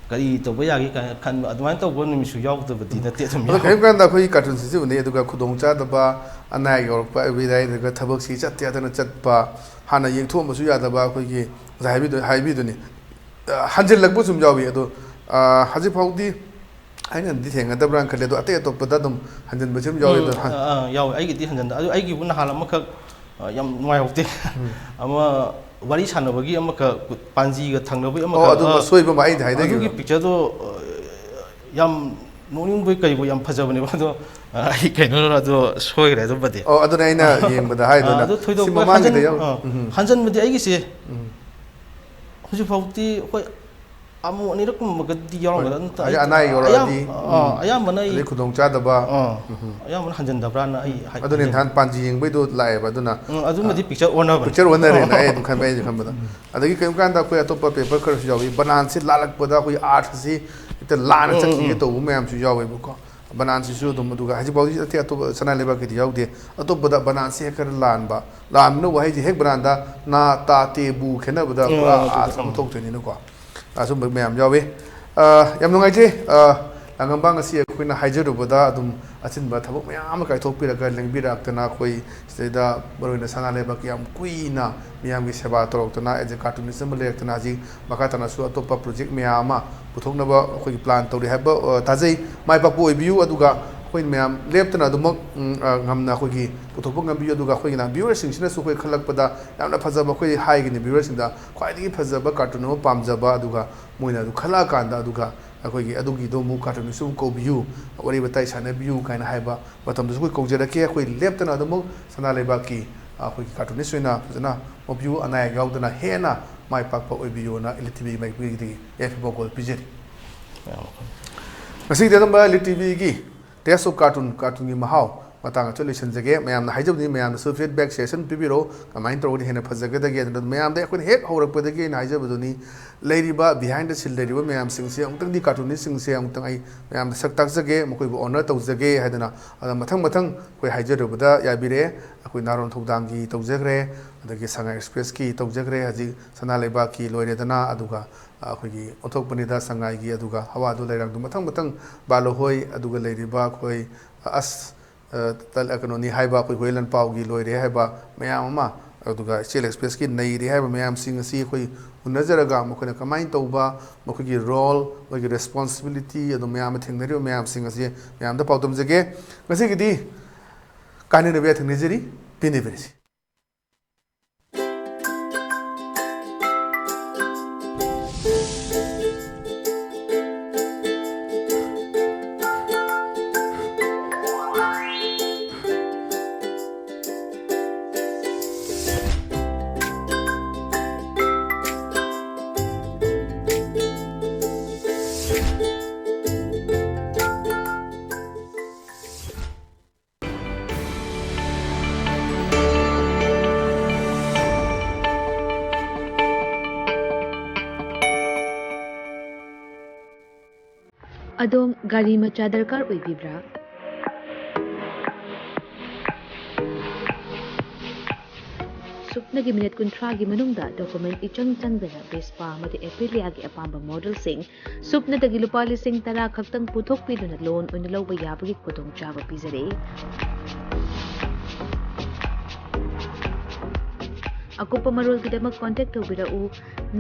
ꯀꯔꯤ ꯇꯧꯕ ꯌꯥꯒꯦ ꯀꯥꯏꯅ ꯈꯟꯕ, ꯑꯗꯨꯃꯥꯏꯅ ꯇꯧꯕ ꯅꯨꯃꯤꯠꯁꯨ ꯌꯥꯎꯗꯕꯗꯤ ꯎꯝ꯫ ꯅꯠꯇꯦ, ꯑꯗꯨꯝ ꯑꯗꯣ ꯌꯥꯎꯋꯦ꯫ ꯀꯔꯤꯒꯨꯝꯕ ꯀꯥꯟꯗ ꯑꯩꯈꯣꯏꯒꯤ ꯀꯥꯔꯇꯨꯟꯁꯤꯁꯨ ꯎꯅꯩ, ꯑꯗꯨꯒ ꯈꯨꯗꯣꯡꯆꯥꯗꯕ, ꯑꯅꯥ ꯑꯌꯦꯛ ꯌꯥꯎꯔꯛꯄ, ꯑꯩꯈꯣꯏ ꯂꯥꯏꯌꯦꯡꯗꯒ ꯊꯕꯛꯁꯤ ꯆꯠꯇ ꯌꯥꯗꯅ ꯆꯠꯄ, ꯍꯥꯟꯅ ꯌꯦꯡꯊꯣꯛꯑꯝꯕꯁꯨ ꯌꯥꯗꯕ, ꯑꯩꯈꯣꯏꯒꯤ ꯉꯁꯥꯏ ꯍꯥꯏꯕꯤꯗꯨ-, ꯍꯥꯏꯕꯤꯗꯨꯅꯤ, ꯑ, ꯍꯟꯖꯤꯜꯂꯛꯄ ꯁꯨꯝ ꯌꯥꯎꯏ꯫ ꯑꯗꯣ, ꯑ, ꯍꯧꯖꯤꯛ ꯐꯥꯎꯗꯤ ꯑꯩꯅꯗꯤ ꯊꯦꯡꯅꯗꯕ꯭ꯔꯥꯅ ꯈꯜꯂꯦ, ꯑꯗꯣ ꯑꯇꯩ ꯑꯇꯣꯞꯄꯗ ꯑꯗꯨꯝ ꯍꯟꯖꯤꯟꯕꯁꯨ ꯑꯗꯨꯝ ꯌꯥꯎꯏ꯫ ꯎꯝ, ꯑꯗꯣ ꯍꯟ- ꯑꯥ, ꯑꯥ, ꯌꯥꯎꯏ꯫ ꯑꯩꯒꯤꯗꯤ ꯍꯟꯖꯤꯟꯗ-, ꯑꯗꯨ ꯑꯩꯒꯤꯕꯨ ꯅꯍꯥꯟ ꯑꯃꯈꯛ, ꯑ, ꯌꯥꯝ ꯅꯨꯡꯉꯥꯏꯍꯧꯗꯦ꯫ ꯑꯃ ꯋꯥꯔꯤ ꯁꯥꯟꯅꯕꯒꯤ ꯑꯃꯈꯛ, ꯄꯥꯟꯖꯤꯒ ꯊꯪꯅꯕꯒꯤ ꯑꯣ ꯑꯃꯈꯛ, ꯑꯗꯨꯝꯕ ꯑ, ꯁꯣꯏꯕ ꯑꯃ ꯑꯩꯅ ꯑꯗꯨꯒꯤ ꯍꯥꯏꯅꯈꯤꯕꯗꯣ꯫ ꯄꯤꯛꯆꯔꯗꯣ, ꯑ, ꯌꯥꯝ ꯅꯣꯛꯅꯤꯡꯕꯣꯏ ꯀꯩꯕꯣꯏ ꯌꯥꯝ ꯐꯖꯕꯅꯦꯕ꯫ ꯑꯗꯣ, ꯑ, ꯑꯩ ꯀꯩꯅꯣ ꯑꯗꯣ ꯁꯣꯏꯈ꯭ꯔꯦ ꯑꯗꯨꯃꯗꯤ꯫ ꯑꯣ ꯑꯗꯨꯅ ꯑꯩꯅ ꯌꯦꯡꯕꯗ ꯑ, ꯍꯥꯏꯗꯨꯅ ꯑꯗꯨ ꯁꯤ ꯊꯣꯏꯗꯣꯛꯄ ꯃꯃꯥꯡꯒꯤꯗ ꯍꯟꯖꯟ-, ꯌꯥꯎ ꯑ, ꯎꯝ ꯍꯟꯖꯟꯕꯗꯤ ꯑꯩꯒꯤꯁꯦ ꯎꯝ ꯍꯧꯖꯤꯛꯐꯥꯎꯗꯤ ꯑꯩꯈꯣꯏ ꯑꯃꯨꯛ ꯑꯅꯤꯔꯛ ꯀꯨꯝꯕꯒꯗꯤ ꯌꯥꯎꯔꯝꯒꯗ꯭ꯔꯥ, ꯅꯠꯇ꯭ꯔ ꯍꯥꯏꯗꯤ ꯑꯩ-, ꯑꯅꯥ ꯑꯌꯦꯛ ꯌꯥꯎꯔꯛꯑꯗꯤ, ꯑꯌꯥꯝ-, ꯑ, ꯎꯝ, ꯑꯌꯥꯝꯕꯅ ꯑꯩ, ꯑꯗꯩ ꯈꯨꯗꯣꯡ ꯆꯥꯗꯕ, ꯑ, ꯎꯝ, ꯑꯌꯥꯝꯕꯅ ꯍꯟꯖꯟꯗꯕ꯭ꯔꯥꯅ ꯑꯩ ꯍꯥꯏ-, ꯑꯗꯨꯅꯤ ꯍꯥꯏꯅꯤꯡꯉꯤ꯫ ꯅꯍꯥꯟ ꯄꯥꯟꯖꯤ ꯌꯦꯡꯕꯩꯗꯣ ꯂꯥꯛꯑꯦꯕ꯫ ꯑꯗꯨꯅ ꯎꯝ, ꯑꯗꯨꯃꯗꯤ ꯄꯤꯛꯆꯔ ꯑꯣꯟꯅꯕꯅꯤ꯫ ꯄꯤꯛꯆꯔ ꯑꯣꯟꯅꯔꯦꯅ ꯑꯩ ꯑꯗꯨꯝ ꯈꯟꯕ, ꯑꯩꯁꯨ ꯈꯟꯕꯗ꯫ ꯑꯗꯒꯤ ꯀꯔꯤꯒꯨꯝꯕ ꯀꯥꯟꯗ ꯑꯩꯈꯣꯏ ꯑꯇꯣꯞꯄ ꯄꯦꯄꯔ ꯈꯔꯁꯨ ꯌꯥꯎꯏ, ꯕꯅꯥꯟꯁꯦ ꯂꯥꯜꯂꯛꯄꯗ ꯑꯩꯈꯣꯏ ꯑꯥꯔꯊꯁꯤ ꯍꯦꯛꯇ ꯂꯥꯟꯅ ꯎꯝ, ꯎꯝ, ꯆꯠꯈꯤꯒꯦ ꯎꯝ꯫ ꯇꯧꯕ ꯃꯌꯥꯝꯁꯨ ꯌꯥꯎꯋꯦꯕꯀꯣ꯫ ꯕꯅꯥꯟꯁꯤꯁꯨ ꯑꯗꯨꯝ, ꯑꯗꯨꯒ ꯍꯧꯖꯤꯛꯐꯥꯎꯗꯤ ꯑꯇꯩ ꯑꯇꯣꯞꯄ ꯁꯅꯥ ꯂꯩꯕꯥꯛꯀꯤꯗꯤ ꯌꯥꯎꯗꯦ꯫ ꯑꯇꯣꯞꯄꯗ ꯕꯅꯥꯟꯁꯤ ꯍꯦꯛ ꯈꯔ ꯂꯥꯟꯕ, ꯂꯥꯟꯕꯅ ꯋꯥꯍꯩꯁꯤ ꯍꯦꯛ ꯕꯅꯥꯟꯗ ꯅꯥ, ꯇꯥ, ꯇꯦ, ꯕꯨ ꯈꯦꯠꯅꯕꯗ ꯎꯝ, ꯄꯨꯔꯥ ꯑꯗꯨꯗ, ꯑꯥꯔꯊ ꯑꯃ ꯎꯝ꯫ ꯊꯣꯛꯇꯣꯏꯅꯤꯅꯀꯣ꯫ ꯑꯁꯨꯝꯕ ꯃꯌꯥꯝ ꯌꯥꯎꯋꯤ꯫ ꯑ, ꯌꯥꯝ ꯅꯨꯡꯉꯥꯏꯖꯩ꯫ ꯑ, ꯂꯥꯡꯉꯝꯕ ꯉꯁꯤ ꯑꯩꯈꯣꯏꯅ ꯍꯥꯏꯖꯔꯨꯕꯗ ꯑꯗꯨꯝ ꯑꯆꯤꯟꯕ ꯊꯕꯛ ꯃꯌꯥꯝ ꯑꯃ ꯀꯥꯏꯊꯣꯛꯄꯤꯔꯒ ꯂꯦꯡꯕꯤꯔꯛꯇꯅ ꯑꯩꯈꯣꯏ ꯁꯤꯗꯩꯗ ꯃꯔꯨꯑꯣꯏꯅ ꯁꯅꯥ ꯂꯩꯕꯥꯛꯀꯤ ꯌꯥꯝ ꯀꯨꯏꯅ ꯃꯤꯌꯥꯝꯒꯤ ꯁꯦꯕꯥ ꯇꯧꯔꯛꯇꯅ as a cartoonist ꯑꯃ ꯂꯩꯔꯛꯇꯅ ꯍꯧꯖꯤꯛ ꯃꯈꯥ ꯇꯥꯅꯁꯨ ꯑꯇꯣꯞꯄ project ꯃꯌꯥꯝ ꯑꯃ ꯄꯨꯊꯣꯛꯅꯕ ꯑꯩꯈꯣꯏꯒꯤ plan ꯇꯧꯔꯤ ꯍꯥꯏꯕ, ꯑ, ꯊꯥꯖꯩ꯫ ꯃꯥꯏ ꯄꯥꯛꯄ ꯑꯣꯏꯕꯤꯌꯨ, ꯑꯗꯨꯒ ꯑꯩꯈꯣꯏ ꯃꯌꯥꯝ ꯂꯦꯞꯇꯅ ꯑꯗꯨꯃꯛ, ꯎꯝ, ꯑ, ꯉꯝꯅ ꯑꯩꯈꯣꯏꯒꯤ ꯄꯨꯊꯣꯛꯄ ꯉꯝꯕꯤꯌꯨ꯫ ꯑꯗꯨꯒ ꯑꯩꯈꯣꯏꯒꯤꯅ viewerꯁꯤꯡꯁꯤꯅꯁꯨ ꯑꯩꯈꯣꯏ ꯈꯜꯂꯛꯄꯗ ꯌꯥꯝꯅ ꯐꯖꯕ, ꯑꯩꯈꯣꯏ ꯍꯥꯏꯒꯅꯤ viewerꯁꯤꯡꯗ ꯈ꯭ꯋꯥꯏꯗꯒꯤ ꯐꯖꯕ cartoon ꯑꯃ ꯄꯥꯝꯖꯕ, ꯑꯗꯨꯒ ꯃꯣꯏꯅ ꯑꯗꯨ ꯈꯜꯂꯛꯑꯀꯥꯟꯗ, ꯑꯗꯨꯒ ꯑꯩꯈꯣꯏꯒꯤ ꯑꯗꯨꯒꯤꯗꯣ ꯑꯃꯨꯛ cartoonistꯁꯨ ꯑꯃꯨꯛ ꯀꯧꯕꯤꯌꯨ, ꯋꯥꯔꯤ ꯋꯥꯇꯥꯏ ꯁꯥꯟꯅꯕꯤꯌꯨ ꯀꯥꯏꯅ ꯍꯥꯏꯕ ꯃꯇꯝꯗꯁꯨ ꯑꯩꯈꯣꯏ ꯀꯧꯖꯔꯛꯀꯦ꯫ ꯑꯩꯈꯣꯏ ꯂꯦꯞꯇꯅ ꯑꯗꯨꯃꯛ ꯁꯅꯥ ꯂꯩꯕꯥꯛꯀꯤ, ꯑ, ꯑꯩꯈꯣꯏꯒꯤ cartoonist ꯑꯣꯏꯅ ꯐꯖꯅ ꯃꯣꯞꯌꯨ, ꯑꯅꯥ ꯑꯌꯦꯛ ꯌꯥꯎꯗꯅ ꯍꯦꯟꯅ ꯃꯥꯏ ꯄꯥꯛꯄ ꯑꯣꯏꯕꯤꯌꯨꯅ ꯏꯂꯤꯠ ꯇꯤꯚꯤꯒꯤ ꯃꯥꯏꯀꯩꯗꯒꯤ ꯌꯥꯏꯐ ꯄꯥꯎꯈꯣꯜ ꯄꯤꯖꯔꯤ꯫ ꯉꯁꯤꯒꯤꯗꯤ ꯑꯗꯨꯝꯕ ꯏꯂꯤꯠ ꯇꯤꯚꯤꯒꯤ Taste of Cartoon, cartoonꯒꯤ ꯃꯍꯥꯎ ꯃꯇꯥꯡ ꯑꯁꯤꯗ ꯂꯣꯏꯁꯤꯟꯖꯒꯦ꯫ ꯃꯌꯥꯝꯅ ꯍꯥꯏꯖꯕꯅꯤ, ꯃꯌꯥꯝꯅꯁꯨ feedback suggestion ꯄꯤꯕꯤꯔꯛꯑꯣ, ꯀꯃꯥꯏꯅ ꯇꯧꯔꯒꯗꯤ ꯍꯦꯟꯅ ꯐꯖꯒꯗꯒꯦ꯫ ꯑꯗꯨꯅ ꯃꯌꯥꯝꯗ ꯑꯩꯈꯣꯏꯅ ꯍꯦꯛ ꯍꯧꯔꯛꯄꯗꯒꯤ ꯑꯩꯅ ꯍꯥꯏꯖꯕꯗꯨꯅꯤ, ꯂꯩꯔꯤꯕ behind the scene ꯂꯩꯔꯤꯕ ꯃꯌꯥꯝꯁꯤꯡꯁꯦ ꯑꯃꯨꯛꯇꯪꯗꯤ, cartoonistꯁꯤꯡꯁꯦ ꯑꯃꯨꯛꯇꯪ ꯑꯩ ꯃꯌꯥꯝꯗ ꯁꯛ ꯇꯥꯛꯆꯒꯦ, ꯃꯈꯣꯏꯕꯨ honour ꯇꯧꯖꯒꯦ ꯍꯥꯏꯗꯅ꯫ ꯑꯗ ꯃꯊꯪ ꯃꯊꯪ ꯑꯩꯈꯣꯏ ꯍꯥꯏꯖꯔꯨꯕꯗ ꯌꯥꯕꯤꯔꯛꯑꯦ꯫ ꯑꯩꯈꯣꯏ ꯅꯥꯔꯣꯟ ꯊꯧꯗꯥꯡꯒꯤ ꯇꯧꯖꯈ꯭ꯔꯦ, ꯑꯗꯒꯤ ꯁꯉꯥꯏ ꯑꯦꯛꯁꯄ꯭ꯔꯦꯁꯀꯤ ꯇꯧꯖꯈ꯭ꯔꯦ, ꯍꯧꯖꯤꯛ ꯁꯅꯥ ꯂꯩꯕꯥꯛꯀꯤ ꯂꯣꯏꯔꯦꯗꯅ, ꯑꯗꯨꯒ ꯑꯩꯈꯣꯏꯒꯤ ꯑꯣꯟꯊꯣꯛꯄꯅꯤꯗ ꯁꯉꯥꯏꯒꯤ, ꯑꯗꯨꯒ ꯍꯋꯥꯗꯨ ꯂꯩꯔꯥꯡꯗꯨ ꯃꯊꯪ ꯃꯊꯪ ꯕꯥꯂꯣꯍꯣꯏ, ꯑꯗꯨꯒ ꯂꯩꯔꯤꯕ ꯑꯩꯈꯣꯏ ꯑꯁ, ꯑ, ꯇ-, ꯀꯩꯅꯣꯅꯤ ꯍꯥꯏꯕ ꯑꯩꯈꯣꯏ ꯍꯨꯏ ꯂꯟꯄꯥꯎꯒꯤ ꯂꯣꯏꯔꯦ ꯍꯥꯏꯕ ꯃꯌꯥꯝ ꯑꯃ, ꯑꯗꯨꯒ ꯏꯆꯦꯜ ꯑꯦꯛꯁꯄ꯭ꯔꯦꯁꯀꯤ ꯅꯩꯔꯦ ꯍꯥꯏꯕ ꯃꯌꯥꯝꯁꯤꯡ ꯑꯁꯤ ꯑꯩꯈꯣꯏ ꯎꯅꯖꯔꯒ ꯃꯈꯣꯏꯅ ꯀꯃꯥꯏꯅ ꯇꯧꯕ, ꯃꯈꯣꯏꯒꯤ role, ꯃꯣꯏꯒꯤ responsibility, ꯑꯗꯨ ꯃꯌꯥꯝ ꯑꯃ ꯊꯦꯡꯅꯔꯤꯕ ꯃꯌꯥꯝꯁꯤꯡ ꯑꯁꯤ ꯃꯌꯥꯝꯗ ꯄꯥꯎꯗꯝꯖꯒꯦ꯫ ꯉꯁꯤꯒꯤꯗꯤ ꯀꯥꯏꯅꯅꯕ ꯌꯥꯊꯪ ꯅꯤꯖꯔꯤ꯫ ꯄꯤꯅꯤꯕꯤꯔꯤꯁꯤ꯫ ꯑꯗꯣꯝ ꯒꯥꯔꯤ ꯃꯆꯥ ꯗꯔꯀꯥꯔ ꯑꯣꯏꯕꯤꯕ꯭ꯔꯥ? ꯁꯨꯞꯅꯒꯤ ꯃꯤꯅꯤꯠ ꯀꯨꯟꯊ꯭ꯔꯥꯒꯤ ꯃꯅꯨꯡꯗ ꯗꯣꯀꯨꯃꯦꯟ ꯏꯆꯪ ꯆꯪꯗꯅ ꯚꯦꯁꯄꯥ ꯑꯃꯗꯤ ꯑꯦꯄꯤꯂꯤꯌꯥꯒꯤ ꯑꯄꯥꯝꯕ ꯃꯣꯗꯦꯜꯁꯤꯡ ꯁꯨꯞꯅꯗꯒꯤ ꯂꯨꯄꯥ ꯂꯤꯁꯤꯡ ꯇꯔꯥ ꯈꯛꯇꯪ ꯄꯨꯊꯣꯛꯄꯤꯗꯨꯅ ꯂꯣꯟ ꯑꯣꯏꯅ ꯂꯧꯕ ꯌꯥꯕꯒꯤ ꯈꯨꯗꯣꯡꯆꯥꯕ ꯄꯤꯖꯔꯤ꯫ ꯑꯀꯨꯞꯄ ꯃꯔꯣꯜꯒꯤꯗꯃꯛ ꯀꯣꯟꯇꯦꯛ ꯇꯧꯕꯤꯔꯛꯎ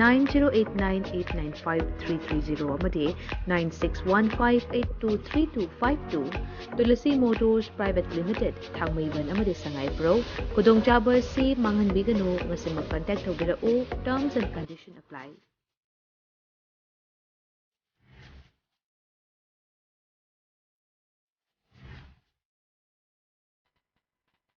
nine zero eight nine eight nine five three three zero ꯑꯃꯗꯤ nine six one five eight two three two five two꯫ Tulsi motors private limited, Thangmeiband ꯑꯃꯗꯤ ꯁꯉꯥꯏꯄ꯭ꯔꯧ꯫ ꯈꯨꯗꯣꯡꯆꯥꯕ ꯑꯁꯤ ꯃꯥꯡꯍꯟꯕꯤꯒꯅꯨ꯫ ꯉꯁꯤꯃꯛ ꯀꯟꯇꯦꯛ ꯇꯧꯕꯤꯔꯛꯎ꯫ Terms and condition apply꯫